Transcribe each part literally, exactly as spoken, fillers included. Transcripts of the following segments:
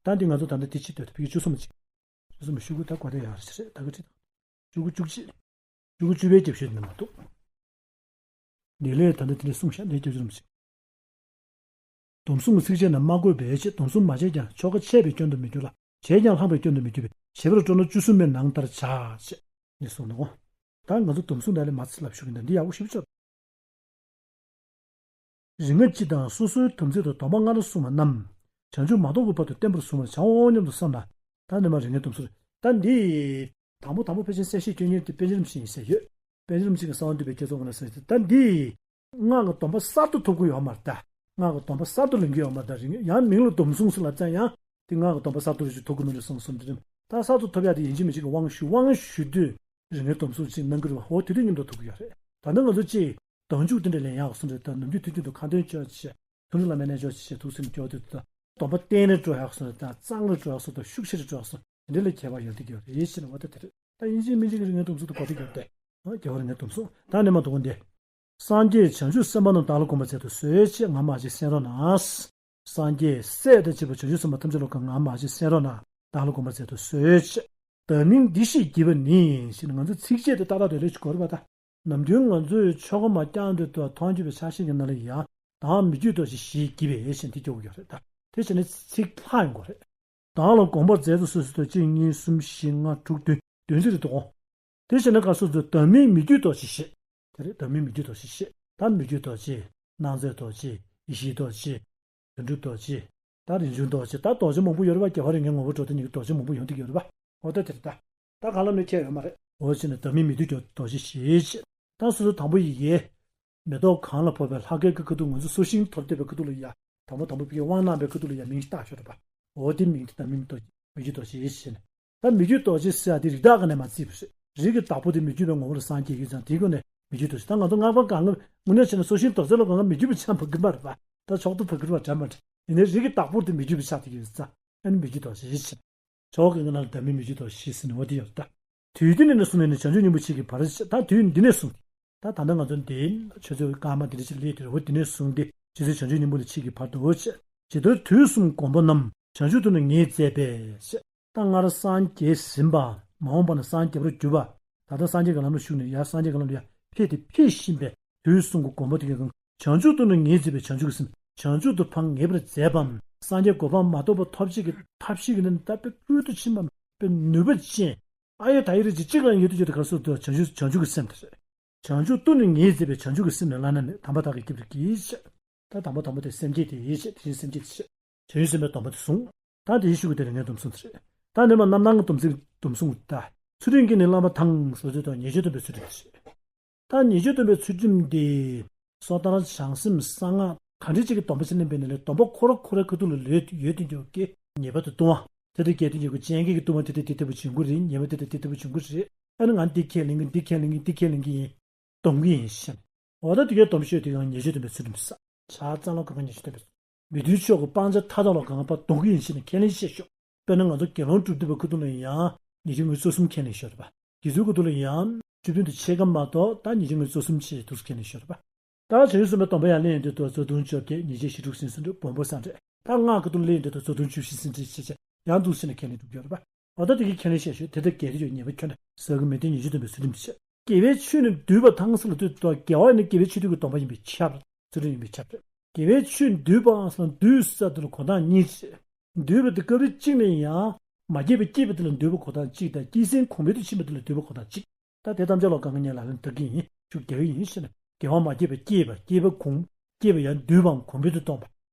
ད་འདི་ང་ཚོ་ད་ལྟ་དེ་ཅི་འདོད་ད་ཕ་གི་བཅུ་གསུམ་ཅིག་བཅུ་གསུམ་ཤོག་གུ་ད་གོ་བདེ་ཡག་རེད་ད་ག་ཁྲིད་ཤོག་གུ་བཅུ་གཅིག་ཤོག་གུ་བཅུ་པའི་རྒྱབ་ཤོད་འདི་མ་གཏོགས། འདི་ལས་ད་ལྟ་དེ་འདྲ་གསུངས་ཤག་འདི་རྒྱབ་ཤོད་ཅིག་སྡོམ་བཟུང་གི་ཚིགས་བཅད་ནི་སྨྲ་དགོས་པས་ཅེས། སྡོམ་བཟུང་མ་བྱས་ཀྱང་ཆོ་ག་འཆད་པའི་སྐྱོན་དུ་མི་འགྱུར་ལ། བྱས་ཀྱང་ལྷག་པའི་སྐྱོན་དུ་མི་འགྱུར་བས། བྱེད་པར་སྤྲོ་ན་བཅུ་གསུམ་པའི་ནང་ལྟར་བྱ། ཅེས་ནི་གསུངས་ནོ། ད་ང་ཚོ་སྡོམ་བཟུང་ད་ལས་མ་ཚིག་ལབ་ཞུ་གི་འདུག་འདི་ཡག་པོ་ཞིབ་ཆོག་རིགས་ལྔ་སྤྱི་དང་སོ་སོའི་དམ་ཚིག་དང་སྡོམ་པ་སྔར་བསྲུངས་པ་རྣམས་བྱང་ཆུབ་མ་ཐོབ་ཀྱི་བར་དུ་བརྟན་པར་བཟུང་བར་བྱའོ་སྙམ་དུ་བསམ་ལ། ད་ནི་མ་རིགས་ལྔའི་སྡོམ་བཟུང་རེད། ད་འདི། དང་པོ་དང་པོ་ཕལ་ཆེར་གསལ་བཤད་སྐྱོན་མཁན་དེ་པཎ་ཆེན་རིན་པོ་ཆེ་ཡིན་ཟེར་ཡོད། པཎ་ཆེན་རིན་པོ་ཆེ་གི་གསང་བ་འདུས་པའི་བསྐྱེད་རྫོགས་ཀྱི་ནང་གསལ་ཏེ་ད་འདི། སྔགས་ཀྱི་སྡོམ་པ་གསར་དུ་ཐོབ་ཀྱི་ཡོད་མ་རེད་ད། སྔགས་ཀྱི་སྡོམ་པ་གསར་དུ་ལེན་གྱི་ཡོད་མ་རེད་ད་རིགས་ཡང་མིང་ལ་སྡོམ་བཟུང་ཟེར་ལབ་ཙང་ཡང་དེ་སྔགས་ཀྱི་སྡོམ་པ་གསར་དུ་རེ་ཞིག་ཐོབ་ཀྱི་མི་འདུག་གསུངས་གསུངས་དེ་རིང་ད་གསར་དུ་ཐོབ་ཡག་དེ་ཡིན་གཅིག་མིན་གཅིག་གི་དབང་ཞུ་དབང་ཞུ་དུས་རིགས་ལྔའི་སྡོམ་བཟུང་ཅིག་གནང་གི་རེད་བ། འོ་དེ་དུས་མཉམ་དུ་ཐོབ་ཀྱི་ཡོད་རེད། ད་ནི་ང་ཚོ་ཅིག་སྡོམ་འཇུག་དེ་འདྲ་ལེན་ཡག་གསུངས་རེད་ད། ནམ་རྒྱུན་དུས་རྒྱུན་དུ་ཁ་འདོན་བྱོས་ཅེས། ཐུགས་རྗེ་བླ་མའི་རྣལ་འབྱོར་ཞེས་ཐུགས་སེམས་སྐྱོ་དུས་དུ་སྡོམ་པ་གཏན་ནས་སྤྲོད་ཡག་སོང་དང་གཙང་རུ་སྤྲོད་ཡག་སོང་དང་ཤུགས་ཆེ་རུ་སྤྲོད་ཡག་སོང་དེ་འདྲ་ལ་ཁྱད་པར་ཡོད་དེ་གྱུར་རེད་ཞེས་ནས་འོ་ད་དེ་རེད། ད་ཡིན་གཅིག་མིན་གཅིག་གི་རིགས་ལྔའི་སྡོམ་བཟུང་དུ་གོ་དེ་གྱུར་ཏེ། རྒྱལ་བ་རིགས་ལྔའི་སྡོམ་བཟུང་ད་ནི་མ་དོ་འདི། སངས་རྒྱས་བྱང་ཆུབ་སེམས་དཔའ་རྣམས་བདག་ལ་དགོངས་པར་མཛད་དུ་གསོལ་ཅེས་ང་མ་ཞེས་གསན་རོགས་གནང་། སངས་རྒྱས་སྲས་དང་བཅས་པ་བྱང་ཆུབ་སེམས་དཔའ་ཐམས་ཅད་ལ་ང་མ་ཞེས་གསན་རོགས་གནང་བདག་ལ་དགོངས་པར་མཛད་དུ་གསོལ་ཅེས། བདག་མིང་འདི་ཞེས་བགྱི་བ་ནི་ཞེས་ནས་ང་ཚོ་ཚིགས་བཅད་དེ་ཏག་ཏག་དེ་ལས་ཅིག་གོ་རེད་པ་ད། ནམ་རྒྱུན་ང་ཚོས་ཆོ་ག་མ་བསྐྱངས་དུས་དུ་མཐོང་རྒྱུ་བའི་ཆ་ཤས་ཀྱི་ནང་ལ་ཡང་བདག་མི་བསྐྱོད་རྡོ་རྗེ་ཞེས་བགྱི་བས་ཞེས་འདི་སྐྱོར་གྱི་ཡོད་རེད་ད། དེ་བྱས་ནས་ཚིག་ལྷག་ཡོང་གི་རེད། བདག་ལ་དགོངས་པར་མཛད་དུ་གསོལ་ཟེར་དུས་གཅིག་གཉིས་གསུམ་བཞི་ལྔ་དྲུག་བདུན་བདུན་ཚིག་རེད་འདུག་དེ་བྱས་ན་ག་སོ་སོའི་བདག་མིང་མི་བསྐྱོད་རྡོ་རྗེ་ཞེས། དེ་རེད་བདག་མིང་མི་བསྐྱོད་རྡོ་རྗེ་ཞེས་ད་མི་བསྐྱོད་རྡོ་རྗེ། སྣང་མཛད་རྡོ་རྗེ། ཡེ་ཤེས་རྡོ་རྗེ། དོན་གྲུབ་རྡོ་རྗེ། ད་རིན་འབྱུང་རྡོ་རྗེ་ད་རྡོ་རྗེ་མང་པོ་ཡོད་རེད་པ། རྒྱལ་བ་རིགས་ལྔའི་ངོ་བོ་འགྲོ་དོན་གཉིས་ཀྱི་རྡོ་རྗེ་མང་པོ་ཡོང་གི་ཡོད་རེད་པ། འོ་ད་དེ་རེད་ད། ད་གང་ལ་མི་ཁྱད་ཡོད་མ་རེད། འོ་བྱས་ནས་བདག་མིང་མི་བསྐྱོད་རྡོ་རྗེ་ཞེས་བྱས། ད་སོ་སོ་དང་པོ་ཡི་གེ་མེ་ཏོག་གང་ལ་ཕོག་པའི་ལྷ་སྐལ་གྱི་ཁ་ཐུག་ང་ཚོ་སོ་ཤིང་ཐོབ་བསྡད་པའི་ཁ་ཐུག་ལ་ཡ། དང་པོ་དང་པོ་ཕ་གིའི་དབང་གནང་བའི་ཁ་ཐུག་ལ་ཡ་མིང་ཞིག་བཏགས་ཤོག་རེད་པ། འོ་དེ་མིང་དེ་ད་མིང་མི་བསྐྱོད་རྡོ་རྗེ་མི་བསྐྱོད་རྡོ་རྗེ་ཞེས་ནས། ད་མི་བསྐྱོད་རྡོ་རྗེ་ཟེར་ཡ་དེ་རིགས་བདག་ག་ནས་མ་བརྩིས་པ་རེད། རིགས་ཀྱི་བདག་པོ་དེ་མི་བསྐྱོད་པའི་ངོ་བོ་ལ་སངས་རྒྱས་ཡོད་ཙང་དེའི་སྒོ་ནས་མི་བསྐྱོད་རྡོ་རྗེ། ད་ང་ཚོ་སྔགས་པ་གང་ག་དངོས་གནས་བྱས་ན་སོ་ཤིང་རྡོག་རྩེ་ལ་གང་ག་མི་བསྐྱོད་པའི་ཆ་འབབ་ཀྱི་མ་རེད་པ། ད་མཆོག་ཏུ་འབབ་ཀྱི་རེད་པ་འདྲ་མ་འདྲ། ཡིན་ནའི་རིགས་ཀྱི་བདག་པོ་དེ་མི་བསྐྱོད་པའི་ཆ་དེ་ཡོད་ཙང་ཨ་ནི་མི་བསྐྱོད་རྡོ་རྗེ་ཞེས། ཆོ་ག་གི་ནང་ལ་བདག་མིང་མི་བསྐྱོད་རྡོ་རྗེ་ཟེར་ནས་འོ་དེ་ཡོད་ད། དུས་འདི་ནས་ནི་བཟུང་ནས་ནི་བྱང་ཆུབ་སྙིང་པོ་མཆིས་ཀྱི་བར་ཆད་ད་དུས་འདི་ནས་བཟུང་སྟེ། ད་ད་ལྟ་ང་ཚོ་འདི་ཆུ་ཚོད་སྐར་མ་འདི་འདྲ་ཞིག་སླེབས་དུས་འོ་འདི་ནས་བཟུང་སྟེ་ཆུ་ཚོད་བྱང་ཆུབ་སྙིང་པོ་ལ་མཆིས་ཀྱི་བར་དུ་འོ་བྱས། ཇི་ལྟར་དུས་གསུམ་སྒོམ་པ་རྣམས་བྱང་ཆུབ་ཏུ་ནི་ངེས་མཛད་པས། ད་སྔར་སངས་རྒྱས་ཟིན་པ་མ་འོངས་པ་ན་སངས་རྒྱས་པར་གྱུར་པ། ད་ལྟ་སངས་རྒྱས་ཀྱི་ལམ་ལ་ཞུགས་ནས་ཡར་སངས་རྒྱས་ཀྱི་ལམ་ལ་ཡར་ཕེབས་ཏེ་ཕེབས་བཞིན་པའི་དུས་གསུམ་གྱི་སྒོམ་པ་དེ་གའི་གང་བྱང་ཆུབ་ཏུ་ནི་ངེས་མཛད་པའི་བྱང་ཆུབ་ཀྱི་སེམས་བྱང་ཆུབ་ཏུ་ཕར་ངེས་པར་མཛད་པའམ་སངས་རྒྱས་གོ་འཕང་མ་ཐོབ་པ་ཐོབ་བྱེད་ཀྱི་ཐབས་ཤེས་ཀྱི་ནི་ད་དཔེ་ཕུལ་དུ་ཕྱིན་པ་དཔེ་ནུས་པ་ཅན། ཨ་ཡོད་ད་ཡོད་རེད་ཅེས་གཅིག་ལ་ཡོད་དུ་ཡོད་དུ་ག་སོ་དུ་བྱང་ཆུབ་བྱང་ཆུབ་ཀྱི་སེམས་དེ་རེད། བྱང་ཆུབ་ཏུ་ནི་ངེས་མཛད་པའི་བྱང་ཆུབ་ཀྱི་སེམས་ནི་བླ་ན་མེད་དམ་པ་བདག་གིས་བསྐྱེད་པར་བགྱི་ཞེས། ད་དམ་པ་དམ་པ་དེ་སེམས་བསྐྱེད་དེ་ཡིད་ཆེས་དེ་བཞིན་སེམས་བསྐྱེད་དེ་བྱས། བྱང་ཆུབ་སེམས་དཔའི་སྡོམ་པ་དེ་བཟུང་། ད་དེ་བཞིན་གཤེགས་པ་དེ་ལ་ངས་སྡོམ་བཟུང་དེ་རེད། ད་འདི་མ་རྣམ་སྣང་གི་སྡོམ་ཚིག་སྡོམ་བཟུང་ད། ཚུལ་ཁྲིམས་ཀྱི་ནི་བླ་མ་དང་ཟེར་ཚུལ་དང་ཉེས་སྤྱོད་སྡོམ་པའི་ཚུལ་ཁྲིམས་དེ་རེད། ད་ཉེས་སྤྱོད་སྡོམ་པའི་ཚུལ་ཁྲིམས་དེ། སོ་ཐར་བྱང་སེམས་གསང་སྔགས་ག་འདྲ་ཅིག་གི་སྡོམ་པ་ཅིག་ལེན་པའི་ནང་ལས་སྡོམ་པ་ཁོ་ར་ཁོ་རའི་ཁ་ཐུག་ལ་ལོས་ཡོད་དུ་འཇོག་གི་ཉེས་པ་དེ་ལྟུང་བ། དེ་ལྟར་སྐྱེས་དུས་ཉེས་པ་ཅན་གྱི་ལྟུང་བ་དེ་ལྟར་དེ་ལྟ་བུ་བྱུང་གི་རེད། ཉེས་པ་དེ་ལྟར་དེ་ལྟ་བུ་བྱུང་གི་རེད། ཨ་ནི་ང་འདི་ཁས་ལེན་གི་འདི་ཁས་ལེན་གི་འདི་ཁས་ལེན་གི་ཡིན། སྡོམ་གི་ཡིན་ཞེས། འོ་ད་དེ་གའི་སྡོམ་ཤོད་དེ་ཡང་ཉེས་སྤྱོད་སྡོམ་པའི་ཚུལ་ཁྲིམས་ས། ཆ་ཚང་ལ་གང་ག་ཉེས་སྤྱོད་སྡོམ་པའི་ཚུལ། མི་མཐུན་ཕྱོགས་ཀྱི་སྤང་བྱ་མཐའ་དག་ལ་གང་ག་ཕར་སྡོམ་གི་ཡིན་ཞེས་ནས་ཁས་ལེན་བཤད་ཤོག་དཔེར་ན་ང་ཚོ་དགེ་སློང་སྒྲུབ་བསྡད་པའི་ཁ་ཐུག་ལ་ཡང་ཉེས་སྤྱོད་ངོས་བཅུ་གསུམ་ཁས་ལེན་ཤོག་རེད་པ། དགེ་ཚུལ་ཁ་ཐུག་ལ་ཡང་བཅུ་བདུན་དུ་ཕྱེད་ཀ་མ་གཏོགས་ད་ཉེས་སྤྱོད་ངོས་བཅུ་གསུམ་ཆེད་དུ་ཁས་ལེན་ཤོག་རེད་པ། ད་བྱང་ཆུབ་སེམས་དཔའི་སྡོམ་པ་ཡང་ལེན་དུས་དུ་རྩ་ལྟུང་བཅོ་བརྒྱད་ཉེས་བྱས་བཞི་དྲུག་ཟིན་སུམ་ཅུ་སྦོམ་པོ་བསགས་འདྲེ། ད་སྔགས་ཀྱི་ཐོག་ལེན་དུས་དུ་རྩ་ལྟུང་བཅུ་བཞི་ཟིན་འདྲེ་བྱས་བྱས་ཡང་འདུག་ཟེར་ནས་ཁས་ལེན་གྲུབ་ཡོད་རེད་པ། འོ་ད་དེ་གའི་ཁས་ལེན་བཤད་ཤོད་དེ་ལྟར་གལ་ཏེ་ཡོད་ཉེས་པ་ཁྱོན་ནས་ཟག་གི་མེད་དེ་ཉེས་སྤྱོད་སྡོམ་པའི་ཚུལ་ཁྲིམས་བཤད། དགེ་བའི་ཆོས་ནི་བསྡུས་པ་དང་ཟེར་ལ་ལྟོས་དུས་དགེ་བ་ནི་དགེ་བའི་ཆོས་དུས་ཀྱི་སྡོམ་པ་ཡིན་པས་ཁྱབ། ཚུལ་ཁྲིམས་ཡིན་པས་ཁྱབ་རེད། དགེ་བའི་ཆོས་བསྡུས་པའང་ཟེར་ན་བསྡུས་ཟེར་དུས་ལ་གོ་ཐང་གཉིས་བྱས། བསྡུས་པ་དེ་སྐབས་རེ་གཅིག་ནས་ཡང་མ་སྐྱེས་པ་སྐྱེས་པ་དེ་ལ་བསྡུས་པ་གོ་ཐང་གཅིག་དང་སྐྱེས་ཟིན་གོང་འཕེལ་དུ་ཕྱིན་པ་དེ་ལ་བསྡུས་པ་གོ་ཐང་གཅིག་ད་དེ་ཐམས་ཅད་ལ་གང་ག་ཉལ་ལ་ལན་བདག་གི་ཡིན་ཞུ་དགེ་བའི་ཡིན་ཞེ་ན། དགེ་བ་མ་སྐྱེས་པ་སྐྱེས་པ་སྐྱེས་པ་གོང་སྐྱེས་པ་ཡང་བསྡུས་པའང་གོང་འཕེལ་དུ་གཏོང་བ།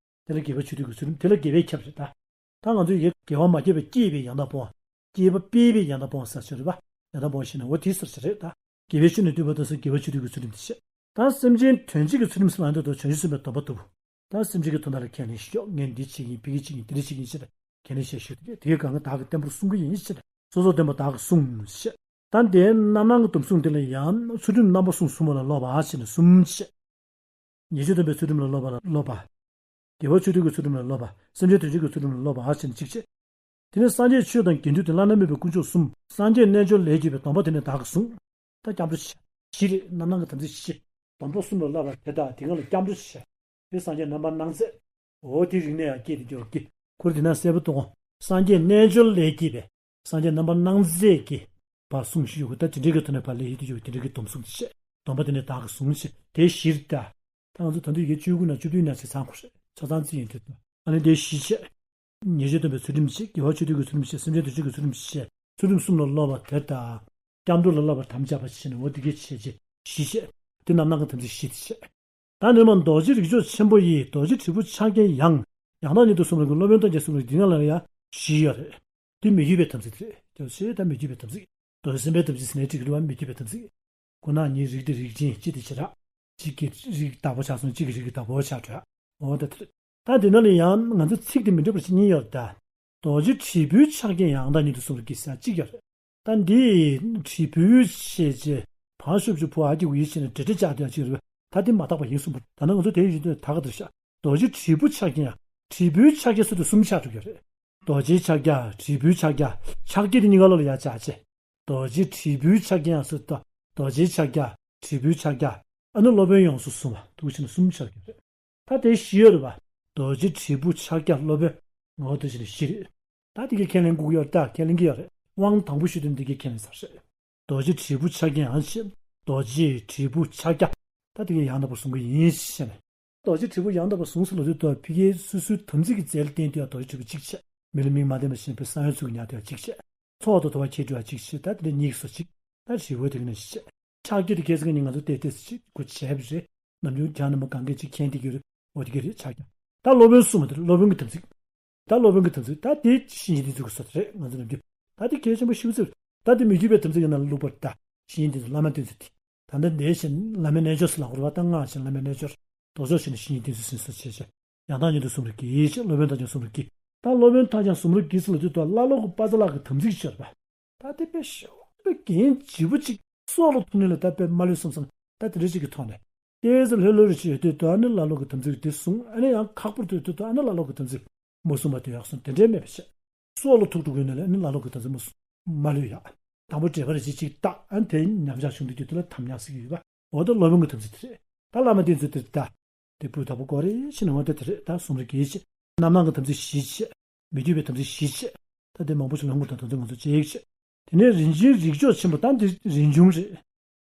དེ་ལ་དགེ་བ་ཆོས་སྡུད་ཀྱི་ཚུལ་ཁྲིམས་དེ་ལ་དགེ་བའི་ཁྱབ་རེད་ད། ད་ང་ཚོས་ཡི་དགེ་བ་མ་སྐྱེས་པ་སྐྱེས་པའི་ཡང་དག་སྤོང་བ། སྐྱེས་པ་སྤེལ་བའི་ཡང་དག་སྤོང་བ་ཟེར་ཞིག་རེད་པ། ཡང་དག་སྤོང་བ་ཞེ་ན་འོ་དེ་ཟེར་ཞིག་རེད་ད། དགེ་བའི་ཆོས་ནི་བསྡུས་པ་དང་ཟེར་དགེ་བ་ཆོས་སྡུད་ཀྱི་ཚུལ་ཁྲིམས་དེ་བཤད། ད་སེམས་ཅན་དོན་བྱེད་ཀྱི་ཚུལ་ཁྲིམས་ཟེར་ལ་འདོད་དོ་བྱང་ཆུབ་སེམས་དཔའི་སྡོམ་པ་བསྡུ། ད་སེམས་ཅན་གྱི་དོན་དག་ལ་ཁས་ལེན་ཞིག་ཤོག་ངས་འདི་བྱེད་ཀྱི་ཡིན་ཕ་གི་བྱེད་ཀྱི་ཡིན་དེ་འདྲ་བྱེད་ཀྱི་ཡིན་ཞེས་ཁས་ལེན་བཤད་ཞུ་དེ་དེ་གང་ག་བདག་གིས་བརྟན་པོར་བསྲུང་གི་ཡིན་ཞེས་སོ་སོ་བརྟན་པོ་བདག་གིས་བསྲུང་ཞེས། ད་འདིའི་རྣམ་སྣང་གི་སྡོམ་བཟུང་འདི་ལ་ཡང་ཚུལ་ཁྲིམས་རྣམ་པ་གསུམ་གསུམ་པ་ལ་སློབ་པ་ཞེས་ནས་གསུམ་བཤད། ཉེས་སྤྱོད་སྡོམ་པའི་ཚུལ་ཁྲིམས་ལ་སློབ་པ་ལ་སློབ་པ། དགེ་བ་ཆོས་སྡུད་ཀྱི་ཚུལ་ཁྲིམས་ལ་སློབ་པ། སེམས་ཅན་དོན་བྱེད་ཀྱི་ཚུལ་ཁྲིམས་ལ་སློབ་པ་ཞེས་ནས་གཅིག་བཤད། དེ་ནས་སངས་རྒྱས་ཆོས་དང་དགེ་འདུན་དེ་བླ་ན་མེད་པའི་དཀོན་མཆོག་གསུམ། སངས་རྒྱས་རྣལ་འབྱོར་ལས་བརྒྱུད་པའི་སྡོམ་པ་དེ་ནི་བདག་གིས་བཟུང་། ད་སྐྱབས་འགྲོ་བྱ། བཞི་རེད་རྣམ་སྣང་གི་དམ་ཚིག་བཞི། སྡོམ་པ་གསུམ་ལ་བསླབ་པ་དེ་དག་དེ་སྔ་ལ་སྐྱབས་འགྲོ་བྱ། དེ་སངས་རྒྱས་རྣམ་པར་སྣང་མཛད། འོ་དེ་རིག་གནས་ཡང་སྐྱེས་ཏེ་འགྱུར་གྱི། ཁོ་རེ་དེ་ན་གསལ་པོ་གཏོང་ སངས་རྒྱས་རྣལ་འབྱོར་ལས་སྐྱེས་པའི། སངས་རྒྱས་རྣམ་པར་སྣང་མཛད་ཀྱི་བར་གསུངས་ཤིག་ཡོད་གི། ད་དེ་འདྲའི་གི་ཐོག་ནས་ཕར་ལས་ཡིད་དུ་འཇུག་དེ་འདྲའི་གི་སྡོམ་གསུངས་ཏེ་བཤད། སྡོམ་པ་དེ་ནས་བདག་གིས་བཟུང་ཞེས་དེའི་གཞིར་གདའ། ད་ང་ཚོ་ད་དུང་ཡི་གེ་བཅུ་དགུ་ན་བཅུ་བདུན་ན་ཞིག་ཚང་དགོས་རེད། ཆ་ཚང་རྩིས་ཡིན་དུས་ད་ཨ་ནི་དེའི་གཞི་བྱས། ཉེས་སྤྱོད་སྡོམ་པའི་ཚུལ་ཁྲིམས་བྱས། དགེ་བ་ཆོས་སྡུད་ཀྱི་ཚུལ་ཁྲིམས་བྱས། སེམས་ཅན་དོན་བྱེད་ཀྱི་ཚུལ་ཁྲིམས་བྱས། ཚུལ་ཁྲིམས་གསུམ་ལ་སློབ་པ་དེ་ལྟ། སྐྱབས་འགྲོ་ལ་སློབ་པར་དམ་བཅའ་བ་བྱས་ནས་འོ་དེ་གའི་བྱས་རྗེས་གཞི་བྱས། དེ་རྣམ་སྣང་གི་དམ་ཚིག་གཞི་དེ་བྱས། ད་ནི་མ་རྡོ་རྗེ་རིགས་མཆོག་ཆེན་པོ་ཡི། རྡོ་རྗེ་དྲིལ་བུ་ཕྱག་རྒྱའི་ཡང་། ཡང་དག་ཉིད་དུ་གསུམ་རིག་གི། སློབ་དཔོན་ཐམས་ཅད་གསུམ་རིག་འདི་ཉག་ལ་ཡང་བཞི་ཡོད་རེད། དེ་མི་བསྐྱོད་པའི་དམ་ཚིག་དེ་རེད། ཅེས་ད་མི་བསྐྱོད་པའི་དམ་ཚིག་རྡོ་རྗེ་སེམས་དཔའི་དམ་ཚིག་ཟེར་ནས་བྲིས་ཀྱི་རེད་བ། མི་བསྐྱོད་པའི་དམ་ཚིག་ཁོ་ན་ཉིད་རིགས་དེ་རིགས་ཅན་གཅིག་དེ་བྱེ་བྲག་གཅིག་གི་རིགས་བདག་པོ་ཆགས་སོང་། གཅིག་གི་རིགས་ཀྱི་བདག་པོ་ཆགས་འགྲོ། འོ་ད་དེ་རེད། ད་འདི་ནང་ལ་ཡང་ང་ཚོ་ཚིག་དེ་མི་འདྲ་བ་ཞིག་གཉིས་ཡོད་རེད་ད། རྡོ་རྗེ་དྲིལ་བུའི་ཕྱག་རྒྱའི་ཡང་དག་ཉིད་དུ་གསུམ་རིག་གི་ཟེར་གཅིག་ཡོད་རེད། ད་འདི་དྲིལ་བུའི་ཞེས་བྱས་བ་ཞབས་ཀྱུ་བུ་འ་གི་བུ་ཡི་ཕྱིར་ན་འབྲེལ་སྒྲ་བཅའ་དེ་ཡང་གཅིག་རེད་པས། ད་འདི་མ་དག་པ་ཡིན་གསུངས་པ། ད་ནི་ང་ཚོ་དེ་ཡིན་དུས་ད་ག་དེར་བཞག་རྡོ་རྗེ་དྲིལ་བུ་ཕྱག་རྒྱའི་ཡང་། དྲིལ་བུའི་ཕྱག་རྒྱ་ཟེར་དུས་གསུམ་ཆགས་འགྲོ་གི་རེད། རྡོ་རྗེའི་ཕྱག་རྒྱ། དྲིལ་བུའི་ཕྱག་རྒྱ། ཕྱག་རྒྱ་དེ་གཉིས་ཀ་ལོག་ལ་ཡར་བཅག་བྱས། རྡོ་རྗེ་དྲིལ་བུའི་ཕྱག་རྒྱའི་ཡང་ཟེར་དུས་རྡོ་རྗེའི་ཕྱག་རྒྱ། དྲིལ་བུའི་ཕྱག་རྒྱ། ཨ་ནི་སློབ་དཔོན་ཡོངས་སུ་བཟུང་བ་འདུག་བྱས་ན་གསུམ་ཆགས་ཀྱི་རེད། ད་དེ་བཞི་ཡོད་རེད་པ། རྡོ་རྗེ་དྲིལ་བུ་ཕྱག་རྒྱ་སློབ་དཔོན། ངོ་བོ་དེ་བཞིན་བཞི་རེད། ད་དེ་གའི་ཁས་ལེན་དགོས་ཀྱི་ཡོད་རེད། ད་ཁས་ལེན་གྱི་ཡོད་རེད། དབང་དང་པོ་ཞུ་དོན་དེ་གའི་ཁས་ལེན་ས་རེད། རྡོ་རྗེ་དྲིལ་བུ་ཕྱག་རྒྱའི་ཡང་ཞེས། རྡོ་རྗེ་དྲིལ་བུ་ཕྱག་རྒྱ། ད་དེ་གའི་ཡང་དག་པར་གསུང་གི་ཡིན་ཞེས་ནས། རྡོ་རྗེ་དྲིལ་བུ་ཡང་དག་པར་གསུངས་ཟེར་ལབ་དུས་ད་ཕ་གིའི་སོ་སོའི་དམ་ཚིག་གི་རྩལ་བསྟན་དུས་ཡང་རྡོ་རྗེ་དྲིལ་བུ་གཅིག་བྱས། མི་ལ་མིག་མ་བསྟན་པ་བཞིན་པའི་གསང་བའི་ཚུལ་གྱིས་ཉར་དུས་ཡང་གཅིག་བྱས། ཚོགས་དང་དོ་བ་ཁྱེར་དུས་ཡང་གཅིག་བྱས། ད་དེ་ལས་གཉིས་སུ་གཅིག་ད་དྲིལ་བུ་དེ་ག་ནས་བྱས། ཕྱག་རྒྱ་དེ་གལ་སྲིད་ངས་ང་ཚོ་བལྟས་བལྟས་སུ་གཅིག་སྒོ་བྱས་པ་རེད། ནམ་རྒྱུན་ཁྱེད་རྣམ་པ་གང་གས་ཅིག་མཁྱེན་བསྡད་ཀྱི་ཡོད་རེད། འོ་དེ་ག་རེད་ཕྱག་རྒྱ། ད་སློབ་དཔོན་གསུངས་པ་དེ་རེད། སློབ་དཔོན་གྱི་དམ་ཚིག་ད་སློབ་དཔོན་གྱི་དམ་ཚིག་ད་དེ་བཤེས་གཉེན་འདི་ཚོ་གི་སོ་དེ་རེད། ང་ཚོ་ནམ་རྒྱུན་ད་དེ་གལ་ཆེན་པོ་ཞེ་པོ་ཅིག་རེད། ད་དེ་མི་བསྐྱོད་པའི་དམ་ཚིག་གི་ནང་ལ་བླུགས་པར་ད་བཤེས་གཉེན་འདི་ཚོ་བླ་མ་འདི་ཚོ་དེ། ད་ལྟ་འདས་ཞིང་བླ་མའི་རྣལ་འབྱོར་ཟེར་ལབ་དགོས་རེད་པ། ད་སྔགས་ཞིང་བླ་མའི་རྣལ་འབྱོར། ལྡོག་ཕྱོགས་ཞིང་ནི་བཤེས་གཉེན་འདི་ཚོ་ཟིན་སོ་བྱས་བྱས། ཡང་དག་ཉིད་དུ་གསུམ་རིག་གི་ཞེས། སློབ་དཔོན་ཐམས་ཅད་གསུམ་རིག་གི། ད་སློབ་དཔོན་ཐམས་ཅད་གསུམ་རིག་གི་ཟེར་ལབ་དུས་ད་བླ་ལོག་གི་པ་ཙ་ལག་གི་དམ་ཚིག་ཤོར་བ། ད་དེ་དཔེ་ཞོག་དཔེ་གན་ལྗིད་པོ་ཅིག་སྲོག་ལ་ཐུག་ནས་ལ་ད་དཔེ་མ་ལུས་བསམ་བསམ་ད་དེ་འདྲ་ཅིག་གི་ཐོག་ནས། ཏོག་ཙམ་ལྷོད་ལྷོད་རེ་བྱེད་དུས་ད་ནི་བླ་ལོག་གི་དམ་ཚིག་དེ་བསྲུང་། ཨ་ནི་ཡང་ཁག་པོར་ཐུག་དུས་ད་ནི་བླ་ལོག་གི་དམ་ཚིག་མ་བསྲུངས་པ་དེ་ཡག་སོང་། དེ་འདྲའི་མེད་པ་བྱས། སྲོག་ལ་ཐུག་འགྲོ་དགོས་ན་ལ་ཨ་ནི་བླ་ལོག་གི་དམ་ཚིག་མ་བསྲུང་མ་ལུས་ཡག་དང་པོ་འགྲེལ་པ་རེ་བྱེད་ཅིག་བཏགས། ཨ་ནི་དེ་ཉམས་ཆག་བྱུང་དུས་དུས་དེ་ལ་དམ་ཉམས་སྲིད་ཀྱི་ཡོད་པ། འོ་ད་སློབ་དཔོན་གྱི་དམ་ཚིག་དེ་རེད། ད་བླ་མ་དེ་ཚོ་དེར་ད། དེ་སྤུས་དག་པོ་དགོས་རེད་ཞེས་ནས་འོ་ད་དེ་རེད། ད་གསུམ་རིག་གི་ཞེས། རྣམ་སྣང་གི་དམ་ཚིག་བཞི་བྱས། མི་བསྐྱོད་པའི་དམ་ཚིག་བཞི་བྱས། ད་དེ་མང་པོ་ཞིག་ལོངས་སྐུ་དང་དོན་དུ་ང་ཚོ་བྱེད་ཡིག་བྱས། དེ་ནས་རིན་ཆེན་རིགས་མཆོག་ཆེན་པོ་ད་འདི་རིན་འབྱུང་རེད།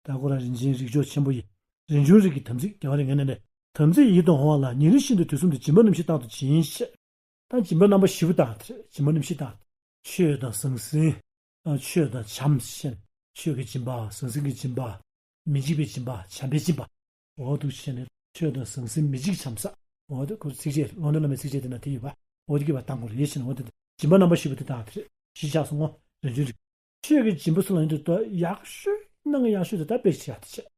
ད་ཁོ་རང་རིན་ཆེན་རིགས་མཆོག་ཆེན་པོ་ཡི། རིན་འབྱུང་རིགས་ཀྱི་དམ་ཚིག་རྒྱལ་བ་རིགས་ལྔའི་གནས་ནས། དམ་ཚིག་ཡིད་དུ་འོང་བ་ལ། ཉིན་རེ་བཞིན་དུ་དུས་གསུམ་དུ། སྦྱིན་པ་རྣམ་བཞི་རྟག་ཏུ་བྱིན་ཞེས། ད་སྦྱིན་པ་རྣམ་པ་བཞི་པོ་དང་དེ་རེད། སྦྱིན་པ་རྣམ་བཞི་དང་། ཆོས་དང་ཟང་ཟིང་། ཆོས་དང་བྱམས་ཞེས། ཆོས་ཀྱི་སྦྱིན་པ། ཟང་ཟིང་གི་སྦྱིན་པ། མི་འཇིགས་པའི་སྦྱིན་པ། བྱམས་པའི་སྦྱིན་པ། འོ་འདུག་བྱས་ནས་ཆོས་དང་ཟང་ཟིང་མི་འཇིགས་བྱམས་ཟེར། འོ་དེ་ཁོ་ཚིགས་བཅད་ཀློང་རྡོལ་བླ་མའི་ཚིགས་བཅད་དེ་ན་དེ་ཡོད་པ། འོ་དེ་གི་བ་བཏང་དགོས་རེད་ཞེས་ནས་འོ་དེ་སྦྱིན་པ་རྣམ་པ་བཞི་པོ་དེ་དང་དེ་རེད། བཞི་ཆགས་སོང་ངོ་། རིན་འབྱུང་རིགས། ཆོས་ཀྱི་སྦྱིན་པ་སུ་ལ་ཡིན་དུས་ད་ཡག་ཤོས་གནང་གི་ཡག་ཤོས་དེ་ད་དཔེ་བྱས་ཡག་དེ་བྱས།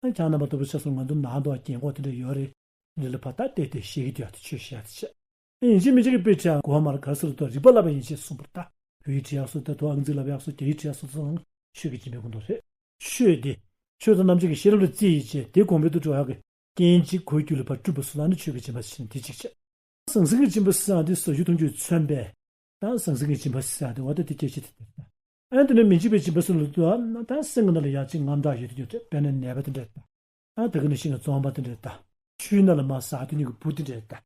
ཨ་ཁྱེད་རྣམ་པ་ལྟ་བུ་ཆ་སོང་ང་ཚོ་ནང་དུ་རྒན་གོག་དེ་འདྲ་ཡོད་རེད། འདི་ལ་ཕར་ད་བལྟས་བལྟས་བཤད་ཀྱི་འདུག་ཡག་དེ་ཆོས་བཤད་ཡག་དེ་བྱས། ཡིན་གཅིག་མིན་གཅིག་གི་དཔེ་ཁྲིད་ཡག་གོ་བ་མར་ག་རེ་ཟེར་ལ་ཐོག་རིག་པ་བསླབ་པ་ཡིན་ཞེས་གསུངས་པར་ད། བོད་ཡིག་ཁྲིད་ཡག་སོགས་ད་དུ་ཨང་རྩིས་བསླབ་ཡག་སོགས་རྒྱ་ཡིག་ཁྲིད་ཡག་སོགས་ཚང་ཆོས་ཀྱི་སྦྱིན་པའི་ཁོངས་གཏོགས་རེད། ཆོས་དེ། ཆོས་དང་རྣམ་འབྱེད་ཀྱི་ཤེས་རབ་ལ་རྩིས་ཡིས་བྱས་དེ་གོང་འཕེལ་དུ་འགྲོ་ཡག་གི་རྐྱེན་གཅིག་གོ་རྒྱུ་ལ་ཕར་སྤྲུལ་པ་སུ་ལ་ནི་ཆོས་ཀྱི་སྦྱིན་པ་ཟེར་ནས་དེ་གཅིག་བྱས། ཟང་ཟིང་གི་སྦྱིན་པ་ཟེར་ཡག་དེ་ཟ་རྒྱུ་འཐུང་རྒྱུས་མཚོན་པས། ད་ཟང་ཟིང་གི་སྦྱིན་པ་ཟེར་ཡག་དེ་འོ་ད་དེ་སྐད་ཆ་དེ་དེ་ལྟ། ཨ་དེ་ནས་མི་འཇིགས་པའི་སྦྱིན་པ་ཟེར་ལ་ད་ད་སེམས་ཀྱི་ནང་ལ་ཡག་ཅིག་དངངས་སྐྲག་ཡོད་དུ་ཡོད་དེ་དཔེར་ན་ནད་པ་དེ་འདྲ་ད། ཨ་ད་གི་ནི་ཤིང་ལ་བཙོང་པ་དེ་འདྲ་ད། ཆུའི་ནང་ལ་མར་ཟགས་དུས་ནི་གི་བུ་དེ་འདྲ་ད།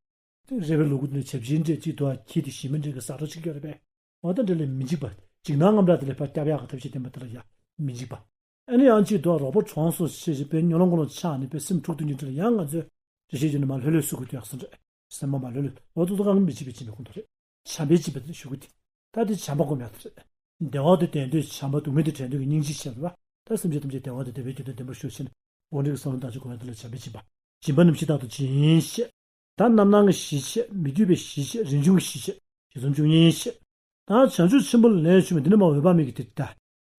དེ་རེ་བའི་ལོ་གུ་དེ་ནི་བྱབ་ཆེན་འདྲ་ཅིག་ད་ཁྱི་དེ་ཞི་མི་འདྲ་གི་ཟ་འཕྲོ་ཅིག་ཡོད་རེད་པས། འོ་ད་འདྲ་ལས་མི་འཇིགས་པ། འཇིགས་སྣང་དངངས་སྐྲག་དེ་ལས་ཕར་བསྐྱབ་ཡག་གི་ཐབས་ཤེས་བསྟན་པ་དེ་ལ་ཡ་མི་འཇིགས་པ། ཨ་ནི་ཡང་ཅིག་ད་རོགས་པ་གྲོངས་སོང་ཞེས་བྱས་པའི་ཉོ་ལོང་གོ་ལོང་ཆགས་ནས་པའི་སེམས་འཁྲུག་ཏུ་ཉིན་དེ་ལ་ཡང་ང་ཚོས་རེ་ཞིག་བརྗོད་ནས་མ་ལྷོད་ལྷོད་བཟོ་དགོས་དུས་ཡག་སོང་རེད། སེམས་པ་མ་ལྷོད་ལྷོད་འོ་ཏོག་ཏོ་གང་མི་འཇིགས་པའི་སྦྱིན་པའི་ཁོངས་གཏོགས་རེད། བྱམས་པའི་སྦྱིན་པ་དེ་ཞུ་གི་དེ། ད་དེ་བྱམས་པ་སྒོམ་ཡག་དེ་རེད། བདེ་བ་དང་ལྡན་འདོད་བྱམས་པ་སྡུག་བསྔལ་དང་བྲལ་འདོད་ཀྱི་སྙིང་རྗེ་བྱས་པ། ད་སེམས་ཅན་ཐམས་ཅད་བདེ་བ་དང་ལྡན་པའི་རྒྱུ་དང་ལྡན་པར་ཤོག་ཅེས་ནས་དབང་ཁྲིད་ཀྱི་གསང་བ་བདག་ཅག་གོ་བ་དེ་ལ་བྱམས་པའི་སྦྱིན་པ། སྦྱིན་པ་རྣམ་བཞི་རྟག་ཏུ་སྦྱིན་ཞེས། ད་རྣམ་སྣང་གི་གཞི་བྱས། མི་བསྐྱོད་པའི་གཞི་བྱས། རིན་འབྱུང་གི་གཞི་བྱས། གཞི་རྩོམ་བཅུ་གཉིས་བྱས། ད་བྱང་ཆུབ་ཆེན་པོ་ལས་བྱུང་བའི་འདི་ནི་མ་འོད་དཔག་མེད་ཀྱི་དེ་ལྟ།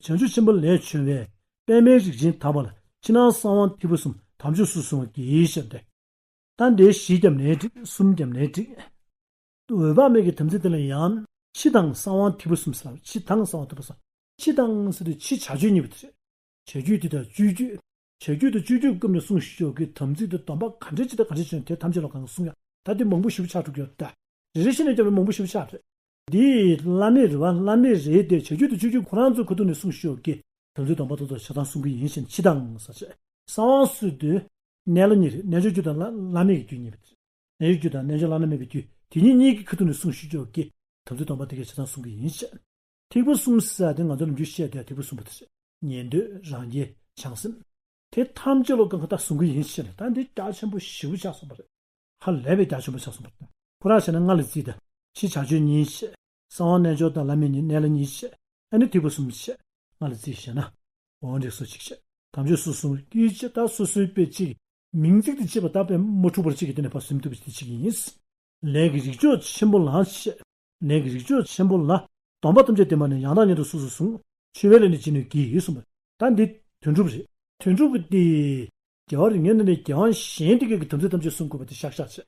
བྱང་ཆུབ་ཆེན་པོ་ལས་བྱུང་བའི་པདྨའི་རིགས་ཅན་དག་པ་ལ་ཕྱི་ནང་གསང་བ་ཐིགས་པ་གསུམ་དམ་ཆོས་སུ་བཟུང་བ་གྱིས་ཞེས་ཏེ། ད་འདིའི་བཞི་བརྒྱབ་ནའི་འགྲིག་གསུམ་བརྒྱབ་ནའི་འགྲིག་འོད་དཔག་མེད་ཀྱི་དམ་ཚིག་དེ་ལ་ཡང་ཕྱི་དང་གསང་བ་ཐིགས་པ་གསུམ་ཟེར། ཕྱི་དང་གསང་བ་ཐིགས་པ་གསུམ། ཕྱི་དང་ཟེར་དུས་ཕྱི་བྱ་སྤྱོད་གཉིས་པོ་དེ་རེད། བྱ་རྒྱུད་དེ་དང་སྤྱོད་རྒྱུད། བྱ་རྒྱུད་དང་སྤྱོད་རྒྱུད་སྐབས་ནས་གསུངས་ཤིག་ཡོད་ཀྱི་དམ་ཚིག་དེ་སྡོམ་པ་ག་འདྲ་ཅིག་དང་ག་འདྲ་ཅིག་ཡོད་དེ་ཐམས་ཅད་ལ་གང་གསུང་ཡ། ད་དེ་མང་པོ་ཞིག་ཆགས་འགྲོ་གི་ཡོད་ད། རེ་རེ་བཞིན་ནས་ཀྱང་མང་པོ་ཞིག་ཆགས་རེད། འདི་བླ་མེད་རེད་བ། བླ་མེད་རེད་དེ་བྱ་རྒྱུད་དང་སྤྱོད་རྒྱུད་ཁོ་རང་ཚོའི་ཁ་ཐུག་ནས་གསུངས་ཤིག་ཡོད་ཀྱི་དམ་ཚིག་སྡོམ་པ་དེ་ཚོ་ཆ་ཚང་གསུང་གི་ཡིན་ཞེས་ཕྱི་དང་ཟེར་བྱས། གསང་བ་ཟེར་དུས་གནས་ལ་གཉིས་རེད། རྣལ་འབྱོར་རྒྱུད་དང་བླ་མེད་ཀྱི་རྒྱུད་གཉིས་པོ་དེ་རེད། རྣལ་འབྱོར་རྒྱུད་དང་རྣལ་འབྱོར་བླ་ན་མེད་པའི་རྒྱུད་དེ་གཉིས་གཉིས་ཀྱི་ཁ་ཐུག་ནས་གསུངས་ཤིག་ཡོད་ཀྱི། དམ་ཚིག་སྡོམ་པ་དེ་གའི་ཆ་ཚང་བསྲུང་གི་ཡིན་ཞེས། ཐིགས་པ་གསུམ་ཟེར་ཡ་དེ་ང་ཚོ་ནམ་རྒྱུན་བཤད་བསྡད་ཡ་ཐིགས་པ་གསུམ་པོ་དེ་རེད། ཉན་ཐོས། རང་རྒྱལ། བྱང་སེམས། དེ་ཐམས་ཅད་ལོ་གང་ག་ད་བསྲུང་གི་ཡིན་ཞེས་ནས། ད་འདི་རྒྱ་ཆེན་པོ་ཞེ་པོ་ཆགས་སོང་བ་རེད། ཧ་ལས་པའི་རྒྱ་ཆེན་པོ་ཆགས་སོང་བ་རེད། ཁོ་རང་བྱས་ན་ལྔ་ལ་རྩིས་ད། ཕྱི་བྱ་སྤྱོད་གཉིས་བྱས། གསང་བ་རྣལ་འབྱོར་དང་བླ་མེད་གཉིས། གནས་ལ་གཉིས་བྱས། ཨ་ནི་ཐིགས་པ་གསུམ་བྱས། ལྔ་ལ་རྩིས་བྱས་ན། འོ་འདི་སོ་གཅིག་བྱས། དམ་ཆོས་སོ་གསུམ་གྱིས་བྱས། ད་སོ་སོའི་དཔེ་གཅིག་མིང་ཚིག་དེ་བྱས་པ་ད་དཔེ་མ་འཁྲུག་པར་གཅིག་གི་སྟེང་ནས་ཕར་ཟིན་ཐུབ་པ་ཞིག་དེ་གཅིག་ཡིན། ལས་ཀྱི་རིགས་མཆོག་ཆེན་པོ་ལ་བྱས། ལས་ཀྱི་རིགས་མཆོག་ཆེན་པོ་ལ། སྡོམ་པ་ཐམས་ཅད་བདེན་པ་ནི། ཡང་དག་ཉིད་དུ་སོ་སོར་བཟུང་། འཆི་བའི་ལས་ནི་ཅི་ནུས་བགྱི། གསུངས་པ། ད་འདི་དོན་གྲུབ་རེད། དོན་གྲུབ་ཀྱི་སྟེ། རྒྱལ་བ་རིགས་ལྔའི་གནས་ནས་རྒྱལ་དབང་གཞན་དེ་གའི་གི་དམ་ཚིག་ཐམས་ཅད་བསྲུང་དགོས་པ་དེ་ཤག་ཤག་བྱས།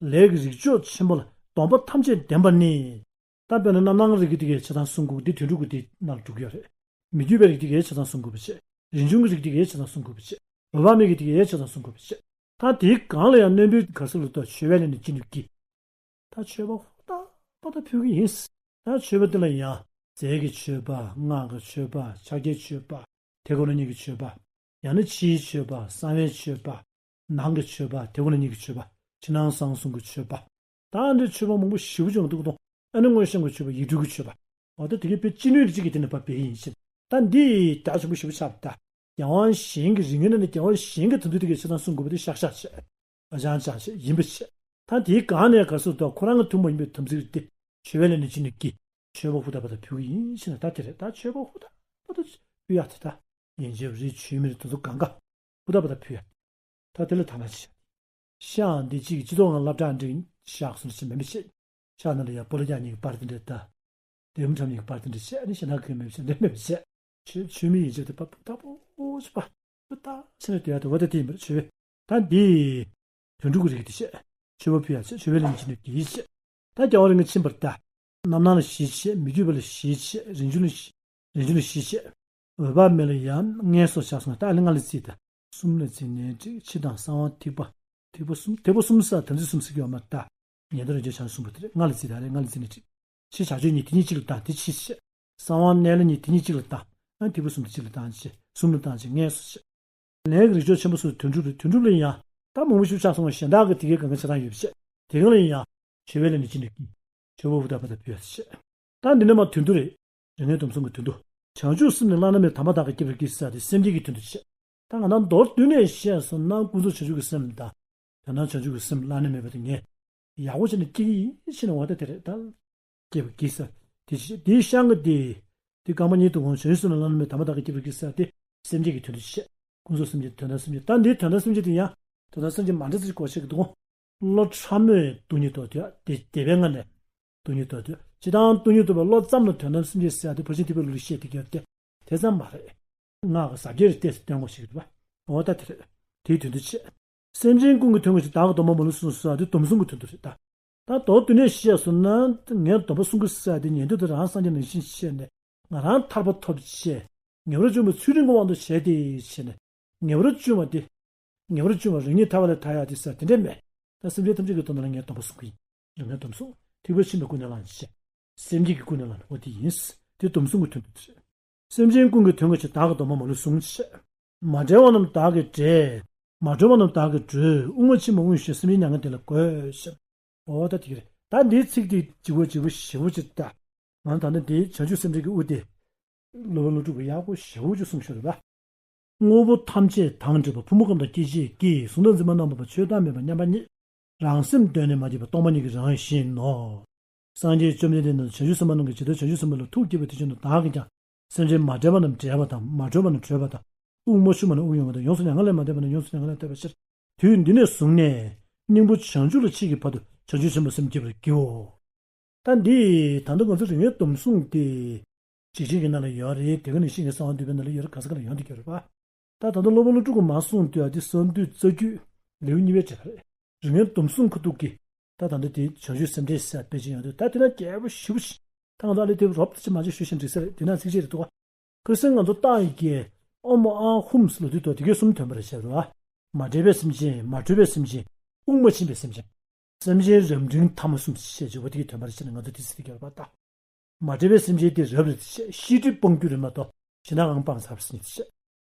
ལས་ཀྱི་རིགས་མཆོག་ཆེན་པོ་ལ། སྡོམ་པ་ཐམས་ཅད་བདེན་པ་ནི། ད་དཔེར་ན་རྣམ་སྣང་རིགས་ཀྱི་དེ་གའི་ཆ་ཚང་བསྲུང་དགོས། འདི་དོན་གྲུབ་ཀྱི་དེ་ནང་ལ་འགྲོ་གི་ཡོད་རེད། མི་བསྐྱོད་པའི་རིགས་དེ་གའི་ཆ་ཚང་བསྲུང་དགོས་པ་བྱས། རིན་འབྱུང་གི་རིགས་དེ་གའི་ཆ་ཚང་བསྲུང་དགོས་པ་བྱས། འོད་དཔག་མེད་ཀྱི་དེ་གའི་ཆ་ཚང་བསྲུང་དགོས་པ་བྱས། ད་དེའི་སྒང་ལ་ཡང་སྣོན་པོའི་ག་རེ་ཟེར་ལབ་དུས། མཆོད་པའི་ལས་ནི་ཅི་ནུས་བགྱི། ད་མཆོད་པ་ཧུར་ཐག་པ་ད་ཕུལ་གྱི་ཡིན། ད་མཆོད་པ་འདི་ལ་ཡང་རྫས་ཀྱི་མཆོད་པ། སྔགས་ཀྱི་མཆོད་པ། ཕྱག་རྒྱའི་མཆོད་པ། དེ་ཁོ་ན་ཉིད་ཀྱི་མཆོད་པ། ཡང་ན་ཕྱིའི་མཆོད་པ། གསང་བའི་མཆོད་པ། ནང་གི་མཆོད་པ། དེ་ཁོ་ན་ཉིད་ཀྱི་མཆོད་པ། ཕྱི་ནང་གསང་གསུམ་གྱི་མཆོད་པ། ད་འདི་མཆོད་པ་མང་པོ་ཞེ་པོ་ཅིག་འདུག་དང་། ཨ་ནི་མངོན་ཤེས་ཀྱི་མཆོད་པ། ཡིག་འབྲུ་གི་མཆོད་པ། འོ་ད་དེ་གའི་དཔེ་ཅི་ནུས་ཀྱི་གཅིག་གི་སྟེང་ནས་ཕར་འབད་ཡིན་ཞིང་། ད་འདི་རྒྱ་ཆེན་པོ་ཞེ་པོ་ཆགས་པ་ད། རྒྱལ་དབང་གཞན་གྱི་རིགས་ལྔའི་གནས་ནས་རྒྱལ་དབང་གཞན་གྱི་དམ་ཚིག་དེ་གའི་ཆ་ཚང་བསྲུང་དགོས་པ་དེ་ཤག་ཤག་བྱས། ཨ་ཅང་ཅང་བྱས་ཡིན་པ་བྱས། ད་དེའི་སྒང་ནས་ག་རེ་ཟེར་ལབ་དུས། ཁོ་རང་གི་ཐུན་མོང་མ་ཡིན་པའི་དམ་ཚིག་དེ། མཆོད་པའི་ལས་ནི་ཅི་ནུས་བགྱི། མཆོད་པ་ཧུར་ཐག་པ་ད་ཕུལ་གྱི་ཡིན་ཞེ་ན། ད་དེ་རེད། ད་མཆོད་པ་ཧུར་ཐག་པ་ད་ཕུལ་ཡག་དེ། ད་ཡན་ཆད་རིགས་ཆོས་མིན་རིགས་དེ་ཚོ་གང་ག་ཧུར་ཐག་པ་ད་ཕུལ་ཡག་དེ། ད་དེ་ལ་དག་སྣང་བྱེད། ཤག་འདི་གཅིག་གི་སྤྱི་ཚོགས་ནང་སློབ་གྲྭ་འགྲིག་ཤག་སོང་ཞེས་མེད་མི་བྱེད། ཤག་ནང་ལ་ཡང་སྤོ་ལོ་རྒྱག་མཁན་གྱི་པར་དེ་འདྲ་ད། ལྡེའུ་འཁྲབ་མཁན་གྱི་པར་དེ་འདྲ་བྱས། ཨ་ནི་ཞེ་ན་གི་མེད་བྱས། འདྲ་མེད་བྱས། ཆོས་ཆོས་མིན་ཡན་ཆད་དེ་པ་ཕུ་ཐག་པོ་ཆེ་པ། ཕུ་ཐག་ཆེ་ནས་སྡོད་ཡག་དེ། འོ་ད་དེ་ཡིན་པར་བྱས། ད་འདི་དོན་གྲུབ་ཀྱི་རིགས་དེ་བྱས། མཆོད་པ་ཕུལ་ཡག་བྱས། མཆོད་པའི་ལས་ནི་ཅི་ནུས་བགྱི་བྱས། ད་རྒྱལ་བ་རིགས་ལྔ་ཕྱིན་པར་གདའ། རྣམ་སྣང་ལ་བཞི་བྱས། མི་བསྐྱོད་པ་ལ་བཞི་བྱས། རིན་འབྱུང་ལ་བཞི། རིན་འབྱུང་ལ་བཞི་བྱས། འོད་དཔག་མེད་ལ་ཡང་ལྔའི་སོར་བཞག་སོང་། ད་ཨ་ནི་ལྔ་ལ་རྩིས་ད། གསུམ་ལ་རྩིས་ནས་བྲིས། ཕྱི་དང་གསང་བ་ཐིགས་པ། ཐིགས་པ་གསུམ། ཐིགས་པ་གསུམ་ཟེར་དམ་ཚིག་གསུམ་ཟེར་གྱི་ཡོད་མ་རེད་ད། ཉན་ཐོས་རང་རྒྱལ་བྱང་སེམས་གསུམ་པོ་དེ་རེད། ལྔ་ལ་རྩིས་ད། ཨ་ནི་ལྔ་ལ་རྩིས་ནས་བྲིས། ཕྱི་བྱ་སྤྱོད་གཉིས་དེ་གཉིས་གཅིག་ལ་བཏང་། དེ་ཕྱིས་བྱས། གསང་བ་གནས་ལ་གཉིས་དེ་གཉིས་གཅིག་ལ་བཏང་། ཨ་ནི་ཐིགས་པ་གསུམ་དེ་གཅིག་ལ་བཏང་བྱས། གསུམ་ལ་བཏང་བྱས་ལྔའི་སོར་བྱས། ལས་ཀྱི་རིགས་མཆོག་ཆེན་པོ་སོགས་དོན་གྲུབ་རེད། དོན་གྲུབ་ལ་ཡང་ད་མང་པོ་ཞིག་ཆགས་སོང་བ། གཞན་དག་གི་དེ་གའི་གང་ག་ཆ་ཚང་ཡོད་པ་བྱས། དེ་གང་ལ་ཡང་མཆོད་པའི་ལས་ནི་ཅི་ནུས་བགྱི། མཆོད་པ་ཧུར་ཐག་པ་ད་ཕུལ་ཡག་བྱས། ད་འདི་ནས་མར་དོན་དུ་རེད། རིགས་ལྔའི་སྡོམ་བསྲུང་གི་དོན་དུ། བྱང་ཆུབ་སེམས་ནི་བླ་ན་མེད། དམ་པ་བདག་གིས་བསྐྱེད་པར་བགྱི་ཟེར་ཡག་དེ་སེམས་བསྐྱེད་ཀྱི་དོན་དུ་བྱས། ད་ང་རང་མདོར་བསྡུས་ནས་བཤད་སོང་ན། ཀུན་རྫོབ་བྱང་ཆུབ་ཀྱི་སེམས་དང་། དོན་དམ་བྱང་ཆུབ་ཀྱི་སེམས་བླ་ན་མེད་པ་དེ་ངས་ཡག་པོ་བྱས་ནས་བསྐྱེད་ཀྱི་ཡིན་ཞེས་ནས། འོ་ད་དེ་རེད་ད། བསྐྱེད་པར་བགྱི་ཟེར། དེ་བྱས། དེའི་ཤག་གི་དེ། དེ་རྐང་པ་གཉིས་དེ་འོང་། བྱང་ཆུབ་སེམས་ནི་བླ་ན་མེད། དམ་པ་བདག་གིས་བསྐྱེད་པར་བགྱི་ཟེར་ཡག་དེ་སེམས་བསྐྱེད་ཀྱི་དོན་དུ་བྱས། ཀུན་རྫོབ་སེམས་བསྐྱེད། དོན་དམ་སེམས་བསྐྱེད། ད་འདིའི་དོན་དམ་སེམས་བསྐྱེད་དེ་ཡང་དོན་དམ་སེམས་བསྐྱེད་མ་འདྲ་ཚིག་གོ་ཤེས་ཀྱི་འདུག་གོ། བློ་ཕྲ་མོས་སྡུག་བསྔལ་བཟློག་འདོད། དེ་དེ་བས་ང་ལས་སྡུག་བསྔལ་བཟློག་འདོད། སྤྱིར་བཏང་སྡུག་བསྔལ་བཟློག་པའི་བློ་ཙམ་ལ་དོན་དམ་སེམས་བསྐྱེད་ཟེར་ཡག་དེ་ཕར་ཕྱིན་ཐེག་པའི་ལུགས་ལ་བཤད་བསྡད་ཀྱི་ཡོད་དེ། དེ་ཙམ་མ་རེད། སྔགས་ཀྱི་ཟབ་རྒྱས་རེ་བལྟས་སུ་སྟོན་དགོས་ཤིག་རེད་པ། འོ་ད་དེ་རེད། དེའི་དོན་དུ་བྱས། སེམས་ཅན་ཀུན་གྱི་དོན་གྱིས་བདག་གི་སྡོམ་པ་མ་ལུས་བསྲུང་ཟེར་ཡག་དེ་སྡོམ་བསྲུང་གི་དོན་དུ་རེད་ད། ད་མདོར་བསྡུས་ནས་བཤད་སོང་ན། ངས་སྡོམ་པ་བསྲུང་གི་ཟེར་ཡག་དེ་ཉན་ཐོས་དེ་རང་སངས་རྒྱས་ནང་བཞིན་བྱས་ནས་ང་རང་ཐར་པ་ཐོབ་བྱས། ཉེ་བར་སྦྱོར་བའི་ཚུལ་ཁྲིམས་ཀྱི་དབང་དུ་བྱས་ཏེ་བྱས་ནས། ཉེ་བར་སྦྱོར་བ་དེ། ཉེ་བར་སྦྱོར་བ་རང་ཉིད་ཐར་པ་ལས་ཐར་ཡག་དེ་ཟེར་དེ་འདྲ་མེད། ད་སེམས་ཅན་ཐམས་ཅད་ཀྱི་དོན་དག་ལ་ངས་སྡོམ་པ་བསྲུང་གི་ཡིན། རིགས་ལྔའི་སྡོམ་བསྲུང་། ཐེག་པ་ཆེན་པོའི་ཀུན་ནས་བསླངས་བྱས། སེམས་བསྐྱེད་ཀྱི་ཀུན་ནས་བསླངས་ནས། འོ་དེ་ཡིན། དེ་སྡོམ་བསྲུང་གི་དོན་དུ་བྱས། སེམས་ཅན་ཀུན་གྱི་དོན་གྱིས་བདག་གི་སྡོམ་པ་མ་ལུས་བསྲུང་བྱས། མ་བསྒྲལ་བ་རྣམས་བདག་གིས་བསྒྲལ། མ་གྲོལ་བ་རྣམས་བདག་གིས་གྲོལ། དབུགས་མ་ཕྱིན་པ་དབུགས་ཡོད་ཤེས། སེམས་ཅན་མྱ་ངན་འདས་ལ་འགོད་ཟེར། འོ་ད་དེ་རེད། ད་འདིའི་ཚིག་དེ་ལྗིད་པོ་ལྗིད་པོ་ཞེ་པོ་ཅིག་ད། ང་ད་ནི་འདི་བྱང་ཆུབ་སེམས་འགྲེལ་གྱི་དབུ་དེ། སློབ་དཔོན་ཀླུ་སྒྲུབ་ཀྱིས་ཡག་པོ་ཞེ་པོ་ཅིག་གསུངས་ཤག་རེད་པ། དངོས་པོ་ཐམས་ཅད་དང་བྲལ་བ། ཕུང་པོ་ཁམས་དང་སྐྱེ་མཆེད་ཀྱི། གཟུང་དང་འཛིན་པ་རྣམ་པར་སྤངས་པ། ཆོས་བདག་མེད་པ་མཉམ་པ་ཉིད། རང་སེམས་གདོད་ནས་མ་སྐྱེས་པ། སྟོང་པ་ཉིད་ཀྱི་རང་བཞིན་ནོ། སངས་རྒྱས་བཅོམ་ལྡན་འདས་རྣམས་བྱང་ཆུབ་སེམས་དཔའ་རྣམས་ཀྱིས་ཇི་ལྟར་བྱང་ཆུབ་སེམས་དཔའ་ལ་ཐུགས་བསྐྱེད་པ་དེ་བཞིན་དུ་བདག་གིས་ཀྱང་སེམས་ཅན་མ་བསྒྲལ་བ་རྣམས་བསྒྲལ་བ་དང་། མ་གྲོལ་བ་རྣམས་གྲོལ་བ་དང་། དབུགས་མ་ཕྱུང་བ་རྣམས་དབུགས་ཡོད་པ་དང་། ཡོངས་སུ་མྱ་ངན་ལས་མ་འདས་པ་རྣམས་ཡོངས་སུ་མྱ་ངན་ལས་འདས་པའི་ཕྱིར། དུས་འདི་ནས་བཟུང་ནས་སྙིང་པོ་བྱང་ཆུབ་ལ་མཆིས་ཀྱི་བར་དུ་བྱང་ཆུབ་ཆེན་པོའི་སེམས་བསྐྱེད་པར་བགྱིའོ། ད་འདི་ད་ལྟ་ང་ཚོ་རིགས་ལྔའི་སྡོམ་བཟུང་དེ། ཇི་བཞིན་གྱི་ནང་ལ་ཡོད་རེད། དེ་ག་ནང་བཞིན་གྱི་གསང་བ་འདུས་པའི་ནང་ལ་ཡོད་རེད། ག་ས་ག་ལ་ཡོང་བསྡད་ཀྱི་ཡོད་རེད་པ། ད་ད་ལྟ་སློབ་དཔོན་ཀླུ་སྒྲུབ་ཀྱིས་མ་གསུངས་དུས་ཨ་དེ་གསང་འདུས་རྩ་རྒྱུད་ལེའུ་གཉིས་པའི་གྲས་རེད། རིགས་ལྔའི་སྡོམ་བཟུང་ཁ་ཐུག་གི། ད་ད་ལྟ་དེ་བྱང་ཆུབ་སེམས་འགྲེལ་ཟེར་དཔེ་ཅིག་ཡོང་དུས། ད་དེ་ན་རྒྱས་པོ་ཞེ་པོ་ཞིག་ད་ང་ཚོ་ཨ་ལས་དེ་རོབ་ཙམ་མ་ཅིག་ཞུས་ཤིང་འགྲིག་ས་རེད། དེ་ན་ཚིགས་བཅད་རེ་འདུག་ག་ཁ་སང་ང་ཚོ་ཏཱ་ཡི་གེ་ཨོཾ་ཨཱཿཧཱུྃ་ཟེར་ལབ་དུས་ད་དེ་གའི་གསུམ་ཐོན་པ་རེད་ཤག་རེད་པ། མ་བསྒྲལ་བའི་སེམས་ཅན། མ་གྲོལ་བའི་སེམས་ཅན། དབུགས་མ་ཕྱིན་པའི་སེམས་ཅན། སེམས་ཅན་རབ་འབྲིང་ཐ་མ་གསུམ་ཞེས་བརྗོད་པ་དེ་གའི་ཐོན་པ་རེད་ཤག་ནས་ང་ཚོ་དེ་ཟེར་གྱི་ཡོད་རེད་པ་ད། མ་བསྒྲལ་བའི་སེམས་ཅན་དེ་རབ་རེད་ཤག་ཤེས་སྒྲིབ་སྤང་རྒྱུ་རེད་མ་གཏོགས་གཞན་དག་གང་སྤངས་ཚར་བ་ཟེར་ནས་ཤག་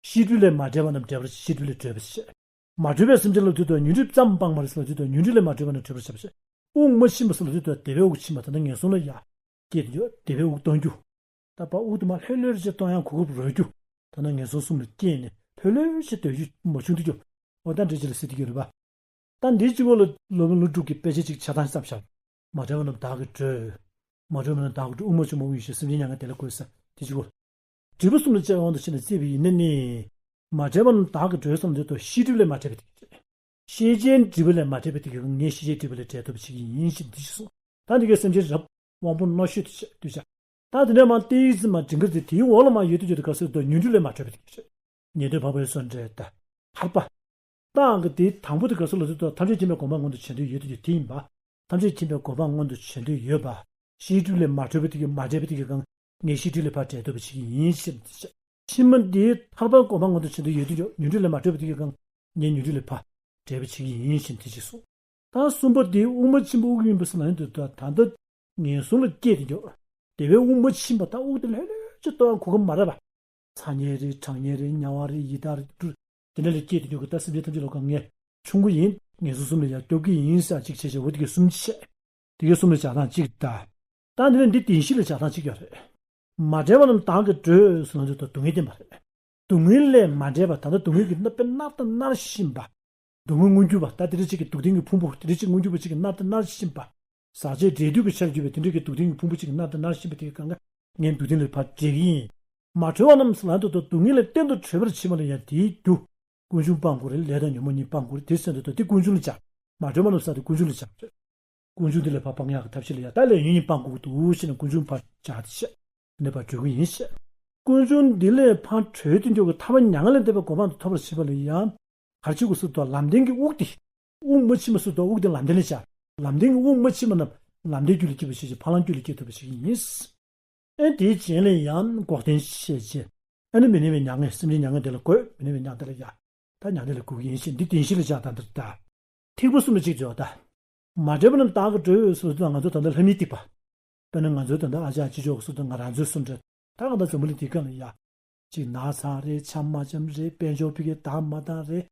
ཤེས་སྒྲིབ་ལས་མ་བསྒྲལ་བ་རྣམས་བསྒྲལ་བར་བྱ། ཤེས་སྒྲིབ་ལས་གྲོལ་བར་བྱ། དབུགས་མ་ཕྱིན་པ་ཟེར་ལབ་དུས་ད་ཉོན་སྒྲིབ་ཙམ་སྤངས་པ་རེད་ཟེར་ལབ་དུས་ད་ཉོན་སྒྲིབ་ལས་མ་གྲོལ་བ་རྣམས་གྲོལ་བར་བྱ་བ་བྱ། དབུགས་མ་ཕྱིན་པ་ཟེར་ལབ་དུས་ད་དེ་བས་དབུགས་ཕྱིན་པ་ད་ལྟ་ངན་སོང་ལ་ཡ། སྐྱེས་དེ་འཇོག་དེ་བས་དབུགས་གཏོང་རྒྱུ། ད་ཕར་དབུགས་དེ་མར་ལྷོད་ལྷོད་ཅིག་གཏོང་ཡང་གོ་སྐབས་རག་རྒྱུ། ད་ནང་ངན་སོང་གསུམ་ལ་སྐྱེས་ནས་ལྷོད་ལྷོད་ཅིག་སྡོད་རྒྱུ་མ་བྱུང་དུས་རྒྱུ། འོ་ད་འདྲ་ཅིག་ལ་ཟེར་དེ་གི་རེད་པ། ད་འདི་གཅིག་པོ་ལ་སློབ་དཔོན་ཀླུ་སྒྲུབ་ཀྱིས་དཔེ་ཆ་གཅིག་ཆ་ཚང་བརྩམས་བཞག་མ་བསྒྲལ་བ་རྣམས་བདག་གིས་བསྒྲལ། མ་བསྒྲལ་བ་རྣམས་བདག་གིས་བསྒྲལ། དབུགས་མ་ཕྱིན་པ་དབུགས་ཡིད་བཞིན། སེམས་ཅན་མྱ་ངན་བདེ་ལ་འགོད་ཟེར་དེ་གཅིག་པོ། འབྲས་བུ་གསུམ་ལ་སྤྱད་པའི་དབང་དུ་བྱས་ནས་བརྩིས་པ་ཡིན་ན་ནི། མ་བསྒྲལ་བ་རྣམས་བདག་གིས་བསྒྲལ་གསུངས་དུས་ཤེས་སྒྲིབ་ལས་མ་བསྒྲལ་བའི་དེ་གི་ཤེས་བྱའི་སྒྲིབ་པ་ལས་མ་བསྒྲལ་བའི་དེ་གི་ངས་ཤེས་བྱའི་སྒྲིབ་པ་ལས་བསྒྲལ་ཐུབ་པ་བྱེད་ཀྱི་ཡིན་ཞེས་འདི་ཞིག་གསུངས། ད་འདི་གའི་སེམས་ཅན་རབ་དབང་པོ་རྣོ་ཤོས་དེ་བྱས་དུས་བྱ། ད་དེ་ནས་མར་ཏོག་ཙམ་མར་འབྲིང་གར་དེ་དེའི་འོག་ལ་མར་ཡོད་དུས་ཡོད་དུས་ག་ཚོད་དུ་ཉོན་སྒྲིབ་ལས་མ་གྲོལ་བའི་དེ་གི་ཉེ་དོན་འཕགས་པའི་སོ་འདྲེ་ད་ཐར་པ། ཏང་གི་དེའི་དང་པོ་དེ་ག་ཚོད་ལ་དུས་དུ་ཐམས་ཅད་མཁྱེན་པའི་གོ་འཕང་མངོན་དུ་བྱེད་འདོད་ཡོད་དུས་ཀྱི་དེ་ཡིན་པ། ཐམས་ཅད་མཁྱེན་པའི་གོ་འཕང་མངོན་དུ་བྱེད་འདོད་ཡོད་པ། ཤེས་སྒྲིབ་ལས་མ་གྲོལ་བའི་དེ་གི་མ་བསྒྲལ་བའི་དེ་གི་གང་ངས་ཤེས་སྒྲིབ་ལས་ཕར་བསྒྲལ་ཐུབ་པ་ཞིག་ཡིན་ཞེས་དེ་བྱ། ཕྱི་མ་འདིའི་ཐར་པའི་གོ་འཕང་མངོན་དུ་བྱེད་འདོད་ཡོད་དུས་ཀྱི་ཉོན་སྒྲིབ་ལས་མ་གྲོལ་བའི་དེ་གི་གང་ངས་ཉོན་སྒྲིབ་ལས་ཕར་བསྒྲལ་བ་བྱེད་ཀྱི་ཡིན་ཞེས་དེ་བྱས་སོ། ད་གསུམ་པ་དེ་དབུགས་མ་ཕྱིན་པ་དབུགས་ཡིན་པ་ཟེར་ན་ཡིན་དུས་ད་ད་ལྟ་ངན་སོང་ལ་སྐྱེས་ཏེ་འགྱོ། དེ་བས་དབུགས་མ་ཕྱིན་པ་ད་དབུགས་དེ་ལྷོད་ལྷོད་ཅིག་གཏོང་ཡང་གོ་སྐབས་མ་རག་པ། ཚ་དམྱལ་རེད། གྲང་དམྱལ་རེད། དམྱལ་བ་རེད། ཡི་དྭགས་རེད། དུད་འགྲོ་དེ་འདྲ་ལ་སྐྱེས་ཏེ་འགྱོ་གི། ད་སེམས་ཅན་ཐམས་ཅད་ལ་གང་ངས་ཆུང་ཀུ་ཡིན། ངན་སོང་གསུམ་ལ་ཡང་སྐྱོབ་ཀྱི་ཡིན་ཟེར་ཅིག་བྱས་བྱས། འོ་དེ་གའི་གསུམ་བྱས། དེ་གའི་གསུམ་ལ་བྱ་སྟངས་གཅིག་ད། ད་འདི་ནས་འདི་བདེན་བཞི་ལ་བྱ་སྟངས་གཅིག་ཡོད་རེད། མ་བསྒྲལ་བ་རྣམས་བདག་གིས་བསྒྲལ་ཟེར་ན་འདི་ད་སྡུག་བསྔལ་བསྟན་པ་རེད། སྡུག་བསྔལ་ལས་མ་བསྒྲལ་བ། ད་ལྟ་སྡུག་བསྔལ་གྱིས་མནར་བས་མནར་དང་མནར་བཞིན་པ། སྡུག་བསྔལ་མངོན་གྱུར་པ། ད་དེ་འདྲ་ཅིག་གི་སྡུག་བདེན་གྱི་ཕུང་པོ་དེ་འདྲ་ཅིག་མངོན་གྱུར་པ་ཅིག་གིས་མནར་དང་མནར་བཞིན་པ། ཟག་བཅས་འབྲས་དུས་ཀྱི་ཆར་གྱུར་པའི་དེ་འདྲ་གི་སྡུག་བདེན་གྱི་ཕུང་པོ་ཅིག་གིས་མནར་དང་མནར་བཞིན་པ་དེ་གང་ག་ངས་སྡུག་བདེན་ལས་ཕར་བསྒྲལ་གྱི་ཡིན། མ་གྲོལ་བ་རྣམས་ལ་འདོད་དོ། སྡུག་བསྔལ་ལས་གཏན་དུ་གྲོལ་བར་བྱེད་པ་ལ་ཡང་དེའི་རྒྱུ། ཀུན་འབྱུང་སྤང་དགོས་རེད། ལས་དང་ཉོན་མོངས་གཉིས་སྤང་དགོས་རེད། དེ་ཟེར་འདོད་དོ་དེ་ཀུན་འབྱུང་ལ་བྱ། མ་གྲོལ་བ་རྣམས་ཟེར་དེ་ཀུན་འབྱུང་ལ་བྱ། ཀུན་འབྱུང་འདི་ལས་ཕར་སྤང་ཡག་གི་ཐབས་ཤེས་ལ་ཡང་ད་ལས་ཉོན་གཉིས་སྤང་དགོས་ཀྱི་འདུག་ཞེ་ན་ཀུན་འབྱུང་ཕར་བྱ་སྟེ་བཤད། འདི་ནས་ཕར་གྲོལ་གྱི་ཡིན་ཞེས། ཀུན་འབྱུང་འདི་ལས་ཕར་གྲོལ་དུ་འཇུག་གི་ཐར་པ་མྱ་ངན་ལས་འདས་པའི་གོ་འཕང་དུ་ཐོབ་པར་བྱེད་པ་ལ་ཡང་། གར་བྱེད་དགོས་སུ་དོ་ལམ་བདེན་གྱི་དབུགས་དེ། དབུགས་མ་ཕྱིན་པ་སུ་དོ་དབུགས་དེ་ལམ་བདེན་ལས་བྱ། ལམ་བདེན་གྱི་དབུགས་མ་ཕྱིན་པ་རྣམས་ལམ་བདེན་རྒྱུད་ལ་སྐྱེ་བ་ཞིག་ཕ་ལམ་རྒྱུད་ལ་སྐྱེ་ཐུབ་པ་ཞིག་ཡིན། ཨེ་དེའི་རྗེས་ལ་ཡང་འགོག་བདེན་ཞེས་བྱས། ཨེ་ནི་མི་གནས་པའི་མྱ་ངན། སེམས་ཅན་མྱ་ངན་འདི་ལ་འགོད། མི་གནས་པའི་མྱ་ངན་འདི་ལ་ཡ། ད་མྱ་ངན་ལས་འགོག་གི་ཡིན་ཞེས་འདི་བདེན་བཞི་ལ་བྱ་དང་འདིར་ད། ཐིགས་པ་གསུམ་ལ་གཅིག་བརྗོད་ད། མ་བསྒྲལ་བ་རྣམས་བདག་གིས་བསྒྲལ་ཟེར་དུས་ང་ཚོ་ད་ལྟ་ལྷ་མིའི་ཐིགས་པ། དཔེར་ན་ང་ཚོའི་ད་ལྟ་ཨ་ཅག་ཅི་ལྕོགས་སུ་དང་ང་རང་ཚོའི་གསུམ་འདྲ། ད་གང་ལྟར་འཛམ་བུ་གླིང་འདིའི་སྒང་ལ་ཡ། གཅིག་ནགས་ཚང་རེད། འཆམ་མ་འཆམ་རེད། དཔལ་འབྱོར་ཕ་གིར་བདག་མ་བདག་རེད།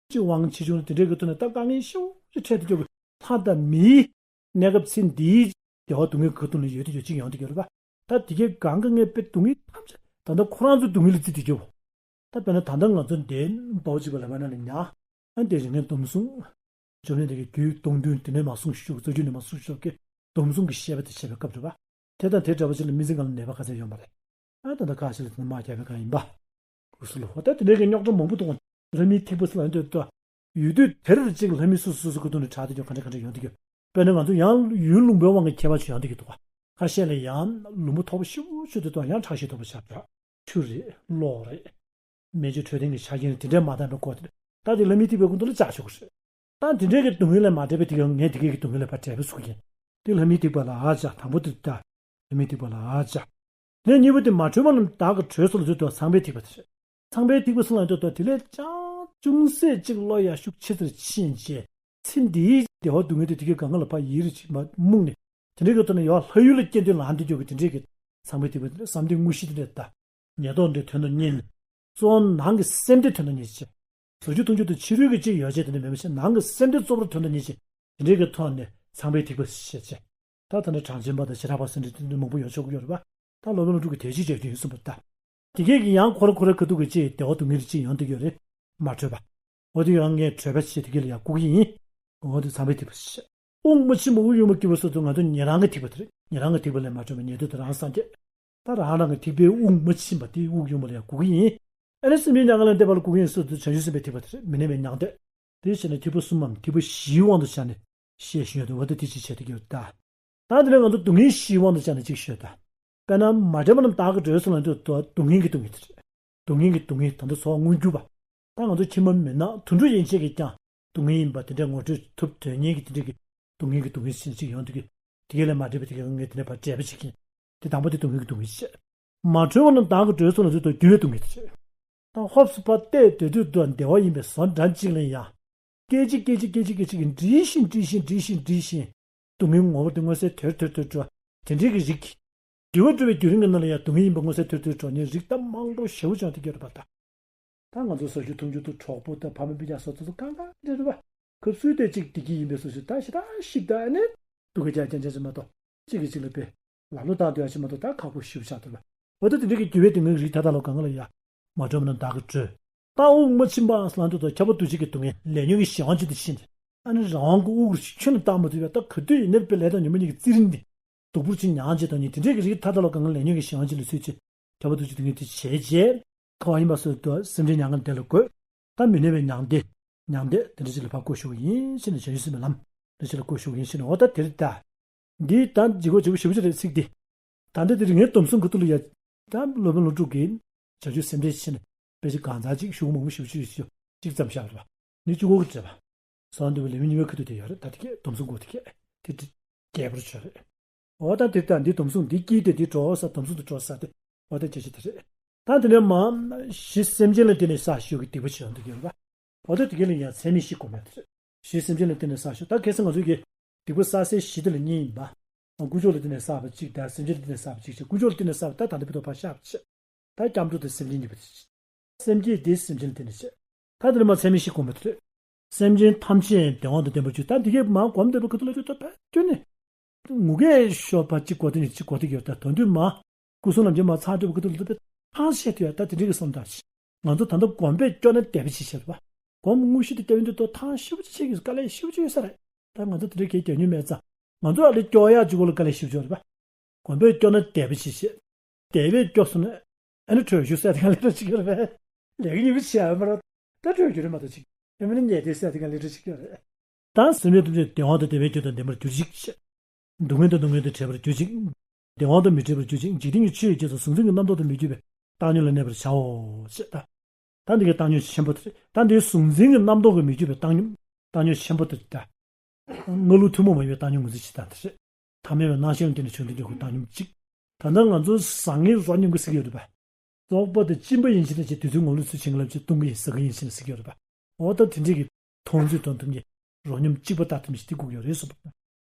གཅིག་དབང་ཆེ་ཆུང་དེ་འདྲའི་གི་ཐོག་ནས་ད་དཀའ་ངལ་ཤུགས་ཆེ་འཕྲད་དུ་འཇུག་གི། ལྷ་དང་མིའི་གནས་སྐབས་ཚེ་འདིའི་བདེ་བ་སྡུག་བསྔལ་གི་ཐོག་ནས་ཡོད་དུ་ཡོད་ཅིག་ཡོང་དུ་ཡོད་རེད་པ། ད་དེ་གའི་སྒང་གི་ངས་དཔེ་སྡུག་བསྔལ་ཐམས་ཅད་ད་ལྟ་ཁོ་རང་ཚོའི་སྡུག་བསྔལ་ལ་བརྩིས་ཏེ་འཇོག་ད་དཔེར་ན་ད་ལྟ་ང་ཚོ་འདི་འབའ་བོ་གཅིག་པ་ལ་མ་ན་ལ་ཉ། ཨ་འདི་རིང་ངན་སྡོམ་བཟུང་། འཇོམས་ནས་དེ་གའི་རྒྱུད་སྟོང་བདུན་དེ་ནས་མ་གསུངས་ཤིག་རྩ་རྒྱུད་ནས་མ་གསུངས་ཤིག་གི་སྡོམ་བཟུང་གི་བཤད་པ་དེ་བྱས་པའི་སྐབས་རེད་པ། དེ་དང་དེ་འདྲ་བ་ཅིག་ལ་མི་ཚེ་སྒང་ལ་ནད་པ་ག་ཚད་ཡོང་པ་རེད། ཨ་ད་ལྟ་ཁ་ཤས་ལ་དེ་ནས་དམག་རྒྱག་པའི་སྒང་ཡིན་པ། གུ་སུ་ལ་ཧོ་ད་དེ་འདྲའི་གི་རྙོག་དྲ་མང་པོ་འདུག་ལྷ་མིའི་ཐིགས་པ་ཟེར་ལ་འདོད་དོ། ཡུལ་དུས་དེར་གཅིག་ལྷ་མི་སོ་སོ་སོ་སོ་གི་ཐོག་ནས་དྲག་དེ་ཀྱང་ག་འདྲ་ག་འདྲ་ཡོང་དེ་ཀྱང་། དཔེར་ན་ང་ཚོ་ཡང་ཡུལ་ལུང་པའི་དབང་གི་ཁྱད་པར་ཅིག་ཡོང་དེ་ཀྱང་འདུག་ག་ཁ་ཤས་ལ་ཡང་ལུང་པ་མཐོ་པོ་ཤུགས་ཆུ་དེ་དང་ཡང་ཁྲག་ཤེད་མཐོ་པོ་ཆགས་འགྲོ། ཆུ་རེད། གློག་རེད། སྨན་བཅོས་འཕྲོད་བསྟེན་གྱི་ཆ་རྐྱེན་རེད། དེ་འདྲས་མ་འདང་བའི་སྐོར་དེ་ད་དེ་ལྷ་མིའི་ཐིགས་པའི་ཁུངས་དུ་ལ་བཅག་ཆོག་གི་རེད། ད་དེ་འདྲས་ཀྱི་སྡུག་བསྔལ་ལས་མ་བསྒྲལ་བའི་ཐིགས་ཀྱང་ངས་དེ་གས་ཀྱི་སྡུག་བསྔལ་ལས་ཕར་བསྒྲལ་བའི་གཟུགས་ཡིན། དེ་ལྷ་མིའི་ཐིགས་པ་ལ་ཨ་ཅག་དང་པོ་དེ་ད། ལྷ་མིའི་ཐིགས་པ་ལ་ཨ་ཅག་དེ་གཉིས་པོ་དེ་མ་གྲོལ་བ་རྣམས་བདག་གིས་གྲོལ་སོ་ལ་འཛུལ་དུ་ཚངས་པའི་ཐིགས་པ་དེ་རེད། ཚངས་པའི་ཐིགས་པ་སུ་ལ་འདོད་དོ་དེ་ལས་ཀྱང་ཅུང་ཟད་ཅིག་བློ་ཡ་ཤུགས་ཆེ་ཚར་ཕྱིན་རྗེས་ཚེ་འདིའི་བདེ་བ་སྡུག་བསྔལ་དེ་དེ་གའི་གང་ག་ལ་ཕར་ཡིད་རེ་ཅིག་མ་རྨུགས་ནས་དེ་འདྲའི་གི་ཐོག་ནས་ཡང་ལྷ་ཡུལ་ལ་སྐྱེ་འདོད་ལངས་ཏེ་འཇོག་གི་དེ་འདྲའི་གི་ཚངས་པའི་ཐིགས་པ་དེ་ལ་བསམ་གཏན་དངོས་གཞི་དེ་འདྲ་ད་ཉེར་བསྡོགས་འདྲའི་དོན་དུ་གཉེར་ནས་གཙོ་བོ་ནང་གི་སེམས་དེ་དོན་དུ་གཉེར་བྱེད། ཟུར་གྱི་ཐུང་ཆུང་དུ་ཕྱི་རོལ་གྱི་ཅིག་ཡོ་བྱད་དེ་འདྲ་མེད་པ་ཞིག་ནང་གི་སེམས་དེ་གཙོ་བོར་དོན་དུ་གཉེར་བྱེད། དེ་འདྲའི་གི་ཐོག་ནས་ཚངས་པའི་ཐིགས་པ་ཞེས་བྱ། ད་ད་ནི་གྲངས་ཅན་པ་དང་བྱེ་བྲག་པ་ཟེར་འདྲ་དེ་འདྲ་མང་པོ་ཡོང་ཆོག་གི་ཡོད་རེད་པ། ད་སློབ་དཔོན་ཀླུ་སྒྲུབ་ཀྱིས་དེ་ཅིག་བྱས་དུས་གསུངས་པ་ལྟར། དེ་གས་ཀྱི་ཡང་འཁོར་འཁོར་ག་དུས་ཀྱི་ཅིག་བདེ་བ་སྡུག་བསྔལ་ཅིག་ཡོང་དུས་ཡོད་རེད། མ་གྲོལ་བ། འོ་དེ་ཡང་ངས་གྲོལ་བ་ཞེས་དེ་གས་ལ་ཡང་བཀུག་གི་ཡིན། འོ་དེ་ཚངས་པའི་ཐིགས་པ་ཞེས། དབུགས་མ་ཕྱིན་པ་དབུགས་དབྱུང་བ་སྐྱེ་བ་སོགས་དུ་ང་ཚོ་ཉན་རང་གི་ཐིགས་པ་དེ་རེད། ཉན་རང་གི་ཐིགས་པ་ལས་མ་གྲོལ་བ་ཉན་ཐོས་དེ་རང་སངས་རྒྱས། ད་རང་རང་གི་ཐིགས་པའི་དབུགས་མ་ཕྱིན་པ་དེ་དབུགས་དབྱུང་བ་ལ་ཡང་བཀུག་གི་ཡིན། ཨ་ནི་སེམས་ཅན་མྱ་ངན་ལས་འདས་པ་ལ་བཀུག་གི་ཡིན་སོགས་དུ་བྱང་ཆུབ་སེམས་དཔའི་ཐིགས་པ་དེ་རེད། མི་གནས་པའི་མྱང་འདས། དེ་བྱས་ནས་ཐིགས་པ་གསུམ་མམ་ཐིགས་པ་བཞིའི་དབང་དུ་བྱས་ནས་བཤད་བཞིན་ཡོད་དུ་བ་དེ་དེ་ཅིག་བྱས་ཏེ་ཡོད་ད། ད་དེ་ནས་ང་ཚོ་སྡུག་བསྔལ་བཞིའི་དབང་དུ་བྱས་ནས་ཅིག་ཤོད་ད། དཔེར་ན་མ་བསྒྲལ་བ་རྣམས་བདག་གིས་གྲོལ་སོང་ལ་འདོད་དོ་སྡུག་བསྔལ་གྱི་སྡུག་བསྔལ་དེ་རེད། སྡུག་བསྔལ་གྱི་སྡུག་བསྔལ་ད་ལྟ་ཚོར་བ་མངོན་གྱུར་པ། ད་ང་ཚོ་ཁྱིམ་པ་མི་ནག་དུད་འགྲོ་ཡན་ཆད་ཀྱིས་ཀྱང་སྡུག་བསྔལ་ཡིན་པ་དེ་འདྲ་ངོ་སྤྲོད་ཐུབ་དོན་གཉེར་གྱི་དེ་འདྲ་གི་སྡུག་བསྔལ་གྱི་སྡུག་བསྔལ་ཞིག་ཅིག་ཡོང་དུས་ཀྱི་དེ་གས་ལས་མ་བསྒྲལ་བའི་དེ་གས་ངས་དེ་ནས་ཕར་བསྒྲལ་བ་ཞིག་ཡིན། དེ་དང་པོ་དེ་སྡུག་བསྔལ་གྱི་སྡུག་བསྔལ་ཞིག་མ་གྲོལ་བ་རྣམས་བདག་གིས་གྲོལ་སོང་ལ་འདོད་དོ་འགྱུར་བའི་སྡུག་བསྔལ་དེ་རེད། ད་ཧོབ་སུ་ཕར་བལྟས་སྡོད་དུས་དུ་བདེ་བ་ཡིན་པའི་བཟོ་འདྲ་གཅིག་ལ་ཡང་། སྐད་ཅིག་སྐད་ཅིག་སྐད་ཅིག་སྐད་ཅིག་གིས་འདྲིས་ཤིང་འདྲིས་ཤིང་འདྲིས་ཤིང་འདྲིས་ཤིང་། སྡུག་བསྔལ་ངོ་བོ་དེ་མངོན་གསལ་དོད་དོད་དོད་འགྲོ། དེ་འདྲའི་གི་རིགས་ཀྱིས། འགྱུར་བ་འགྲོ་བའི་བརྒྱུད་རིམ་གྱི་ནང་ལ་ཡང་སྡུག་བསྔལ་ཡིན་པ་མངོན་གསལ་དོད་དོད་འགྲོ་ནས་རིགས་ལྟ་མང་པོ་ཞེ་པོ་ཅིག་ཡོང་དུ་ཡོད་རེད་པ་ད། ད་ང་ཚོ་སོ་སོའི་མཐོང་ཆོས་དང་གྲོགས་པོ་དང་ཕ་མ་སྤུན་ཀྱག་སོགས་ཚོ་གང་ག་འདྲ་རེད་པ། སྐབས་སུ་དེ་གཅིག་བདེ་སྐྱིད་ཡིན་པའི་སོ་སོའི་ད་ཞེ་དྲག་ཞིབ་ད་ཨ་ནི། སྡུག་གི་རྒྱ་རྐྱང་རྐྱང་ཅིག་མ་གཏོགས་གཅིག་གིས་གཅིག་ལ་དཔེ། ལ་ལོ་བཏང་སྡོད་ཡ་ཅིག་མ་གཏོགས་ད་ཁག་པོ་ཞེ་པོ་ཆགས་འདུག་པ། འོ་ད་དེ་འདྲ་གི་འགྱུར་བའི་སྡུག་བསྔལ་རིགས་མཐའ་དག་ལ་གང་ག་ལ་ཡ། མ་གྲོལ་བ་རྣམས་བདག་གིས་གྲོལ། ད་དབུགས་མ་ཕྱིན་པ་ལ་འདུག་ད་ཁྱབ་པ་འདུ་བྱེད་ཀྱི་སྡུག་བསྔལ་ལས་ཉོན་གྱི་གཞན་དབང་ཅན་དུ་ཕྱིན་ཏེ། ཨ་ནི་རང་དབང་གི་དབུགས་རིགས་ཁྱོན་ནས་བཏང་མ་ཐུབ་པས། ད་ག་དུས་ཡིན་ནའི་དཔེ་ལས་དང་ཉོན་མོངས་གཉིས་ཀྱི་རྩིས་རིན་འདི། སྡུག་པོར་ཅིག་མྱང་བྱེད་དང་ཉིད་དེ་འདྲས་ཀྱི་རིགས་མཐའ་དག་ལ་གང་ག་ལས་ཉོན་གྱི་གཞན་དབང་ཅན་ལ་ཚུད་ཅིང་། ཁྱབ་པ་འདུ་བྱེད་སྡུག་བསྔལ་དེ་བྱས་རྗེས། ཁ་བ་ཡིན་པ་སོགས་དུ་སེམས་ཅན་མྱ་ངན་འདས་ལ་འགོད། ད་མི་གནས་པའི་མྱང་འདས། མྱང་འདས་དེ་འདྲ་ཅིག་ལ་ཕར་བཀོད་ཞུ་བ་ཡིན་ཕྱིན་ནས། བྱང་ཆུབ་སེམས་དཔའི་ལམ་འདི་ཅིག་ལ་བཀོད་ཞུ་བ་ཡིན་ཕྱིན་ནས། འོ་ད་དེ་རེད་ད། འདི་ད་ལྗིད་ཁོག་ལྗིད་པོ་ཞེ་པོ་ཅིག་རེད་ཚིག་འདི། ད་ལྟ་དེ་རིང་ངའི་སྡོམ་གསུམ་གྱི་ཐོག་ལ་ཡ། ད་སློབ་དཔོན་ཀླུ་སྒྲུབ་ཀྱིས་བྱང་ཆུབ་སེམས་འགྲེལ་ཕྱིན་ནས་དཔེ་ཆ་གང་ཚང་ཅིག་ཤོག་གུ་མང་པོ་ཞེ་པོ་ཅིག་ཡོད་ཅིག་ཙམ་བཞག་རེད་པ། ནི་བཅུ་གོ་གི་འགྲེལ་པ། གསང་འདུས་པའི་ལེའུ་གཉིས་པའི་ཁ་ཐུག་དེ་ཡོད་རེད། ད་དེ་གས་སྡོམ་གསུམ་གོ་དེ་གས་དེ་དེ་རྒྱས་པར་བརྗོད་རེད། འོ་ད་དེ་ད་འདི་སྡོམ་གསུམ་འདི་དཀྱིལ་དེ་འདི་འགྲོ་ས་སྡོམ་གསུམ་དུ་འགྲོ་ས་དེ། འོ་ད་སྐད་ཆ་དེ་རེད། ད་དེ་ནས་མ་གཞི་སེམས་ཅན་ལ་བརྟེན་ནས་བསགས་ཞེས་པའི་སྡིག་པ་ཆེ་བ་འདི་ཡོད་རེད་པ། འོ་ད་དེ་གས་ལ་ཡང་ཚད་མེད་བཞི་བསྒོམ་ཡ་དེ་རེད། གཞི་སེམས་ཅན་ལ་བརྟེན་ནས་བསགས་ཞེས། ད་གལ་སྲིད་ང་ཚོ་གི་སྡིག་པ་བསགས་སའི་གཞི་དེ་ལ་གཉིས་ཡིན་པ། དཀོན་མཆོག་ལ་བརྟེན་ནས་བསགས་པ་གཅིག་དང་། སེམས་ཅན་ལ་བརྟེན་ནས་བསགས་པ་གཅིག་བྱས། དཀོན་མཆོག་ལ་བརྟེན་ནས་བསགས་པ་ད་ད་ལྟ་བར་དུ་ཕར་བཞག་པ་བྱས། ད་སྐྱབས་འགྲོ་དང་སེམས་ཅན་གཉིས་པོ་དེ་བྱས། སེམས་བསྐྱེད་དེ་སེམས་ཅན་ལ་བརྟེན་ནས་བྱས། ད་དེ་ནས་མ་ཚད་མེད་བཞི་བསྒོམ་པ་དེ་རེད། སེམས་ཅན་ཐམས་ཅད་བདེ་བ་དང་ལྡན་པར་གྱུར། ད་འདི་གས་མ་བསྒོམ་བསྡད་པའི་ཁ་ཐུག་ལ་ད་ད་ཕར་བསྐྱོན་ནས། ངུ་སྐད་ཤོར་བ་གཅིག་གོ་དེ་ནས་གཅིག་གོ་དེ་གས་ད་དོན་དུ་མ། སྐུ་གསུམ་ལམ་གྱི་མ་ཚར་འགྲོ་བའི་ཁ་ཐུག་ལ་ད་ཕར་ཐང་ཤད་དུ་ཡ། ད་དེ་འདྲའི་གི་བསམ་བཏང་ཞིག་ང་ཚོ་ད་ལྟ་སྒོམ་པས་སྐྱོ་ན་དད་པ་ཅིག་བྱེད་པ། སྒོམ་དངོས་གཞི་དེ་སྐྱོ་ཡོང་དུས་ད་ཐང་ཤུགས་ཆེ་གི་དཀའ་ལས་ཤུགས་ཆེ་ཡོད་ས་རེད། ད་ང་ཚོ་དེ་འདྲའི་གས་རྒྱག་མྱོང་མེད་ཙང་། ང་ཚོ་ཨ་ལས་སྐྱོ་ཡག་གཅིག་པོ་ལ་དཀའ་ལས་ཤུགས་ཆེ་རེད་པ། སྒོམ་པས་སྐྱོ་ན་དད་པ་ཅིག་བྱེད། དད་པས་སྐྱོ་སོང་ན། ཨ་ནི་བྲོས་བྱོལ་ཟེར་དེ་ག་ལས་འདྲ་ཅིག་ཡོད་རེད་པས། ལས་ཀ་གཉིས་པོ་བྱས་ཡོད་མ་རེད། ད་བྲོས་བྱོལ་རེད་མ་གཏོགས་ཅིག་ཨ་མིན་ཉལ་བསྡད་ཟེར་དེ་ག་ལས་འདྲ་ཅིག་ཡོད་རེད། ད་སེམས་ཅན་ཐམས་ཅད་བདེ་བ་དང་བདེ་བའི་རྒྱུ་དང་ལྡན་པར་གྱུར་ཅིག་སྡུག་བསྔལ་དང་སྡུག་བསྔལ་དང་བྲལ་བར་གྱུར་ཅིག་བདེ་བ་དང་མི་འབྲལ་བར་གྱུར་ཅིག་འཇིག་རྟེན་གྱི་ཆོས་ཀྱི་རྗེས་སུ་གཟུང་འཛིན་གྱི་རྣམ་རྟོག་དང་མི་འགྱུར་བའི་བཏང་སྙོམས་ལ་གནས་པར་བྱའོ་ཞེས་ད། ད་འདི་གའི་བཏང་སྙོམས་ཆེན་པོ་དེ་རེད། ད་འདིའི་གཟུང་འཛིན་གྱི་རྣམ་རྟོག་གིས་མི་འགྱུར་བའི་བཏང་སྙོམས། བཏང་སྙོམས་ཆེན་པོ་དེ་རེད་ད། སྔ་ལུགས་ཐུན་མོང་མ་ཡིན་པའི་བཏང་སྙོམས་ངོས་འཛིན་བྱེད་སྟངས་དེ་རེད། ཐ་མལ་པའི་སྣང་ཞེན་ལ་བརྟེན་ནས་བྱུང་དོན་གྱི་བཏང་སྙོམས་གཅིག་ད་ལྟ་ང་ཚོ་བཟང་ངན་རོ་སྙོམས་ཀྱི་ཟེར་གྱི་ཡོད་རེད་པ། བཙོག་པ་དང་གཅིན་པ་ཡིན་ཕྱིན་ན་ཅིག་དུས་ཚོད་ངོ་ལོག་ཚུལ་བྱེད་ཀྱི་ལབ་ཅིག་བཏུང་གི་ཡིན་ཟ་གི་ཡིན་ཕྱིན་ན་ཟེར་གྱི་ཡོད་རེད་པ། འོ་ད་དེ་འདྲས་ཀྱི་མཐོང་ཚུལ་དང་མཐུན་གྱི་རོ་སྙོམས་གཅིག་པ་ལྟར་ཐུབ་མི་ཞིག་དེ་དགོས་ཀྱི་ཡོད་རེད་གསུངས་པ།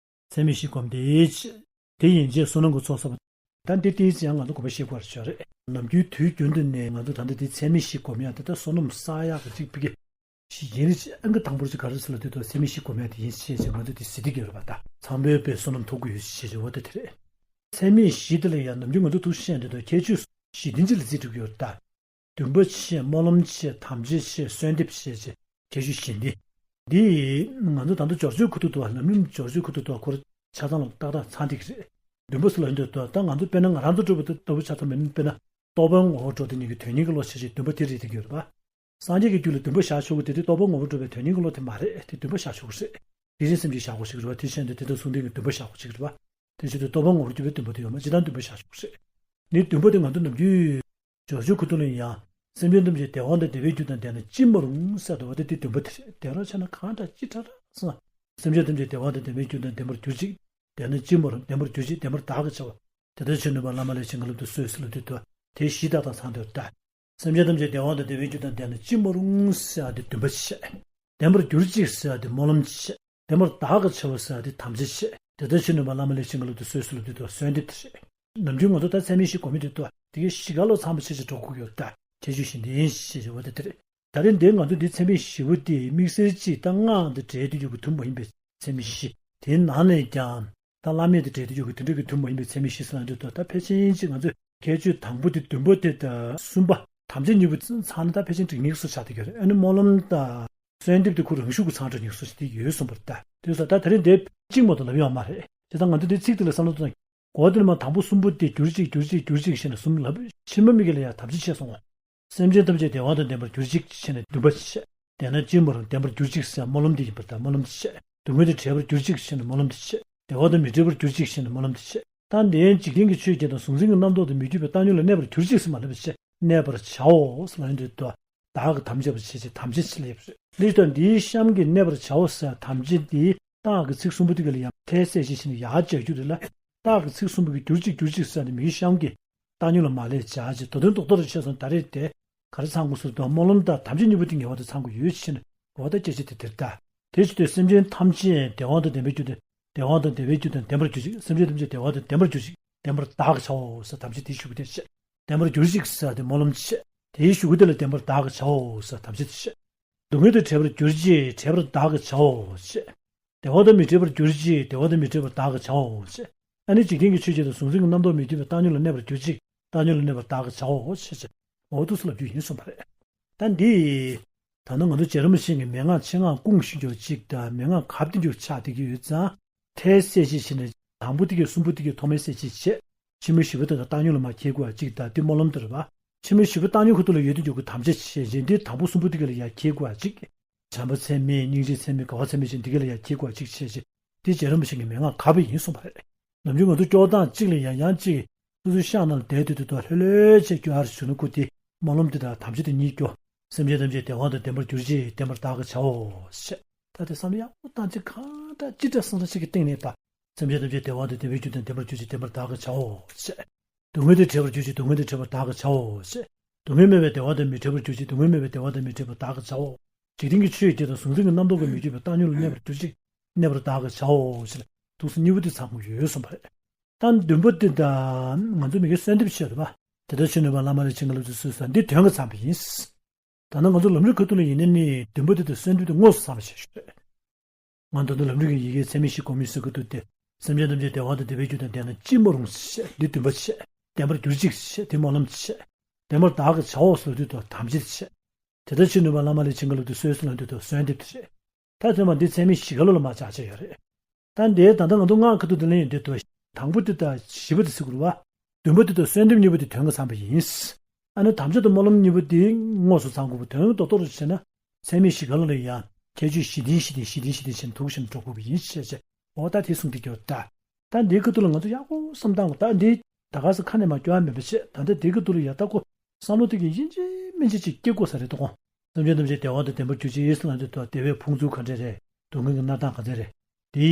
ཚད་མེད་བཞི་བསྒོམས་ཏེ། དེ་ཡན་ཆད་བསོད་ནམས་ཀྱི་ཚོགས་བསགས་པ། ད་འདི་ཏོག་ཙམ་ཡང་ང་ཚོ་དགོངས་པ་བཞེས་དགོས་པ་ཞིག་རེད། ནམ་རྒྱུན་དུས་རྒྱུན་དུ་ནས་ང་ཚོ་ད་ལྟ་འདི་ཚད་མེད་བཞི་བསྒོམ་ཡག་དེ་ད་བསོད་ནམས་བསགས་ཡག་གི་གཅིག་པུ་གི་གཞི་ཡིན་རེད། ཨང་ཀི་དང་པོར་ཅིག་ག་རེ་ཟེར་ལབ་དུས་ད་ཚད་མེད་བཞི་བསྒོམ་ཡག་དེ་ཡིན་ཞེས་བྱས་ང་ཚོ་དེ་ཟེར་གྱི་ཡོད་རེད་པ། ད་མཚམས་པའི་དཔེ་བསོད་ནམས་ཐོབ་དགོས་ཡོད་ཞེས་བྱས་འོ་དེ་དེ་རེད། ཚད་མེད་བཞི་དེ་ལ་ཡང་ནམ་རྒྱུན་ང་ཚོ་ཐུགས་བཞེད་འདི་དང་ཁྱད་ཆོས་བཞི་ལྡན་ཅིག་ལ་རྩིས་སྒྲུབ་ཀྱི་ཡོད་རེད་ད། འདུན་པ་ཆེ། སྨོན་ལམ་ཆེ། དམ་བཅའ་ཆེ། གསོལ་འདེབས་ཆེ་ཞེས་ཁྱད་ཆོས་བཞི་ལྡན། འདི་ང་ཚོ་ད་ལྟ་སྦྱོར་བཅོས་ཁུ་ཐུག་ཏུ་ལམ་རིམ་སྦྱོར་བཅོས་ཁུ་ཐུག་ཏུ་ཁོ་རང་ཆ་ཚང་ལ་ཏག་ཏག་ཚང་བསྡད་ཀྱི་རེད། འདུན་པ་ཟེར་ལབ་ཡོང་དུས་ད་ང་ཚོ་དཔེར་ན་ང་རང་ཚོ་སྤྲོ་བ་དང་ལྟ་བུ་ཆ་ཚང་མིན་དཔེར་ན་རྟོག་པའི་ངོ་བོར་འགྲོ་དེ་ཉིད་ཀྱི་དོན་གཉེར་གྱི་བློ་ཆེ་ཆེ་འདུན་པ་དེ་རེད་བསྡད་ཀྱི་ཡོད་རེད་པ། སངས་རྒྱས་ཀྱི་རྒྱུད་ལ་འདུན་པ་བཞག་ཆོག་གི་དེ་དེ་རྟོག་པའི་ངོ་བོར་འགྲོ་བའི་དོན་གཉེར་གྱི་བློ་དེ་མ་རེད། དེ་འདུན་པ་བཞག་ཆོག་གི་རེད། དེ་བཞིན་སེམས་ཅན་བཞག་དགོས་ཞིག་རེད་བ། དེ་བཞིན་དུ་དེ་དག་གསུང་ལྡན་གྱི་འདུན་པ་བཞག་དགོས་ཞིག་རེད་བ། དེ་བཞིན་དུ་རྟོག་པའི་ངོ་བོར་གྱུར་པའི་འདུན་པ་དེ་ཡོད་མ་ཇི་ལྟར་འདུན་པ་བཞག་ཆོག་གི་རེད། ནི་འདུན་པ་དེ་ང་ཚོ་ནམ་རྒྱུན་སྦྱོར་བཅོས་ཁུ་ཐུག་ལ་ཡང་སེམས་ཅན་ཐམས་ཅད་བདེ་བ་དང་བདེ་བའི་རྒྱུ་དང་ལྡན་ན་ཅི་མ་རུང་ཟེར་དུ་བ་དེ་དེ་འདུན་པ་དེ་རེད། བདེ་ར་ཆགས་ན་གང་དྲག་ཅི་དྲག་དྲག་སོང་། སེམས་ཅན་ཐམས་ཅད་བདེ་བ་དང་བདེ་བའི་རྒྱུ་དང་ལྡན་པར་གྱུར་ཅིག་བདེ་ན་ཅི་མ་རུང་། ལྡན་པར་གྱུར་ཅིག་བདེན་པར་བདག་གིས་བྱའོ། དེ་ལྟར་ཕྱིར་ནུས་པ་བླ་མ་ལས་བྱིན་གྱིས་བརླབ་ཏུ་གསོལ་ཟེར་ལབ་དུས་དུ་དེ་བཞི་དག་དང་ཚང་དུ་ལྟ། སེམས་ཅན་ཐམས་ཅད་བདེ་བ་དང་བདེ་བའི་རྒྱུ་དང་ལྡན་ན་ཅི་མ་རུང་ཟེར་བ་དེ་འདུན་པ་བྱས། བདེན་པར་གྱུར་ཅིག་ཟེར་བ་དེ་སྨོན་ལམ་བྱས། བདེན་པར་བདག་གིས་བྱའོ་ཟེར་བ་དེ་དམ་བཅའ་བྱས། དེ་ལྟར་ཕྱིར་ནུས་པ་བླ་མ་ལས་བྱིན་གྱིས་བརླབ་ཏུ་གསོལ་ཟེར་ལབ་དུས་དུ་གསོལ་འདེབས་དེ་བྱས། ནམ་རྒྱུན་ང་ཚོ་ད་ཚད་མེད་བཞི་བསྒོམ་མི་དེ་དུ་དེ་གའི་གཞི་ག་ལོ་ཚང་མ་བྱེད་ཅིག་འགྲོ་དགོས་ཡོད་ད། ཁྱད་ཆོས་བཞི་ལྡན་ཞེས་བྱ་བ་དེ་དེ་རེད། ད་རེས་འདིར་ང་ཚོ་འདི་ཚད་མེད་བཞི་པོ་དེ་དམིགས་བསལ་གཅིག་ད་སྔགས་འདི་འགྲེལ་དུ་ཡོད་ཀྱི་དུ་མ་ཡིན་པའི་ཚད་མེད་བཞི། དེའི་ནང་ནས་ཀྱང་ད་བླ་མེད་དུ་འགྲེལ་དུ་ཡོད་ཀྱི་དེ་འདྲ་གི་དུ་མ་ཡིན་པའི་ཚད་མེད་བཞི་ཟེར་ན་འདི་ལྟར་ད་ཕལ་ཆེར་ཅིག་ང་ཚོས་ཁྱད་ཆོས་དང་པོ་དེ་བདུན་པོ་དེ་དང་གསུམ་པ་དམ་བཅའ་གཉིས་པོ་ཚང་ན་ད་ཕལ་ཆེར་འགྲིག་ནི་སུ་ཆགས་བསྡད་ཀྱི་རེད། ཨ་ནི་སྨོན་ལམ་དང་གསོལ་འདེབས་དེ་ཁོ་རང་ཤུགས་ཀྱིས་ཚང་འགྲོ་ནི་སུ་ཞིག་དེ་ཡོད་གསུངས་པ་རེད་ད། དེ་ཚོ་ད་ད་རེས་འདི་གཅིག་མ་གཏོགས་ལབ་ཡོད་མ་རེད། དེ་ད་ང་ཚོ་འདི་ཚིག་དེ་ལ་བསམ་བློ་གཏོང་། གོ་དེ་ནས་མ་དང་པོ་གསུམ་པོ་དེ་གྱུར་ཅིག་གྱུར་ཅིག་གྱུར་ཅིག་ཞེས་ནས་གསུམ་ལབ། ཕྱི་མ་མིག་གིས་ལ་ཡང་དམ་བཅའ་བྱས་སོང་ངོ་། སེམས་ཅན་ཐམས་ཅད་བདེ་བ་དང་ལྡན་པར་གྱུར་ཅིག་ཞེས་ནས་འདུན་པ་བྱས། བདེ་ན་ཅི་མ་རུང་། བདེན་པར་གྱུར་ཅིག་ཟེར་སྨོན་ལམ་འདི་ཡིན་པར་ཐལ། སྨོན་ལམ་འདི་བྱས། སྡུག་བསྔལ་དང་བྲལ་བར་གྱུར་ཅིག་ཞེས་ནས་སྨོན་ལམ་འདི་བྱས། བདེ་བ་དང་མི་འབྲལ་བར་གྱུར་ཅིག་ཞེས་ནས་སྨོན་ལམ་འདི་བྱས། ད་འདི་ཡང་འཇིག་རྟེན་གྱི་ཆོས་བརྒྱད་དང་གཟུང་འཛིན་གྱི་རྣམ་རྟོག་དང་མི་འགྱུར་བའི་བཏང་སྙོམས་ལ་གནས་པར་གྱུར་ཅིག་ཟེར་མ་ལབ་པ་བྱས། གནས་པར་བྱའོ་ཟེར་ལབ་ཡོང་དུས་དོ། བདག་གིས་དམ་བཅའ་བ་བྱས་ཅིག་དམ་བཅའ་བྱེད་ལ་ཡོད་པ་རེད། འདི་ལྟར་འདིའི་གཤམ་གྱི་གནས་པར་བྱའོ་ཟེར་དམ་བཅའ་འདིའི་རྟགས་ཀྱི་ཚིག་གསུམ་པོ་འདི་ག་ལ་ཡང་མཐའི་གསལ་བྱེད་བྱས་ནས་ཡར་སྦྱར་རྒྱུ་རེད་ལ། རྟགས་ཀྱི་ཚིག་གསུམ་པོ་གི་གྱུར་ཅིག་གྱུར་ཅིག་ཟེར་ནས་མིའི་གཤམ་གྱི་བཏང་སྙོམས་ལ་མ་ལས་བྱ་ཅེས་མདོ་དོན་རྡོག་རྡོག་རེ་ཕྱེ་སོང་། ད་རེས་དེ་ག་རེ་ཚང་དགོས་ཟེར་དུས་སྨོན་ལམ་དང་དམ་བཅའ་གཉིས་པོ་དེ་ངེས་པར་དུ་ཚང་དགོས་ཡོད་ཕྱིན་ནས་འོ་ད་སྐད་ཆ་དེ་དེར་ལྟ། དེ་བྱེད་དུས་སེམས་ཅན་ཐམས་ཅད་བདེ་བ་དང་ལྡན་པའི་རྒྱུ་དང་བདེ་བ་དང་བདེ་བའི་རྒྱུ་དང་ལྡན་པར་གྱུར་ཅིག་སེམས་ཅན་ཐམས་ཅད་བདེ་བ་དང་ལྡན་པར་གྱུར་ཅིག་བདེན་པར་བདག་གིས་བྱའོ་ཟེར་དམ་བཅའ་དེའི་གཞུག་གུ་དེར་བྱས། བདེན་པར་གྱུར་ཅིག་ཟེར་དེ་སྨོན་ལམ་བྱས། དེའི་གཞུག་གུ་དེ་ལ་བདེན་པར་བདག་གིས་བྱའོ་ཟེར་དམ་བཅའ་དེ་བྱས། སྡུག་བསྔལ་དང་བྲལ་བར་གྱུར་ཅིག་བྲལ་བར་བདག་གིས་བྱའོ་ཞེས། བདེ་བ་དང་མི་འབྲལ་བར་གྱུར་ཅིག་བདེ་བ་དང་མི་འབྲལ་བར་བདག་གིས་བྱའོ་ཞེས། ཨ་ནི་འཇིག་རྟེན་གྱི་ཆོས་བརྒྱད་དང་གཟུང་འཛིན་གྱི་རྣམ་རྟོག་མི་མཐུན་པའི་བཏང་སྙོམས་ལ་གནས་པར་གྱུར་ཅིག། བཏང་སྙོམས་ལ་གནས་པར་བདག་གིས་བྱའོ་ཞེས་བྱ། འོ་འདུག་སེ་ལབ་རྒྱུ་ཡིན་གསུངས་པ་རེད། ད་འདི། ད་ནི་ང་ཚོ་རྗེ་རིན་པོ་ཆེ་གིས་མན་ངག་ཆེད་མངགས་སྐུང་ཞིག་འགྱུར་གཅིག་དང་མན་ངག་གབ་སྟེ་འགྱུར་ཆགས་བསྡད་ཀྱི་ཡོད་ཙང་། མཐའི་གསལ་བྱེད་བྱས་ནས་དང་པོ་དེ་གའི་གསུམ་པོ་དེ་གའི་ཐོག་མའི་གསལ་བྱེད་བྱས། ཕྱི་མ་བཞི་པོ་དེ་ག་བཏང་སྙོམས་ལ་མ་འཁྱེར་དགོས་པ་གཅིག་དང་དེ་སྨོན་ལམ་དེ་རེད་པ། ཕྱི་མ་བཞི་པོ་བཏང་སྙོམས་ཁ་ཐུག་ལ་ཡོད་དུ་འཇུག་གི་དམ་བཅའ་བྱས་རྗེས་འདི་དང་པོ་གསུམ་པོ་དེ་ག་ལ་ཡང་འཁྱེར་དགོས་པ་གཅིག། བྱམས་པ་ཚད་མེད་སྙིང་རྗེ་ཚད་མེད་དགའ་བ་ཚད་མེད་ཅན་དེ་ག་ལ་ཡང་འཁྱེར་དགོས་པ་གཅིག་བྱས་རྗེས་དེ་རྗེ་རིན་པོ་ཆེ་གིས་མན་ངག་གབ་པ་ཡིན་གསུངས་པ་རེད། ནམ་རྒྱུན་ང་ཚོ་སྐྱོར་སྟངས་གཅིག་ལ་ཡང་ཡང་གཅིག་སོ་སོའི་ཤག་ནང་ལ་བསྡད་དུས་དུས་དུ་ལྷོད་ལྷོད་བྱས་སྐྱོར་ཡར་ཞུ་ན་ཁུ་དེ་སྨོན་ལམ་དེ་དང་དམ་བཅའ་དེ་གཉིས་སྐྱོར། སེམས་ཅན་ཐམས་ཅད་བདེ་བ་དང་ལྡན་པར་གྱུར་ཅིག་བདེན་པར་བདག་གིས་བྱའོ་ཞེས། ད་དེ་བསམ་བློ་ཡག་པོ་བཏང་ཅིག་གང་འདྲ་ཅི་འདྲ་སང་འདྲ་ཅིག་གི་སྟེང་ནས་པ། སེམས་ཅན་ཐམས་ཅད་བདེ་བ་དང་ལྡན་པར་གྱུར་ཅིག་བདེན་པར་བདག་གིས་བྱའོ་ཞེས། སྡུག་བསྔལ་དང་བྲལ་བར་གྱུར་ཅིག་སྡུག་བསྔལ་དང་བྲལ་བར་བདག་གིས་བྱའོ་ཞེས། སྡུག་བསྔལ་མེད་པའི་བདེ་བ་དང་མི་བྲལ་བར་གྱུར་ཅིག་སྡུག་བསྔལ་མེད་པའི་བདེ་བ་དང་མི་བྲལ་བར་བདག་གིས་བྱའོ། འཇིག་རྟེན་གྱི་ཆོས་བརྒྱད་དང་གཟུང་འཛིན་གྱི་རྣམ་རྟོག་གི་མི་མཐུན་པའི་བཏང་སྙོམས་ལ་གནས་པར་གྱུར་ཅིག་གནས་པར་བདག་གིས་བྱའོ་ཞེས་འདུག་སེ་གཉིས་པོ་དེ་ཚང་དགོས་ཡོད་གསུངས་པ་རེད། ད་བདུན་པོ་དེ་ད་ང་ཚོ་མི་དགེ་གསོལ་འདེབས་བྱས་རེད་པ། དེ་ལྟར་ཕྱིར་ནུས་པ་བླ་མ་ལས་བྱིན་གྱིས་བརླབ་ཏུ་གསོལ་ཟེར་འདི་དོན་གྱིས་ཚང་བ་ཡིན། ད་ནི་ང་ཚོ་ལམ་རིམ་ཁ་ཐུག་ལ་ཡིན་ན་ནི་བདུན་པོ་དེ་དང་གསོལ་འདེབས་དེ་དངོས་སུ་ཚང་བ་བྱེད་ཤོག་རེད། ང་ད་དུང་ལམ་རིམ་གྱི་ཡི་གེའི་ཚད་མེད་བཞི་སྒོམ་ཡིན་ཟེར་གྱི་འདུག་སྟེ། སེམས་ཅན་ཐམས་ཅད་བདེ་བ་དང་ལྡན་པའི་རྒྱུ་དང་ལྡན་ན་ཅི་མ་རུང་ཞེས་འདི་བདུན་པ་བྱས། བདེན་པར་གྱུར་ཅིག་ཞེས་འདི་སྨོན་ལམ་བྱས། བདེན་པར་བདག་གིས་བྱའོ་ཟེར་དུས་དང་དམ་བཅའ་དེ་བྱས། དེ་ལྟར་ཕྱིར་ནུས་པ་བླ་མ་ལས་བྱིན་གྱིས་བརླབ་ཏུ་གསོལ་ཟེར་ལབ་དུས་དང་གསོལ་འདེབས་དེ་བྱས། ད་དོན་མ་འདི་ཚད་མེད་བཞི་ཀ་ལོ་ལ་མ་ཆགས་ཆགས་ཡོད་རེད། ད་འདིའི་ད་ལྟ་ང་ཚོ་སྔགས་ཁ་ཐུག་འདི་ལ་ཡོང་དུས་དང་དང་པོ་དེ་དང་བཞི་པ་དེ་ཟེར་དགོས་རེད་པ། བདུན་པོ་དེ་དང་གསོལ་འདེབས་གཉིས་པོ་དེ་དོན་གྱིས་ཚང་བ་ཡིན། ཨ་ནི་དམ་བཅའ་དང་སྨོན་ལམ་གཉིས་པོ་དེ་དངོས་སུ་ཚང་དགོས་པ། དོན་རྡོག་རྡོག་རུ་བྱས་ན་ཚད་མེད་བཞི་ཀ་ལོ་ལ་ཡང་ཁྱད་ཆོས་བཞི་ལྡན་བཞི་ལྡན་བཞི་ལྡན་བཞི་ལྡན་བྱས་ནས་དུག་བཞིན་འགྲོ་དགོས་པ་ཡིན་ཞེས་བྱས། འོ་ད་དེ་གསུངས་ཏེ་སྐྱོ་ད། ད་འདིའི་ཁ་ཐུག་ལ་ང་ཚོ་ཡག་པོ་བསམ་སྟངས་ད་འདི་ད་ག་ས་ཁ་ནས་མ་སྐྱོ་བ་མེད་པ་བྱས། ད་ལྟ་འདིའི་ཁ་ཐུག་ལ་ཡ་ད་ཁོ་བསམ་བློ་དེ་གི་ཡིན་གཅིག་མིན་གཅིག་ཅིག་སྐྱེ་དགོས་ས་རེད་དོ། སེམས་ཅན་ཐམས་ཅད་བདེ་བ་དང་ལྡན་པར་གྱུར་ཅིག་ཟེར་ལབ་དུས་དང་བདེ་བའི་ཕུང་ཚུལ་ག་འདྲ་རེད། སྡུག་བསྔལ་གྱི་མནར་སྟངས་ག་འདྲ་རེད། དེ།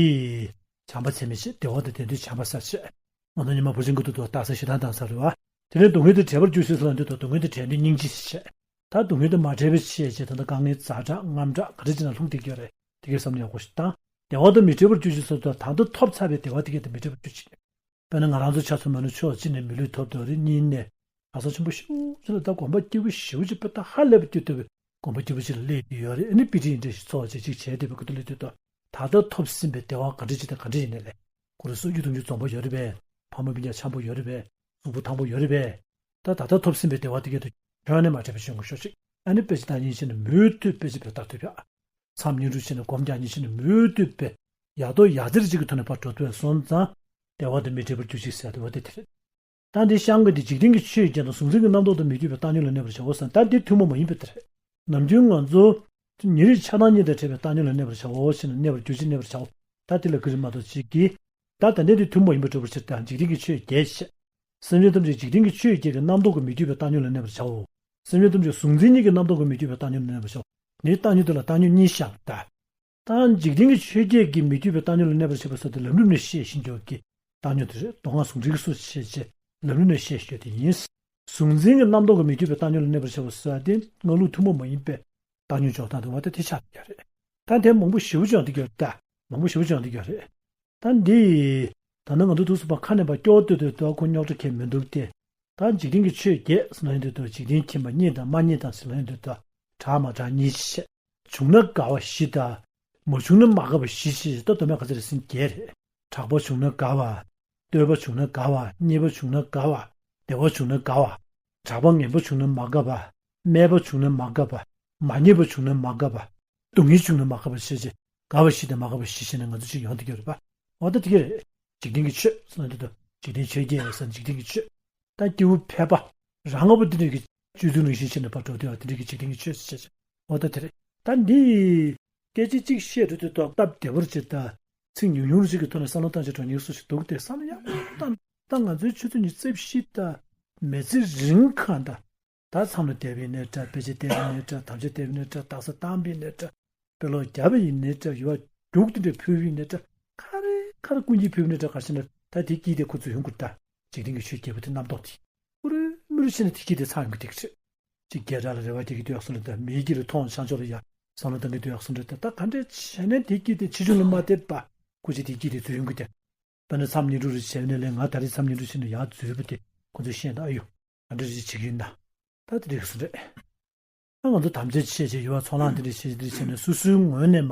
བྱམས་པ་ཚད་མེད་བྱས་བདེ་བ་དང་ལྡན་དུས་བྱམས་པ་ཟེར་བྱས། ང་ཚོ་ཉི་མ་བུ་ཆེན་གྱི་ཐུགས་དང་རྟག་ས་ཞེ་སྡང་དང་ཟེར་བ། དེ་ནས་སྡུག་བསྔལ་དང་བྲལ་བར་གྱུར་ཅིག་ཟེར་ལབ་དུས་དང་སྡུག་བསྔལ་དང་བྲལ་དུས་སྙིང་རྗེ་ཞེས། ད་སྡུག་བསྔལ་དང་མ་བྲལ་བའི་ཆེད་ཅེས་ད་ལྟ་དཀའ་ངལ་ཛ་དྲག་རྔམ་དྲག་ག་རེ་ཅིག་ན་ལྷུང་བསྡད་ཀྱི་ཡོད་རེད། དེ་གའི་བསམ་བློ་ཡག་པོ་ཞིག་བཏང་། བདེ་བ་དང་མི་བྲལ་བར་གྱུར་ཅིག་ཟེར་དུས་ད་ལྟ་ཐོབ་ཚར་བའི་བདེ་བ་དེ་གའི་དང་མི་བྲལ་བར་གྱུར་ཅིག། དཔེར་ན་ང་རང་ཚོ་ཆ་མཚོན་ན་ཕྱོགས་གཅིག་ནས་མི་ལུས་ཐོབ་འདུག་རེད། གཉིས་ནས་གྲྭ་ས་ཆེན་པོ་ཞེ་པོ་ཅིག་ལ་ད་དགོན་པ་སྐྱིད་པོ་ཞེ་པོ་ཅིག་དཔེ་ད་ཧ་ལས་པ་སྐྱིད་ཐུབ་པའི་དགོན་པ་སྐྱིད་པོ་ཅིག་ལ་སླེབས་ཀྱི་ཡོད་རེད། ཨ་ནི་དཔེ་ཁྲིད་འདྲ་ཞིག་ཚོགས་བྱས་ཅིག་བྱས་བསྡད་པའི་ཁ་ཐུག་སླེབས་དུས་ད་ད་ལྟ་ཐོབ་ཟིན་པའི་བདེ་བ་ག་འདྲ་ཅིག་དང་ག་འདྲ་ཡིན་ནའི་ལས། ཁོ་རང་སོ་སོ་ཡུལ་དུམ་གྱི་འཛོམས་པོ་ཡོད་རེད་པས། ཕ་མ་སྤུན་ཀྱག་འཆམ་པོ་ཡོད་རེད་པས། གཟུགས་པོ་ཐང་པོ་ཡོད་རེད་པས། ད་ད་ལྟ་ཐོབ་ཟིན་པའི་བདེ་བ་དེ་གའི་དང་ཁྱོན་ནས་མ་བྲལ་བའི་ཞེན་ཁོག་ཤོར་ཅིག། ཨ་ནི་དཔེ་ཆ་ལྟ་ཉིན་ཕྱེད་ནས་མུ་མཐུད་དཔེ་ཆ་བེ་ལྟ་ཐུབ་ཡ། མཚམས་བསྙེན་སྒྲུབ་བྱས་ནས་སྒོམ་རྒྱག་ཉིན་ཕྱེད་ནས་མུ་མཐུད་དཔེ་ཡག་ཏོ་ཡག་རྩེར་གཅིག་གི་ཐོག་ནས་ཕར་འགྲོ་ཐུབ་ཡ་སོང་ཙང་བདེ་བ་དང་མི་བྲལ་བར་གྱུར་ཅིག་ཟེར་བ་དེ་དེ་རེད། ད་འདི་ཤང་གི་འདི་འཇིག་རྟེན་གྱི་ཆོས་བརྒྱད་དང་གཟུང་འཛིན་གྱི་རྣམ་རྟོག་དང་མི་མཐུན་པའི་བཏང་སྙོམས་ལ་གནས་པར་བྱའོ་ཟེར། ད་འདི་ཐུན་མོང་མ་ཡིན་པ་དེ་རེད། ནམ་རྒྱུན་ང་ཚོ་ཉིན་རེའི་ཆགས་སྡང་གཉིས་དང་བྲལ་བའི་བཏང་སྙོམས་ལ་གནས་པར་བྱའོ་ཞེས་ན་གནས་པར་གྱུར་ཅིག་གནས་པར་བྱའོ། ད་འདི་ལ་ག་རེ་མ་གཏོགས་ཅིག་གིས། ད་ད་ལྟའི་འདི་ཐུན་མོང་མ་ཡིན་པ་སྒྲུབ་པར་བྱེད་དང་འཇིག་རྟེན་གྱི་ཆོས་བརྒྱད་བཤད། སེམས་ཅན་ཐམས་ཅད་འཇིག་རྟེན་གྱི་ཆོས་བརྒྱད་ཀྱི་རྣམ་རྟོག་གི་མི་མཐུན་པའི་བཏང་སྙོམས་ལ་གནས་པར་བྱའོ། སེམས་ཅན་ཐམས་ཅད་གཟུང་འཛིན་གཉིས་ཀྱི་རྣམ་རྟོག་གི་མི་མཐུན་པའི་བཏང་སྙོམས་ལ་གནས་པར་བྱའོ། འདིའི་བཏང་སྙོམས་དེ་ལ་བཏང་སྙོམས་གཉིས་བཞག་ད། ད་འཇིག་རྟེན་གྱི་ཆོས་བརྒྱད་ཀྱི་མི་མཐུན་པའི་བཏང་སྙོམས་ལ་གནས་པར་བྱེད་པ་ཟེར་དེ་ལམ་རིམ་ནས་བཤད་བཞིན་འཇོག་གི་བཏང་སྙོམས་དེ་རེད། མདོ་སྔགས་ཟུང་འབྲེལ་གྱི་སྲོལ་ཞེས་བྱས་ལམ་རིམ་ནས་བཤད་ཞོར་དེ་ཡིན། གཟུང་འཛིན་གྱི་རྣམ་རྟོག་གི་མི་མཐུན་པའི་བཏང་སྙོམས་ལ་གནས་པར་བྱེད་པ་ཟེར་དེ་སྔགས་ལུགས་ཐུན་མོང་མ་ཡིན་པའི་བཏང་སྙོམས་འཇོག་སྟངས་དེ་བ་དེ་དེ་ཆགས་ཀྱི་རེད། ད་དེ་མང་པོ་ཞེ་པོ་ཅིག་ཡོང་གི་ཡོད་ད། མང་པོ་ཞེ་པོ་ཅིག་ཡོང་གི་ཡོད་རེད། ད་འདི། ད་ནི་ང་ཚོ་ཐུགས་སུ་བ་ཁ་ནས་པ་སྐྱོ་བོ་ལྟོས་ལྟོས་ལྟོས་ཁོ་རྙོག་དྲ་གས་མི་འདུག་སྟེ། ད་འཇིག་རྟེན་གྱི་ཆོས་བརྒྱད་ཟེར་ན་ཡིན་དུས་དུ་འཇིག་རྟེན་ཁྱིམ་པ་གཉིས་དང་མ་གཉིས་དང་ཟེར་ན་ཡིན་དུས་དུ་གྲགས་མ་གྲགས་གཉིས་བཤད། བྱུང་ན་དགའ་བ་བཞི་དང་། མ་བྱུང་ན་མ་དགའ་བ་བཞི་བཤད་ད་དུ་མ་ག་ཚོད་རེ་ཟིན་བརྒྱད་རེད། གྲགས་པ་བྱུང་ན་དགའ་བ། བསྟོད་པ་བྱུང་ན་དགའ་བ། མཉེས་པ་བྱུང་ན་དགའ་བ། བདེ་བ་བྱུང་ན་དགའ་བ། གྲགས་པ་ངན་པ་བྱུང་ན་མ་དགའ་བ། སྨད་པ་བྱུང་ན་མ་དགའ་བ། མ་མཉེས་པ་བྱུང་ན་མ་དགའ་བ། སྡུག་བསྔལ་བྱུང་ན་མ་དགའ་བ་ཞེས་བྱས། དགའ་བ་བཞི་དང་མ་དགའ་བ་བཞི་བྱས་ནས་ང་ཚོ་ཅིག་ཡོང་བསྡད་ཀྱི་ཡོད་རེད་པ། འོ་ད་དེ་ག་རེད། འཇིག་རྟེན་གྱི་ཆོས་ཟེར་ན་འདི་དང་འཇིག་རྟེན་ཆོས་བརྒྱད་ཟེར་ན་འཇིག་རྟེན་གྱི་ཆོས། ད་སྐྱེ་བོ་ཕལ་པ་རང་ངོ་བོ་འདི་འདྲ་གི་སྤྱོད་ཚུལ་རང་བཞིན་བྱས་ནས་ཕར་འགྲོ་དུས་ཨ་དེ་འདྲ་གི་འཇིག་རྟེན་གྱི་ཆོས་ཟེར་བྱས། འོ་ད་དེ་རེད། ད་འདི་སྐད་ཆ་གཅིག་བཤད་འགྲོ་དུས་ཐོག་སྟབས་བདེ་བོར་བྱེད་ད། ཚིག་ཉུང་ཉུང་རེ་ཞིག་གི་ཐོག་ནས་བསམ་བློ་བཏང་བྱས་འགྲོ་ཉེན་སུ་ཞིག་འདུག་སྟེ་བསམ་བློ་ཡག་པོ་བཏང་། ད་ང་ཚོའི་ཆུ་ཚོད་ཉི་ཤུ་རྩ་བཞི་ད་མི་ཚེ་རིང་གང་ད། ད་མཚམས་ལ་བསྡད་པ་ཡིན་ནའི་འདྲ། དཔེ་ཆ་བལྟས་པ་ཡིན་ནའི་འདྲ། དམ་བཅའ་བལྟས་པ་ཡིན་ནའི་འདྲ། དག་ས་བཏང་པ་ཡིན་ནའི་འདྲ། དཔེ་ཀློག་བརྒྱབ་པ་ཡིན་ནའི་འདྲ། ཡུལ་བ་རྒྱུགས་དེ་འདྲ་ཕུལ་བ་ཡིན་ནའི་འདྲ། ག་རེ་ག་རེ་ཀུན་གྱིས་ཕུལ་བ་ཡིན་ནའི་འདྲ། ག་ཞེ་ན་ད་དེ་དཀྱིལ་དེ་ཁོ་ཚོས་ཡོང་དགོས་ད། འཇིག་རྟེན་གྱི་ཆོས་བརྒྱད་པོ་དེ་རྣམ་རྟོག་དེ། ཀུ་རེ་མུ་རེ་བྱས་ནས་དེ་དཀྱིལ་དེ་ཚང་ཡོང་གི་འདུག་གི་རེད། ཅིག་སྐད་གྲགས་ལ་རེ་བ་རྒྱག་གི་འདུག་ཡག་སོང་རེད་ད། མི་ཡི་དཀྱིལ་ལ་མཐོང་བྱང་ཕྱོགས་ལ་ཡ་བསམ་བློ་གཏང་གི་འདུག་ཡག་སོང་རེད་ད། ད་ག་འདྲ་བྱས་ནས་དེ་དཀྱིལ་དེ་ཆེ་ཆུང་ལ་མ་བལྟས་པ། ཁོ་ཅིག་དེ་དཀྱིལ་དེ་འཛུལ་ཡོང་གི་འདུག་དཔེར་ན་མཚམས་བསྙེན་སྒྲུབ་རེ་བྱས་ནས་ལས་ང་ད་རེས་མཚམས་བསྙེན་སྒྲུབ་བྱས་ནས་ཡར་འཛུལ་བ་དེ་ཁོ་ཚོས་ཤེས་ན་ཨ་ཡོ། ག་འདྲ་རེ་བྱེད་ཀྱི་ཡིན་ན། ད་དེ་འདྲ་ཡག་སོང་རེད། ད་ང་ཚོ་དམ་བཅའ་བྱས་བྱས་ཡོད་པ་ཚོགས་ལངས་དེ་འདྲ་བྱས་བྱས་དེ་འདྲ་བྱས་ནས་སོ་སོའི་ངོས་ནས་མ།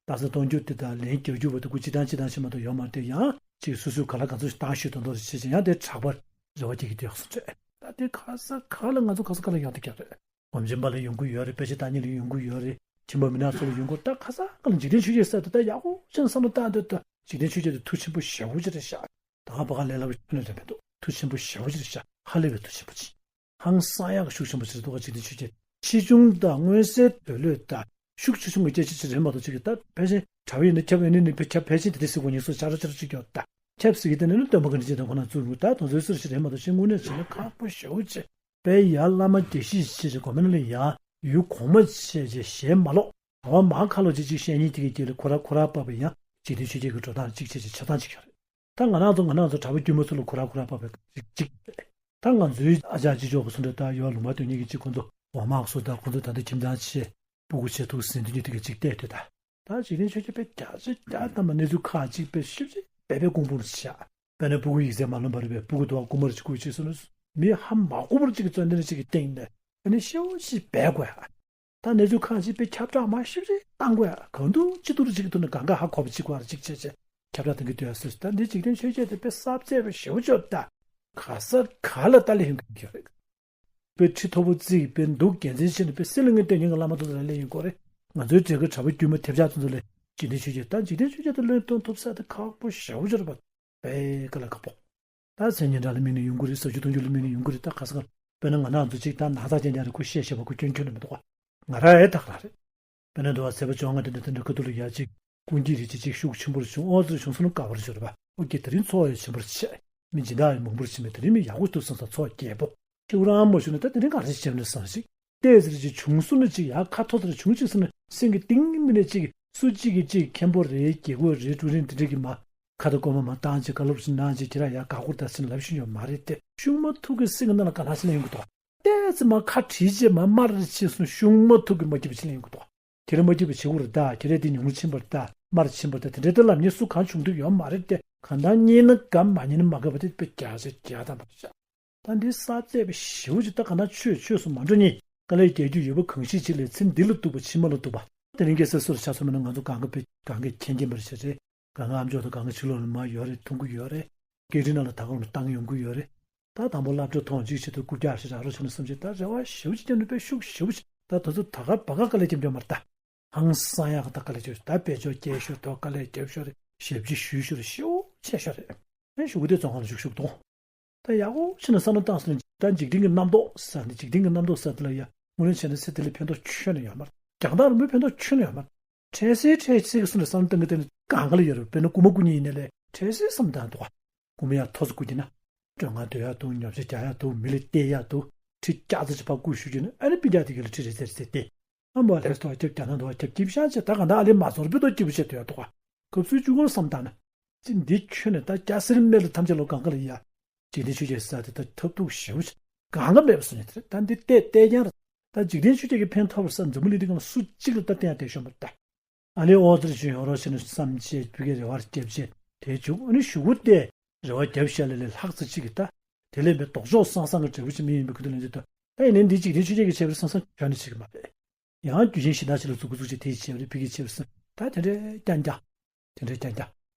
རྟགས་གསལ་གཏོང་རྒྱུ་དེ་དང་ལན་རྒྱག་རྒྱུ་བ་དེ་ཁོ་སྤྱི་བཏང་སྤྱི་བཏང་ཞིག་མ་གཏོགས་ཡོད་མ་རེད་དེ་ཡང་ ཅིག་སོ་སོའི་ག་ལ་ག་ཚོད་ཞིག་བཏང་ཤོད་དོན་དོ་རེ་བྱེད་ཅིང་ཡང་དེ་དྲག་པར་རེ་བ་སྐྱེ་གི་འདུག་ཡག་སོང་ཆེ། ད་དེ་ག་ས་ག་ལ་ང་ཚོ་ག་ས་ག་ལ་ཡག་དེ་རྒྱབ་རེད། སྒོམ་ཆེན་པ་ལ་ཡོང་གི་ཡོད་རེད། དཔེ་ཆ་བཏང་མཁན་ལ་ཡོང་གི་ཡོད་རེད། ཆེན་པོ་མི་ནག་ཚོ་ལ་ཡོང་གི་ད་ག་ས་ག་ལ་འཇིག་རྟེན་ཆོས་བརྒྱད་ཟེར་དུ་ད་ཡག་པོ་ཅན་བསམ་བློ་བཏང་འདོད་ད་འཇིག་རྟེན་ཆོས་བརྒྱད་དེ་མཐུ་ཆེན་པོ་ཞེ་པོ་ཅིག་རེད་ཤག་ད་ག་བ་ག་ལས་སླ་བོ་ཁྱོན་ནས་རེད་མི་འདུག་མཐུ་ཆེན་པོ་ཞེ་པོ་ཅིག་རེད་ཤག་ཧ་ལས་པའི་མཐུ་ཆེན་པོ་ཅིག་ཧང་སང་ཡག་གི་ཤུགས་ཆེན་པོ་ཅིག་རེད་འདུག་ག་འཇིག་རྟེན་ཆོས་བརྒྱད་ཆེ་ཆུང་དང་མངོན་གསལ་དོད་ལོས་དང་ཤུགས་ཆེ་ཆུང་གི་སྐད་ཆ་ཅིག་རེད་མ་གཏོགས་ཅིག་གི་ད་ཕལ་ཆེར་དྲ་བའི་ནི་ཁྱབ་ཡོད་ནི་ནི་ཕལ་ཆེར་ཕལ་ཆེར་དེ་དེ་སྲིད་གོ་ཉིན་སོ་ཆ་ར་ཆ་ར་ཅིག་ཡོད་ད་ཁྱབ་སྲིད་ཀྱི་དེ་ནི་ནི་སྟོན་པ་གི་འདི་ཅིག་དང་ཁོ་ན་བཙུགས་རུ་ད་དོན་ཚོའི་སུར་ཞིག་རེད་མ་གཏོགས་ཅིག་དངོས་གནས་བྱས་ན་ཁག་པོ་ཞེ་པོ་ཅིག་དཔལ་ཡར་བླ་མ་རྒྱས་བཤད་བྱས་ཀྱི་གོ་མེན་ལ་ཡར་ཡུལ་གོང་མ་བྱས་ཀྱི་ཞེས་མ་ལོག་ག་བ་མ་ཁ་ལོ་ཅིག་ཅིག་བཤད་ཉིན་དེ་གི་རྗེས་ལ་ཁོ་ར་ཁོ་ར་བབས་པ་ཡང་འཇིག་རྟེན་ཆོས་བརྒྱད་ཀྱི་འགྲོ་སྟངས་གཅིག་བྱས་ཀྱི་ཆ་ཚང་གཅིག་ཡོད་རེད། ད་ང་རང་ཚོ་ང་རང་ཚོ་གྲྭ་པ་དཀྱུས་མ་ཚོ་ལ་ཁོ་ར་ཁོ་ར་བབས་པའི་གཅིག་གཅིག་རེད། ད་ང་ཚོའི་ཨ་ཅག་ཅིག་ཅོག་གི་སུ་འདྲ་ད་ཡོད་ལུང་པ་དོན་གཉིས་ཀྱི་གཅིག་ཁོ་ཚོ་འོ་མ་སུ་ད་ཁོ་ཚོ་ད་ལྟ་ཁྱིམ་ཚང་ཆེ་སྤུ་གུ་ཆེ་ཐུག་ཟིན་དུས་ཉིད་དེ་གི་གཅིག་བལྟས་དུས་ད། ད་འཇིག་རྟེན་ཆོས་བརྒྱད་པའི་རྒྱ་ཆེ་རྒྱ་དམ་པ་གནས་ཚུལ་ཁག་ཅིག་པའི་ཤུབ་ཅིག་སྦས་པའི་ཀོང་བུ་ལ་བཞག་དཔེར་ན་སྤུ་གུ་ཡིག་ཚད་མ་ལོན་པ་རེད་པས་སྤུ་གུ་དུ་བ་རྐུ་མ་རེ་ཅིག་རྐུ་ཅིག་སོང་ན་མི་ཧ་མ་གོ་བར་ཅིག་གི་བཙོན་ལྡན་ཅིག་གི་སྟེང་ནས་ཨ་ནི་ཤེའུ་ཞིག་སྦས་དགོས་ཨ། ད་གནས་ཚུལ་ཁག་ཅིག་པའི་ཁྱབ་བསྒྲགས་མ་ཤུབ་ཅིག་བཏང་དགོས་ཨ། གང་དུ་ཅི་ཐུར་ཅིག་གི་ཐུར་ནས་གང་ག་ཧ་གོ་བ་ཅིག་གོ་ཨ་ཅིག་བྱས་བྱས་ཁྱབ་བསྒྲགས་གཏོང་གི་འདུག་ཨ་སོས་ད་འདི་འཇིག་རྟེན་ཆོས་བརྒྱད་དེ་དཔེ་གསར་བཙལ་བའི་ཞེའུ་ཅོག་ད་ག་ས་ག་ལ་ལྟ་ལས་ཡོང་གི་ཡོད་རེད། པའི་ཁྲི་མཐོ་པོ་བརྩིགས་པའི་འདུག་རྒྱལ་མཚན་ཆེ་ནས་པའི་སྲིད་ལ་ངས་བསྟན་མཁན་གྱི་བླ་མ་དེ་ཚོ་ལ་སླེབས་ཡོང་གི་རེད། ང་ཚོའི་འབྲས་དགའ་གྲྭ་པ་དཀྱུས་མ་ཐེབས་ཆག་དེ་ཚོ་ལ་འཇིག་རྟེན་ཆོས་བརྒྱད་ད་འཇིག་རྟེན་ཆོས་བརྒྱད་དེ་བློས་གཏོང་ཐུབ་ས་དེ་ཁག་པོ་ཞེ་པོ་ཅིག་རེད་པ། དཔེ་དཀའ་ལས་ཁག་པོ། ད་མཚན་སྙན་གྲགས་ལ་དམིགས་ནས་ཡོང་གི་རེད། ཟ་རྒྱུ་འཐུང་རྒྱུ་ལ་དམིགས་ནས་ཡོང་གི་རེད། ད་ག་ས་ག་དཔེར་ན་ང་རང་ཚོ་གཅིག་ད་ན་ཚ་ཅན་ཅན་རེད། ཁོ་བཤད་ཤེས་པ་ཁོ་སྐྱོན་ཁྱོན་ནས་མི་འདུག་ག་ང་རང་ཨེ་ད་ག་རང་རེད། དཔེར་ན་འདུག་བ་ཚེས་པ་བཅོ་ལྔ་དེ་འདྲ་དེ་འདྲ་ཁ་ཐུག་ལ་ཡ་གཅིག་ཀུན་གྱིས་རིག་བྱེད་ཅིག་ཤུགས་ཆེན་པོར་བྱུང་། ཨོ་ཙི་བྱུང་སོང་ན་དགའ་བར་ཤོར་བ། ཨོ་ཀེ་དེ་རིང་ཚོགས་ཡོད་ཆེན་པོར་ཆེ། མི་སྦྱིན་བདག་ཡོད་མང་པོར་ཕྱིན་པས་དེ་རིང་མི་ཡག་པོ་འདུག་བསམ་ས་ཚོགས་རྒྱས་པོ། ཁྱེད་རང་མ་ཞུ་ན་ད་དེ་རིང་ག་རེ་བྱེད་ན་བསམ་ཞིག་ལྟས་ཟེར་ཅིག་བྱུང་སོང་ན་ཅིག་ཡག་ཁ་ཐོ་ཟེར་བྱུང་ཅིག་སོང་ན་སེང་གེ་ཏིང་མི་ནས་ཅིག་སུ་གཅིག་གིས་ཅིག་མཁན་པོ་རེད། དགེ་བསྐོས་རེད། ཀྲུའུ་རིན་དེ་འདྲ་གི་མ་ཁ་ཐོ་གོ་མ་མ་བཏང་ཅིག་བཀའ་སློབ་ཞིག་གནང་ཅིག་ཁྱེད་རང་ཡག་དགའ་སྐོར་ད་ཟིན་ལབ་ཤེས་ཡོད་མ་རེད་དེ་ཤུགས་མ་ཐུག་གི་སེང་གེ་ནང་ལ་ག་ན་ཕྱིན་ལ་ཡོང་གི་འདུག་ལྟས་ཙི་མ་ཁ་བྲིས་རྗེས་མ་དམར་རེ་ཕྱིན་སོང་། གཞུང་མ་ཐུག་གི་མ་སྐྱིད་པ་ཕྱིན་ལ་ཡོང་གི་འདུག་ཁྱེད་རང་མ་སྐྱིད་པ་བྱེད་དགོས་རེད་ད། ཁྱེད་རང་དེ་ཉུང་རུ་ཕྱིན་པ་རེད་ད། དམར་ཕྱིན་པ་རེད་ད། དེ་འདྲའི་ལྟ་ལབ་མཁན་སུ་གང་བྱུང་འདུག་ཡོད་མ་རེད་དེ། གང་ལྟར་རྙེད་ན་དགའ་མ་རྙེད་ན་མ་དགའ་བ་དེ་དཔེ་རྒྱ་ཆེ་རྒྱ་དམ་པ་རེད་ཤག་ད་འདི་གསར་བཙལ་བའི་ཞེའུ་ཅིག་ད་གང་ལྟར་ཆོས་ཆོས་སུ་མ་འགྲོ་ཉིན་དཀའ་ལས་རྒྱག་རྒྱུ་ཡོད་པ་གང་ཞིག་ཅིག་ལས་ཚེ་འདི་ལ་སྡུག་པ་ཕྱི་མ་ལ་སྡུག་པ། དེ་རིང་ཁ་སང་སུ་ལ་ཆ་མཚོན་པ་ན་ང་ཚོ་གང་ག་དཔེ་གང་ག་མཁྱེན་མཁྱེན་པ་རེད་ཤག་རེད། གང་ག་ཨ་མཆོག་དང་གང་ག་ཕྱི་ལོགས་ལ་མར་ཡོད་རེད། མཐོང་གི་ཡོད་རེད། སྐད་འཕྲིན་ནང་ལ་ད་ག་རང་བཏང་ཡོང་གི་ཡོད་རེད། ད་དང་པོ་སློབ་གྲྭ་མཐོང་གཅིག་བྱེད་དུས་རྐུབ་བཀྱག་ཞིག་རག་རོགས་བྱས་ན་བསམ་གྱི་ད་རེ་བ་ཞེ་པོ་ཅིག་བསྐྱེད་འདུག་པས་ཤུགས་ཞེ་པོ་ཅིག་ད་དེ་ཚོ་ད་ག་བ་ག་དཀའ་ལས་རྒྱབ་རྒྱུ་མ་རེད་ད། ཧང་སང་ཡག་གི་ད་དཀའ་ལས་རྒྱབ་ད་དཔལ་འབྱོར་སྐྱེལ་ཤོར་དོ་དཀའ་ལས་རྒྱབ་ཤོར་རེད། ཞབས་ཕྱི་ཞུས་ཤོར་རེད། ཤེའུ་ཆེ་ཤོར་རེད། ཨེ་ཞུ་གི་དེ་བཙོན་ཁང་ལ་བཞུགས་བཞུགས་དང་། ད་ཡག་པོ་ཕྱིན་ན་བསམ་བློ་བཏང་སོང་ན་ད་འཇིག་རྟེན་གྱི་རྣམ་རྟོག་ཟེར་ནི་འཇིག་རྟེན་གྱི་རྣམ་རྟོག་ཟེར་དེ་ལ་ཡ་དངོས་གནས་བྱས་ན་ཚེ་འདི་ལ་ཕན་ཐོགས་ཁྱོན་ནས་ཡོད་མ་རེད། རྒྱང་ཐག་རིང་པོའི་ཕན་ཐོགས་ཁྱོན་ནས་ཡོད་མ་རེད། འཕྲལ་སེལ་འཕྲལ་སེལ་གྱི་བསམ་བློ་བཏང་གི་དེ་ནི་གང་ག་ལ་ཡོད་རེད། དཔེར་ན་རྐུ་མ་རྐུ་མཁན་ཡིན་ནའི་ལས་འཕྲལ་སེལ་བསམ་བཏང་འདུག་ག་རྐུ་མ་ཡག་ཐོ་ཚོ་རྐུ་གྱི་ན། སྤྲོད་ངན་སྡོད་ཡག་འདུག་ཉོ་ཆ་རྒྱག་ཡག་འདུག་མི་ལ་སྟེར་ཡག་འདུག་ཁྲི་བརྒྱ་ཙམ་ཅིག་ཕར་རྐུ་ཞུ་རྒྱུ་ན་ཨ་ནི་སྤུན་ཀྱག་དེ་ག་ལ་ཁྲི་རེ་ཙམ་རེ་ཙམ་སྟེར། ཨ་མ་ལས་ཐོག་ཁྱབ་རྒྱག་ན་འདུག་ག་ཁྱབ་སྐྱིད་ཤང་ཆེ་ད་ག་ད་ཨ་ལས་མ་ཚོར་བའི་ཐོག་སྐྱིད་པོ་བྱེད་འདོད་ཡག་འདུག་ག་སྐབས་སུ་བཅུ་སྐོར་བསམ་བཏང་ན། ཅི་འདི་ཁྱོན་ནས་ད་སྐྱ་སེར་སྨད་ལ་ཐམས་ཅད་ལོ་གང་ག་ལ་ཡ། འཇིག་རྟེན་ཆོས་བརྒྱད་ཟེར་དེ་ད་ཐབས་སྡུག་ཞེ་པོ་ཞིག་གང་ག་མེད་པ་སོང་ནས་དེ་རེད། ད་འདི་བལྟས་བལྟས་ཀྱང་རེད། ད་འཇིག་རྟེན་ཆོས་བརྒྱད་ཀྱི་ཕན་ཐོགས་པར་བསམ་འཛམ་བུ་གླིང་འདི་སྒང་ལ་སུ་གཅིག་ལ་ད་བསྟན་ཡག་དེ་ཤོར་མ་རེད་ད། ཨ་ནི་ཨོ་ཙི་ཞུ་ཡོང་རོགས་བྱས་ནས་བསམ་བྱས་བུ་གའི་རེ་བར་བརྒྱབ་བྱས་དེ་བྱུང་། ཨ་ནི་གཞུག་གུ་དེ་རེ་བ་བརྒྱབ་བཞག་ལས་ལས་ལྷག་ཙམ་གཅིག་གིས་ད་དེ་ལས་མེད་ལྡོག་ཕྱོགས་སང་སང་གི་འབྲས་བུ་ཅིག་མི་ཡིན་པའི་ཁུལ་དུ་ལེན་རྒྱུ་ད། ད་ཡིན་ནའི་འདི་འཇིག་རྟེན་ཆོས་བརྒྱད་ཀྱི་ཆེད་དུ་སང་སང་གྱོན་ནས་བྱེད་ཀྱི་མ་རེད། ཡང་རྒྱུ་ཆེན་ཞེ་དྲག་ཅིག་ལ་མཛུབ་གུ་བཙུགས་བྱས་དེའི་ཆེད་དུ་རེད་ཕ་གིའི་ཆེད་དུ་སང་ད་དེ་འདྲའི་རྐྱང་རྐྱང་། དེ་འདྲའི་རྐྱང་རྐྱང་།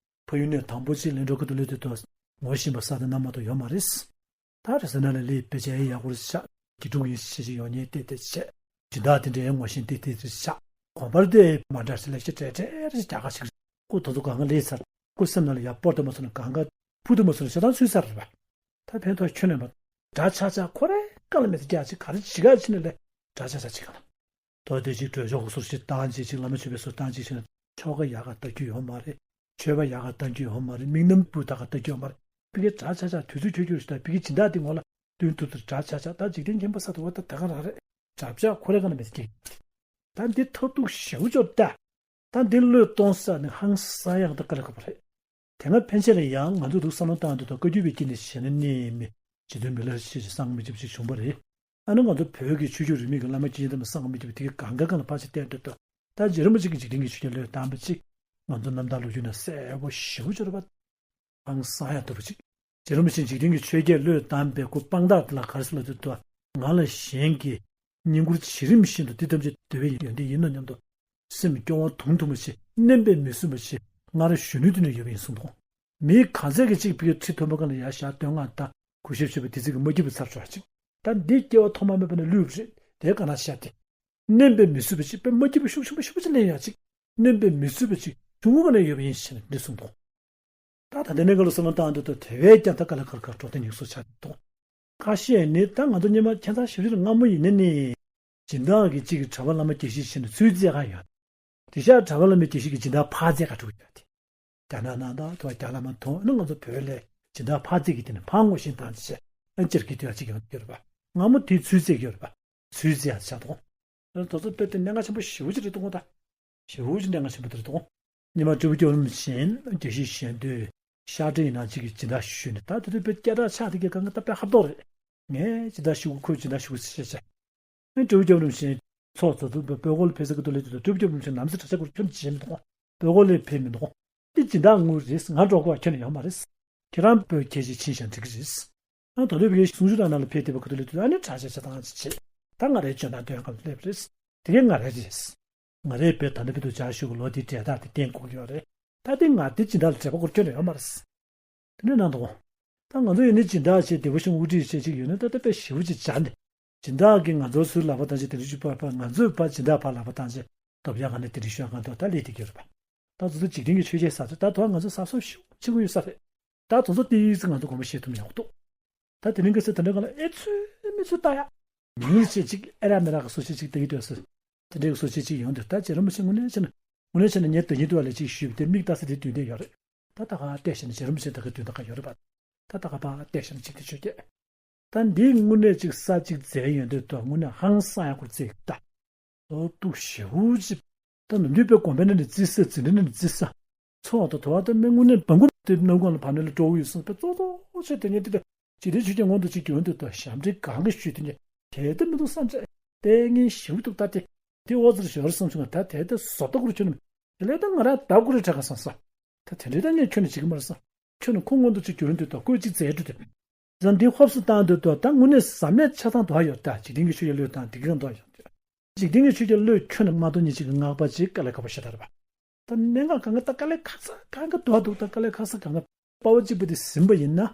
ཕ་ཡུལ་ནས་དང་པོ་ཅིག་ལེན་འགྲོ་ཁུལ་དུ་སླེབས་དུས་ད་ངོ་ཤེས་པ་ས་དེ་ན་མ་གཏོགས་ཡོད་མ་རེད། ད་རེས་ན་ལས་ལས་དཔེ་ཆ་ཡག་པོ་རེ་ཆགས། དགེ་ཕྲུག་ཡིན་ཤེས་ཤེས་ཡོང་ཉེན་ཏེ་ཏེ་ཆེ། སྦྱིན་བདག་དེ་འདྲའི་ངོ་ཤེས་ཏེ་ཏེ་རེ་ཆགས། གོང་པར་དེ་མ་འདྲ་ཞིག་ལས་ཤེས་གྲལ་གྲལ་རེ་རྒྱ་གར་ཞིག་ཁོ་ད་ཚོ་གང་ག་ལས་ཚར། ཁོ་སེམས་ནང་ལ་ཡག་པོ་དེ་མ་སོང་ན་གང་ག་ཕུ་དེ་མ་སོང་ན་ཞེ་སྡང་ཚུད་ཚར་རེད་པ། ད་ཕན་ཐོགས་ཁྱོན་ནས་མ། འདྲ་ཆགས་ཆགས་ཁོ་རེ་ག་ལ་མེད་དེ་རྒྱ་ཆེ་ག་རེ་ཇི་ག་ཕྱིན་ནས་ལས་འདྲ་ཆགས་ཆགས་ཅིག་ག་ལ། དོ་དེ་ཅིག་གྲོས་ཆོག་གི་སོར་ཞིག་བཏང་ཅིག་ཅིག་བླ་མ་མཆོད་པའི་སོར་བཏང་ཅིག་ཕྱིན་ན་ཆོ་ག་ཡག་ག་ལྟ་རྒྱུ་ཡོད་མ་རེད། མཆོད་པ་ཡག་ག་ལྟ་རྒྱུ་ཡོད་མ་རེད། དམིགས་རྣམ་སྤུས་དག་ག་ལྟ་རྒྱུ་ཡོད་མ་རེད། ཕ་གི་འདྲ་ཆགས་ཆགས་དུས་ཚོད་འཁྱོལ་རྒྱུ་རེད་ད། ཕ་གི་སྦྱིན་བདག་དེ་ངོ་ལ་སྟོན་ཐུབ་ཚུལ་འདྲ་ཆགས་ཆགས་ད་འཇིག་རྟེན་མཁྱེན་པ་ས་དུ་བ་ད་ད་ག་རང་རེད། དྲ་བྱ་ཁོ་རེ་ག་ན་མེད་ཀྱི། ད་འདི་ཐབས་སྡུག་ཞེ་པོ་ཅོག་ད། ད་འདི་བློས་གཏོང་ས་ནི་ཧང་སང་ཡག་ད་དཀའ་ལས་ཁག་པོ་རེད། དེ་སྔ་ཕན་ཆད་ལ་ཡང་ང་ཚོ་འདུག་བསམ་བློ་བཏང་དུས་ད་བཀའ་བརྒྱུད་པའི་དཀྱིལ་ནས་བཤད་ན་གནས་མི་རྗེ་བཙུན་མི་ལ་ཞེས་བྱ་སངས་མི་འཇིགས་ཅིག་བྱུང་བ་རེད། ཨ་ནི་ང་ཚོ་བོད་ཀྱི་ཆོས་བརྒྱུད་རིས་མེད་ཀྱི་བླ་མ་དཀྱིལ་ལྡན་པ་སངས་མི་འཇིགས་པ་དེ་གའི་གང་ག་གང་ལ་ཕར་ཕྱིན་བསྟན་འདོད་དོ། ད་རྗེ་རིན་པོ་ཆེ་གི་འཇིག་རྟེན་གྱི་ཆོས་བརྒྱད་བློས་བཏང་བ་ཅིག་ང་ཚོ་རྣམ་ཐར་ལོ་རྒྱུས་ན་གསལ་པོ་ཞེ་པོ་ཅིག་རེད་པ། ཧང་སང་ཡག་ཐུབ་པ་ཅིག་རྗེ་རིན་པོ་ཆེ་འཇིག་རྟེན་གྱི་ཆོས་བརྒྱད་བློས་བཏང་པའི་སྐུ་དཔང་རྟགས་དེ་ལ་ག་རེ་ཟེར་ལབ་དུས་དོ། ང་ལ་གཞན་གྱིས་བསྙེན་བཀུར་བྱེད་རིམ་བཞིན་དུ་འདི་ཐམས་ཅད་འདོད་པའི་ཡོན་ཏན་ཡིན་ནོ་སྙམ་དུ། སེམས་སྐྱོ་བ་དུང་དུང་བ་ཞིག་མནན་པས་མི་ཟུན་པ་ཞིག་སྔར་གཞོན་ནུའི་དུས་ནས་ཡོད་པ་ཡིན་གསུངས་འདུག་མི་གང་ཚད་ཀྱི་གཅིག་ཕ་གི་ཁྲི་མཐོན་པོ་སྒང་ལ་ཡར་བཞག་བསྟོད་བསྔགས་དང་གུས་ཞབས་ཞུས་པའི་དུས་ཚོད་ཀྱི་མ་སྐྱིད་པ་ཚར་ཆོག་ཅིག་ད་འདི་སྐྱེ་བ་ཐོག་མ་མེད་པ་ནས་བསླུས་པ་རེད། དེ་ག་ན་བཤད་དེ། མནན་པས་མི་བཟོད་པ་ཅིག་དཔེ་མ་སྐྱིད་པ་ཤུགས་ཆེན་པོ་ཤུགས་ཆེན་པོ་ཅིག་ལེན་ཡོད་ཅིག་མནན་པས་མི་བཟོད་པ་ཅིག་ཆུང་ངུ་ག་ནས་ཡོད་པ་ཡིན་ཞེས་ནས་འདི་གསུངས་འདུག་ད་ད་ལྟ་གནས་སྐབས་ལ་བསམ་བློ་བཏང་དུས་ད་དེ་བས་ཀྱང་ད་དཀའ་ལས་ཁག་ཁག་འགྲོ་དོན་ཡོད་བཟོ་ཆགས་འདུག་ཁ་ཤས་ནི་ད་ང་ཚོ་སྔོན་མ་ཁྱད་མཚར་ཞེ་པོ་ཅིག་ལ་སྔ་མོ་ཡིན་ནའི་ནི། སྦྱིན་བདག་གི་གཅིག་གི་གྲྭ་པ་བླ་མ་དགེ་བཤེས་བྱས་ནས་ཚུར་བཙལ་ག་ཡོད། དེང་སང་གྲྭ་པ་བླ་མ་དགེ་བཤེས་ཀྱི་སྦྱིན་བདག་ཕར་བཙལ་ག་འགྲོ་གི་ཡོད་དེ། རྒྱ་ནག་ནང་དང་དུ་བ་རྒྱ་བླ་མ་དང་ནི་ང་ཚོ་བོད་ལ་སྦྱིན་བདག་ཕར་བཙལ་གི་དེ་ནི་ཕར་ངོ་ཤེས་དང་བྱས་ཨ་ཅེར་གི་དུས་ཡ་གཅིག་ཡོང་གི་ཡོད་རེད་པ། སྔ་མོ་དེ་ཚུར་བཙལ་གི་ཡོད་རེད་པ། ཚུར་བཙལ་ཡ་ཆགས་འདུག་ཨ་དེ་ཚོ་དཔེ་དེ་གནད་འགག་ཆེན་པོ་ཞེ་པོ་ཅིག་རེད་འདུག་གོ་ད། ཞེ་པོ་ཅིག་གནད་འགག་ཆེན་པོ་དེ་རེད་འདུག་གོ་སྔོན་མ་སྤྲུལ་སྐུ་སྐྱབས་རིན་པོ་ཆེ་དགེ་བཤེས་གཞན་དུ་ཤར་ཁྲིད་ཡིན་ན་གཅིག་གི་སྦྱིན་བདག་ཞུས་ནས་ད་དེ་དུས་དཔེ་སྐད་གྲགས་ཆགས་དེ་གི་གང་གི་ད་དཔེ་ཧབ་ཏོག་རེད། ངས་སྦྱིན་བདག་ཞུ་གི་ཁོས་སྦྱིན་བདག་ཞུ་གི་ཟེར་བྱས། ཨེ་སྤྲུལ་སྐུ་སྐྱབས་རིན་པོ་ཆེ་ཚོགས་གཙོ་དུ་བོད་སྐོར་ལ་ཕེབས་ས་ཀི་ཏུ་ལེ་དུ་སྤྲུལ་སྐུ་སྐྱབས་རིན་པོ་ཆེ་ནམ་སེ་གྲྭ་ཆ་སྐོར་ཁྱོན་བྱེད་མི་འདུག་བོད་སྐོར་ལ་ཕེབས་མི་འདུག་འདི་སྦྱིན་བདག་དངུལ་རེད། ང་འགྲོ་དགོས་ཁྱོན་ནས་ཡོད་མ་རེད། ཁྱེད་རང་བོད་ཁྱེད་ཅིག་ཕྱིན་ཤག་འགྲིག་གི་རེད། ཨ་ད་ལོས་བོད་གསུང་ཆོས་དང་ནང་ལ་ཕེབས་བསྡད་པ་ཀི་ཏུ་ལེ་དུ་ཨ་ནི་གྲྭ་ཆ་ཆ་དང་ཅི་བྱེད། ད་ང་རའི་ཇོ་ནང་སྟོན་ཁང་སླེབས་རེད། དེ་གས་ང་རའི་རེད། ང་རའི་བོད་ད་ལྟ་བོད་དུ་བཅའ་བཞུགས་ལོ་དེའི་འབྲས་རྟགས་དེ་བསྟན་དགོས་ཀྱི་ཡོད་རེད། ད་དེ་ང་དེ་སྦྱིན་བདག་ལ་འབྲེལ་བ་སྐོར་སྐྱོན་རེ་ཡོད་མ་རེད། དེ་འདྲའི་གནང་དང་། ད་ང་ཚོ་ཡིན་ནི་སྦྱིན་བདག་བྱས་བདེ་པོ་ཞིག་དབུ་ཁྲིད་བྱས་ཅིག་ཡོད་ན་ད་ལྟ་དཔེ་ཞེ་པོ་ཅིག་སྦྱར་ནས། སྦྱིན་བདག་གིས་ང་ཚོ་ཚུར་ལག་པ་བཏང་ཅིག་དེ་འདྲ་ཞུ་པ་པ་ང་ཚོས་ཕར་སྦྱིན་བདག་ཕར་ལག་པ་བཏང་ཅིག་སྟོབས་ཡག་ག་ནས་དེ་འདྲ་ཞུ་ཡག་ག་འདུག་ད་ལས་དེ་གྱུར་པ། ད་ཚོ་ཚོ་འཇིག་རྟེན་གྱི་ཆོས་བརྒྱད་ཟེར་ཚོ་ད་དུང་ང་ཚོ་ཟབ་ཟབ་ཞེ་པོ་ཆེ་གི་ཡོད་ས་རེད། ད་དེ་ཚོ་ཏོག་ཙམ་ང་ཚོ་དགོངས་པ་བཞེས་ཐུབ་ན་ཡག་པོ་འདུག་ད་དེ་རིང་གི་ཚེ་དེ་འདྲའི་སྒང་ལ་ཨེ་ཚོད་མི་ཚོད་ལྟ་ཡག་ཉིན་ཞིག་ཅིག་ཨེ་རག་མི་རག་གི་བཟོ་བྱེད་ཅིག་ལྟ་གི་འདུག་ཟེར། དེ་འདྲའི་བཟོ་བྱེད་ཅིག་ཡོང་དུས་ད་རྗེ་རིན་པོ་ཆེ་དངོས་གནས་བྱས་ན་དངོས་གནས་བྱས་ན་ངས་དོན་སྙིང་བསྡུས་པ་ལས་ཅིག་ཞུས་པ་དེ་མིག་ལྟ་ས་དེ་དུས་འདི་ཡོད་རེད། ད་ད་ག་བལྟས་བྱས་ན་རྗེ་རིན་པོ་ཆེ་ད་ག་དུས་ད་ག་ཡོད་རེད་པ། ད་ད་ག་ཕར་བལྟས་བྱས་ན་འཇིག་རྟེན་ཆོས་བརྒྱད། ད་འདིའི་དངོས་གནས་ཅིག་ས་གཅིག་མཛད་ཡོང་དུས་ད་དངོས་གནས་ཧང་སང་ཡག་པོ་བརྩི་ད། ཨོ་སྡུག་ཞེ་པོ་ཅིག་ད་ནམ་རྒྱུན་དཔེ་དགོན་པའི་ནང་ནས་བརྩི་ས་འཛིན་གྲྭའི་ནང་ནས་བརྩི་ས། ཚོགས་དང་དོ་བ་དང་མི་དངོས་གནས་བང་གུ་དེ་ནང་ཁོངས་ལ་བབས་ནས་ལ་འགྲོ་གི་ཡོད་སོང་པས་གཙོ་གཙོ་ཆེ་དེ་ཉིད་དེ་དང་འཇིག་རྟེན་ཆོས་བརྒྱད་སྔོན་དུ་ཅིག་གྱོན་དུས་ད་ཞབས་འདྲེན་གང་གི་ཞུས་དེ་ཉིད་དེ་ལྟ་མི་འདུག་བསམ་ཚེ་ལྟས་ངན་ཞེ་པོ་འདུག་ད་དེ་དེ་འོ་ཙི་རེ་ཞོར་བསམ་བྱུང་ང་ད་དེ་ལྟ་བཟོ་ལྟ་ཁུར་ཁྱོད་ནི་དེ་ལས་ད་ང་རང་བདག་ཁུར་རེ་དྲག་ག་བསམ་ས། ད་དེ་འདྲའི་ད་ངས་ཁྱོད་ནི་བྱེད་ཀྱི་མ་རེད་བསམ། ཁྱོད་ནི་ཁོ་སྔོན་དུ་ཅིག་གྱོན་དུས་ད་ཁོས་ཅིག་མཛད་འགྲོ་དེ། ཙང་འདི་ཧོབ་སུ་བཏང་དུས་ད་ད་དངོས་གནས་ཟབ་གནད་ཆ་ཚང་དུ་ཡོད་ད་འཇིག་རྟེན་གྱི་ཆོས་ཀྱི་བློས་བཏང་འདི་གང་དུ་ཡོད། འཇིག་རྟེན་གྱི་ཆོས་ཀྱི་བློས་ཁྱོད་ནི་མ་གཏོགས་ཉིད་ཅིག་གི་བསྔགས་པ་ཅིག་དཀའ་ལས་ཁག་པོ་ཞེ་དྲག་རེད་པ། ད་གནད་འགག་གང་ག་ད་དཀའ་ལས་ཁག་ས་གང་ག་དུ་བ་འདུག་ད་དཀའ་ལས་ཁག་ས་གང་ག་དཔའ་བོ་གཅིག་པུ་དེ་ཟིན་པ་ཡིན་ན།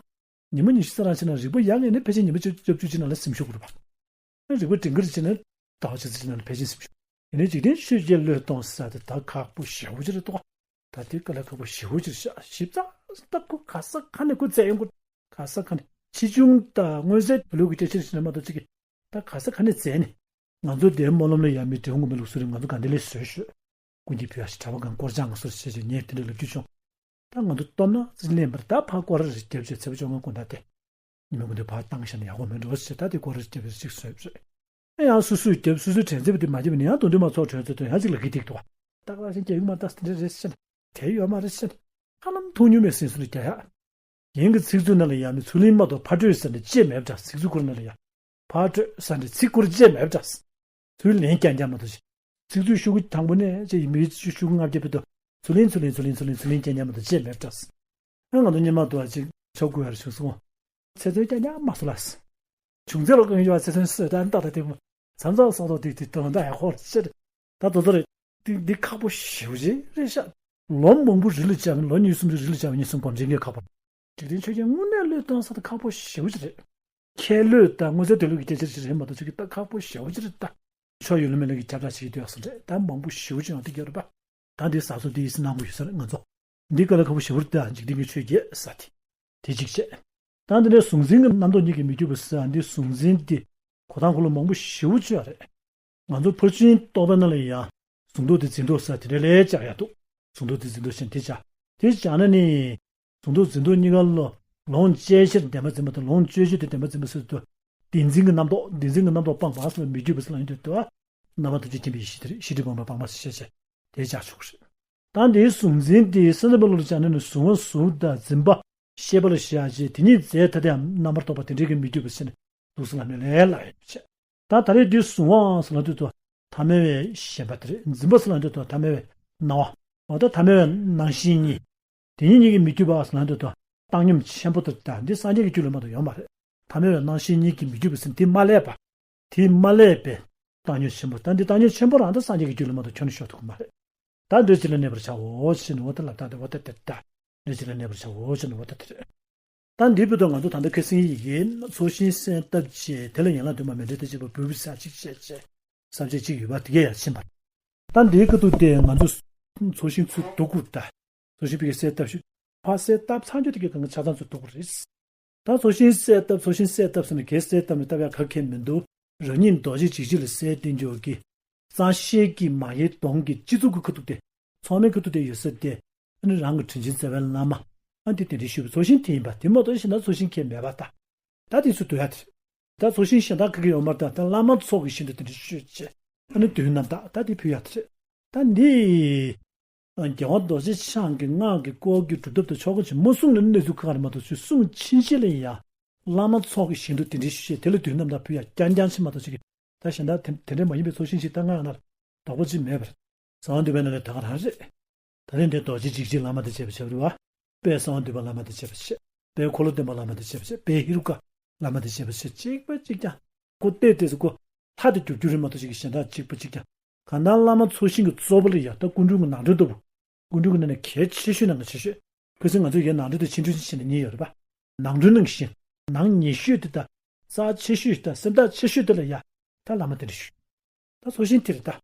ཉི་མ་ཉི་ཤུ་རྩ་རང་ཕྱིན་ན་རིག་པ་ཡག་ངེས་ནས་ཕལ་ཆེར་ཉི་མ་བཅུ་བཅུ་བཅུ་གཅིག་ནང་ལ་ཟིན་ཤོག་གི་རེད་པ། རིག་པ་སྒྲིང་དཀར་ཕྱིན་ན་ཟླ་བ་གཅིག་ཙམ་ནང་ལ་ཕལ་ཆེར་ཟིན་ཤོག་ཡིན་ནའི་འཇིག་རྟེན་ཆོས་བརྒྱད་བློས་གཏོང་ས་དེ་ད་ཁག་པོ་ཞེ་པོ་ཅིག་རེད་དོ། ད་དེ་དཀའ་ལས་ཁག་པོ་ཞེ་པོ་ཅིག་རེད་ཤག་ཞིབ་ཚགས་ད་ཁོ་ག་ས་ག་ནས་ཁོ་བཙལ་ཡོང་གི་ག་ས་ག་ནས་ཕྱིས་འབྱུང་ད་མངོན་གསལ་དོན་ལུགས་ཀྱི་སྐད་ཆ་ཞིག་ནས་མ་གཏོགས་ཅིག་གི་ད་ག་ས་ག་ནས་བཙལ་ནས། ང་ཚོ་དེའི་སྨོན་ལམ་ལ་ཡ་མི་འབྲི་གུང་གི་མི་ལུགས་སུ་རེད། ང་ཚོ་ག་འདི་ལས་བཟོས་ཤོད། ཀུན་གྱིས་ཕུལ་བ་ཞིག་གྲྭ་པ་གང་དཀོར་ཆང་ང་སོར་བྱེད་ཅིག་ངས་དེ་འདྲ་ལབ་རྒྱུ་བྱུང་། ད་ང་ཚོ་སྟོབས་ན་ཙི་ལེན་པར་ད་ཕར་སྐོར་ར་རེ་རྒྱབ་བྱས་ཚེ་བ་བཅོ་ལྔ་སྐུ་འདྲ་སྟེ། ཉི་མ་ཀུན་ཏུ་ཕར་བཏང་བཞག་ན་ཡག་པོ་མེད་འགྲོ་ཟེར་ད་དེ་སྐོར་ར་རྒྱབ་ཅིག་བཟོས་རེད། ཨེ་ཡང་སོ་སོས་རྒྱབ་སོ་སོའི་དྲན་ཚེ་བ་དེ་མ་རྒྱབ་ནས་ཡང་དོན་དུ་མ་ཚོགས་གྲོས་ཚོད་དུ་ཡང་ཅིག་ལ་གི་ཏིག་ཏུ་བ། ད་ག་ལ་ཞིག་རྒྱབ་ཡོད་མ་ད་དེ་འདྲ་རེད་ཟེར་ན་དེ་ཡོད་མ་རེད་ཟེར་ན་ཧ་ལམ་མཐོང་མྱོང་མེད་སེམས་སུ་ལ་རྒྱ་ཡག་ཡིན་གྱི་ཚིག་མཛོད་ནང་ལ་ཡང་མི་ཚུར་ལེན་མ་གཏོགས་ཕར་སྤྲོད་ཟེར་ནས་ཅེས་མེད་པ་འདྲ། ཚིག་མཛོད་ཁོ་ར་ནང་ལ་ཡང་ཕར་སྤྲོད་ཟེར་ནས་ཚིག་ཁོ་ར་ཅེས་མེད་པ་འདྲ། ཚུར་ལེན་རྐྱང་རྐྱང་མ་གཏོགས་ཅིག་ཚིག་མཛོད་ཤོག་གུ་དང་པོ་ནས་ཅེས་ཡིན་མི་ཤོག་གུ་ལྔ་བརྒྱ་བར་དུ་ཚུར་ལེན་ཚུར་ལེན་ཚུར་ལེན་ཚུར་ལེན་ཚུར་ལེན་རྐྱང་རྐྱང་མ་གཏོགས་ཅེས་མེད་པ་འདྲ། ཨ་ང་ཚོ་སྔོན་མ་དུ་བ་ཅིག་ཆོག་དགོས་ཡར་བྱུང་སོང་། ཚེ་བཙོན་རྐྱང་རྐྱང་མ་སོང་ལ། བྱུང་ཚེ་ལོ་གང་ཡོད་བ་ཚེ་བཙོན་སོས་ད་ནི་ཏག་ཏག་དེ་མོ་མཚམས་མཚམས་སོགས་ཐོག་དེ་དེ་དོན་དག་ཡག་ཧོར་ཕྱིར་ད་དོ་དོ་རེད། འདི་འདི་ཁག་པོ་ཞེ་པོ་ཅིག་རེད་ཤག་ལོ་མང་པོ་རི་ལ་བཅར་ནས་ལོ་གཉིས་གསུམ་རི་ལ་བཅར་བ་གཉིས་གསུམ་གོམ་ཆེན་གྱི་ཁག་པོ། འཇིག་རྟེན་ཆོས་བརྒྱད་དངོས་གནས་བློས་གཏོང་ས་དེ་ཁག་པོ་ཞེ་པོ་ཅིག་རེད། ཁྱེད་བློས་ད་མངོན་གསལ་དོན་ལུགས་ཀྱི་སྐད་ཆ་ཞིག་རེད་མ་གཏོགས་ཅིག་གི་ད་ཁག་པོ་ཞེ་པོ་ཅིག་རེད་ད། ཆོས་ཡོད་ལ་མེད་ལ་གི་ཁྱབ་བསྒྲགས་བྱེད་ཀྱི་འདུག་ཡག་སོང་རེད་ད་མང་པོ་ཞེ་པོ་ཅིག་ཡོང་དུས་རྒྱབ་རེད་པ། ད་འདི་ཟ་སོ་འདི་ཡིས་གནང་དགོས་ཡོད་ས་རེད་ང་ཚོ། འདི་དཀའ་ལས་ཁག་པོ་ཞེ་པོ་རེད་ད་འཇིག་རྟེན་གྱི་ཆོས་བརྒྱད་ཟ་དེ། དེ་གཅིག་བྱས། ད་འདི་ནས་གཟུང་འཛིན་གྱི་རྣམ་རྟོག་གཉིས་ཀྱིས་མི་བསྒྱུར་བ་ཟེར་ཡ་འདི་གཟུང་འཛིན་འདི་གོ་ཐང་ཁོ་ལ་མང་པོ་ཞེ་པོ་ཅིག་ཡོད་རེད། ང་ཚོ་ཕར་ཕྱིན་རྟོག་པའི་ནང་ལ་ཡང་གཟུང་རྟོག་དེ་འཛིན་རྟོག་ཟེར་དེ་འདྲ་ལས་བཅག་ཡ་འདུག་གཟུང་རྟོག་དེ་འཛིན་རྟོག་ཞེས་དེ་བཅག་དེ་བཅག་ན་ནི། གཟུང་རྟོག་འཛིན་རྟོག་གཉིས་ཀ་ལ་ལོངས་སྤྱོད་ཕྱིར་བདེན་པར་འཛིན་པ་དང་ལོངས་སྤྱོད་ཕྱིར་དེ་བདེན་པར་འཛིན་པ་ཟེར་དུས་བདེན་འཛིན་གྱི་རྣམ་རྟོག་བདེན་འཛིན་གྱི་རྣམ་རྟོག་སྤངས་པ་ཟེར་ལ་མི་བསྒྱུར་བ་ཟེར་ལ་ཡིན་དུས་དུ་རྣམ་པ་ཐམས་ཅད་མཁྱེན་པའི་ཡེ་ཤེས་དེ་རེད། ཤེས་སྒྲིབ་སྤངས་པ་སྤངས་པ་ཟེར་བཤད་བྱས་དེ་བཅག་ཆོག་གི་རེད། ད་འདིའི་གཟུང་འཛིན་དེ་སེམས་ཙམ་པའི་བློ་ལ་སྦྱར་ན་ནི་གཟུང་བ་གཟུང་དང་འཛིན་པ་ཤེས་པ་ལ་བཞག་བྱས་དེ་ཉིད་རྫས་ཐ་དད་རྣམ་པར་རྟོག་པ་དེ་འདྲའི་གི་མི་འདུས་པ་ཟེར་ནས་འདུག་སེ་ལ་མེད་ལས་ལ་ཡོད་བྱས། ད་ད་རེས་འདི་གཟུང་བའང་ཟེར་ལ་དུས་དུ་ཐ་མལ་བའི་ཞེན་པ་དེ་རེད། འཛིན་པ་ཟེར་ལ་དུས་དུ་ཐ་མལ་བའི་སྣང་བ་འོ་ད་ཐ་མལ་བའི་སྣང་ཞེན་གཉིས། དེ་གཉིས་གཉིས་ཀྱིས་མི་འདུས་པ་ཟེར་ལ་དུས་དུ་བཏང་སྙོམས་ཆེན་པོ་དེ་ད་འདི་སངས་རྒྱས་ཀྱི་རྒྱུད་ལ་མ་གཏོགས་ཡོད་མ་རེད། ཐ་མལ་བའི་སྣང་ཞེན་གཉིས་ཀྱིས་མི་འདུས་པ་ཟེར་འདི་མ་བསླད་པ། དེས་མ་བསླད་པའི་བཏང་སྙོམས་ཆེན་པོ་ད་འདི་བཏང་སྙོམས་ཆེན་པོ་རང་ད་སངས་རྒྱས་ཀྱི་རྒྱུད་ལ་མ་གཏོགས་ཁྱོན་ནས་ཤོར་ཐུབ་ཀྱི་མ་རེད། ད་འདོད་ཅིག་ལ་གནས་པར་བྱའོ་ཞེས་ནས་འོ་ད་ལབ་སྟངས་དེ་འོ་ད་དེ་ལྟ། ལས་ཅིག་ལ་གནས་པར་བྱའོ་ཅེས་ནོར་བ་ད་དེ་རེད། ད་འདིའི་བོད་དུ་ང་ཚོ་ད་ལྟ་ཁ་སང་ཡི་གེ་ཚོགས་ཞིང་གསལ་བཏབ་བྱས། དེ་ལ་ཡན་ལག་བདུན་པ་མཎྜལ་དང་བཅས་པ་འབུལ་བའི་ས་གཅིག་བྱས་བྱས། ས་བཅད་གཅིག་ཡོད་པ་དེ་གས་ཡར་ཕྱིན་པ། ད་འདིའི་ཁ་ཐུག་དེ་ང་ཚོ་ཚོགས་ཞིང་ཚུར་བསྡུ་དགོས། ད་ཚོགས་ཞིང་ཕ་གིར་གསལ་བཏབ་ཞུ། ཕར་གསལ་བཏབ་ཚར་རྒྱུ་དེ་གས་གང་ག་ཆ་ཚང་ཚུར་བསྡུ་དགོས་རེད། ད་ཚོགས་ཞིང་གསལ་བཏབ། ཚོགས་ཞིང་གསལ་བཏབ་ཟེར་ནས་གས་གསལ་བཏབ་ནས་བཏབ་ཡག་ག་གས་མི་འདུག་རང་ཉིད་རྡོ་རྗེ་འཇིགས་བྱེད་ལ་གསལ་བསྟན་རྒྱུ་གི་གཙང་བཤད་ཀྱི་མ་ཡི་དོང་གི་སྤྱི་གཙུག་གི་ཁ་ཐུག་དེ། ཚོགས་མའི་ཁ་ཐུག་དེ་ཡོད་ས་དེ། ཨ་ནི་རང་གི་དྲིན་ཅན་རྩ་བའི་བླ་མ། ཨ་ནི་དེ་གདན་འདྲེན་ཞུས་པའི་ཚོགས་ཞིང་དེ་ཡིན་པ། དེ་མ་གཏོགས་གཞན་དག་ཚོགས་ཞིང་གས་མེད་པ་ད། ད་དེ་ཚུར་བསྡུ་ཡག་དེ་རེད། ད་ཚོགས་ཞིང་གཞན་དག་ག་གས་ཡོད་མ་རེད། ད་ད་བླ་མ་ཚོགས་ཀྱི་ཞིང་དུ་གདན་འདྲེན་ཞུས་བྱས། ཨ་ནི་དུས་རྣམ་དག་ད་དེ་ཕུལ་ཡག་དེ་རེད། ད་འདི། རྒྱལ་བ་རྡོ་རྗེ་འཆང་གི་སྔགས་ཀྱི་སྐོར་གྱི་སྒྲུབ་ཐབས་དང་ཆོ་ག་ཅིག་མ་གསུངས་ན་གནས་ཚུལ་གང་རེད་མ་གཏོགས། ཚུར་གསུངས་ཕྱིན་ཆད་ལ་ཡང་བླ་མ་ཚོགས་ཀྱི་ཞིང་དུ་གདན་འདྲེན་ཞུས་བྱས། དེ་ལ་དུས་རྣམ་དག་ཕུལ་ཡག་རྐྱང་རྐྱང་ཅིག་མ་གཏོགས་ཅིག་ད་གཞན་དག་དེ་དེ་འདྲ་མ་ཡིན་པའི་ཚོགས་ཞིང་ཞིག་ད་སྔགས་ནང་ལ་དོགས་པ་ཅིག་མེད་པར། གསང་བ་འདུས་པའི་ནང་ལས་ད་ག་རང་རེད། ད་ནི་འདི་རྡོ་རྗེ་འཇིགས་བྱེད་བླ་མ་དང་བཅས་པ་བྱས་པ་རེད་བ། དཔལ་གསང་བ་འདུས་པ་བླ་མ་དང་བཅས་པ་བྱས། དཔལ་འཁོར་ལོ་སྡོམ་པ་བླ་མ་དང་བཅས་པ་བྱས། དཔལ་ཧེ་རུ་ཀ་བླ་མ་དང་བཅས་པ་བྱས། གཅིག་པ་གཅིག་རྐྱང་། ཁོ་ལྟས་ལྟས་སུ་ཁོ་ལྷ་དེ་འགྱུར་རྒྱུ་རེད་མ་གཏོགས་ཅིག་གི་གཞན་དག་གཅིག་པ་གཅིག་རྐྱང་། གང་ལྟར་བླ་མ་ཚོགས་ཞིང་གི་གཙོ་བོ་ལ་ཡ་ད་སྐུ་མགྲོན་གྱི་ནང་ཁྲོལ་ལྟ་བུ། སྐུ་མགྲོན་གྱི་ནང་ནས་གལ་ཆེ་ཤོས་ནང་གི་ཆེ་ཤོས། ཁ་སང་ང་ཚོ་ཡའི་ནང་ཁྲོལ་དང་ཕྱི་ཁྲོལ་ཞེས་ནས་གཉིས་ཡོད་རེད་པ། ནང་ཁྲོལ་ནང་བཞིན། ནང་ཉེ་ཤོས་དེ་དང་། རྩ་ཆེ་ཤོས་དང་སེམས་ཐག་ཆེ་ཤོས་དེ་ལ་ཡ། ད་བླ་མ་གདན་འདྲེན་ཞུས། ད་ཚོགས་ཞིང་དེ་རེད་ད།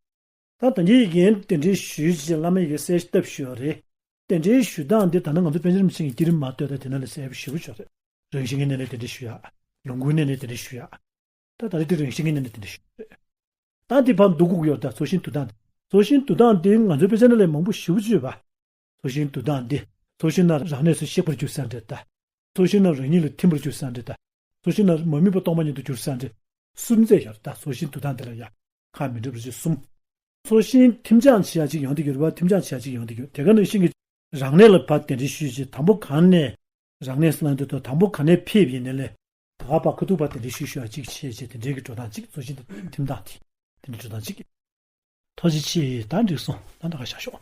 ད་ད་གིན་ཡི་གེ་གདན་འདྲེན་ཞུས་བྱས། བླ་མ་ཡི་གེ་གསལ་བཏབ་ཞུས་པ་རེད། གདན་འདྲེན་ཞུ་སྟངས་འདི་ད་ནི་ང་ཚོ་པཎ་ཆེན་རིན་པོ་ཆེ་གི་བསྐྱེད་རིམ་མ་གཏོགས་ད་དེ་ནང་ལ་གསལ་པོ་ཞེ་པོ་ཅིག་ཡོད་རེད། རང་བཞིན་གྱི་གནས་ལས་གདན་འདྲེན་ཞུ་ཡག་ལོངས་སྐུའི་གནས་ལས་གདན་འདྲེན་ཞུ་ཡག་ད་ད་རེས་དེ་རང་བཞིན་གྱི་གནས་ལས་གདན་འདྲེན་ཞུས་རེད། ད་འདི་ཕར་བསྡུ་དགོས་ཀྱི་ཡོད། ད་ཚོགས་ཞིང་བསྡུ་སྟངས་འདི། ཚོགས་ཞིང་བསྡུ་སྟངས་འདི་ང་ཚོའི་པཎ་ཆེན་ནང་ལ་མང་པོ་ཞེ་པོ་ཅིག་ཡོད་པ། ཚོགས་ཞིང་བསྡུ་སྟངས་འདི། ཚོགས་ཞིང་ནང་རང་གནས་སུ་གཤེགས་པར་འགྱུར་ས་འདྲ་ད། ཚོགས་ཞིང་ནང་རང་ཉིད་ལ་ཐིམ་པར་འགྱུར་ས་འདྲ་ད། ཚོགས་ཞིང་ནང་མ་དམིགས་པ་སྟོང་པ་ཉིད་དུ་འགྱུར་ས་འདྲ། གསུམ་ཙམ་ཡོད་རེད། ད་ཚོགས་ཞིང་བསྡུ་སྟངས་འདི་ལ་ཡ་ཁག་མི་འགྲོ་བ་ཅིག་གསུམ། ཚོགས་ཞིང་ཐིམ་སྦྱངས་བྱེད་ཡག་ཅིག་ཡོང་གི་ཡོད་རེད་པ། ཐིམ་སྦྱངས་བྱེད་ཡག་ཅིག་ཡོང་གི་ཡོད། དེ་ག་ནང་བཞིན་གྱི་རང་གནས་ལ་ཕར་གདན་འདྲེན་ཞུས་བྱས། དང་པོ་གང་ནས་རང་གནས་སུ་ལངས་དུས་དང་པོ་ག་ནས་ཕེབས་ཡིན་ནའི་ལས། ད་ག་པར་ཁ་ཐུག་པར་གདན་འདྲེན་ཞུས་ཞུ་ཡག་ཅིག་བྱས་བྱས། དེ་འདྲའི་གི་འགྲོ་སྟངས་ཅིག་ཚོགས་ཞིང་དེ་ཐིམ་སྟངས་དེ། དེ་འདྲའི་འགྲོ་སྟངས་ཅིག་ཐུགས་རྗེ་ཆེ། ད་འགྲིག་སོང་། ད་ད་ག་བཞག་ཤོག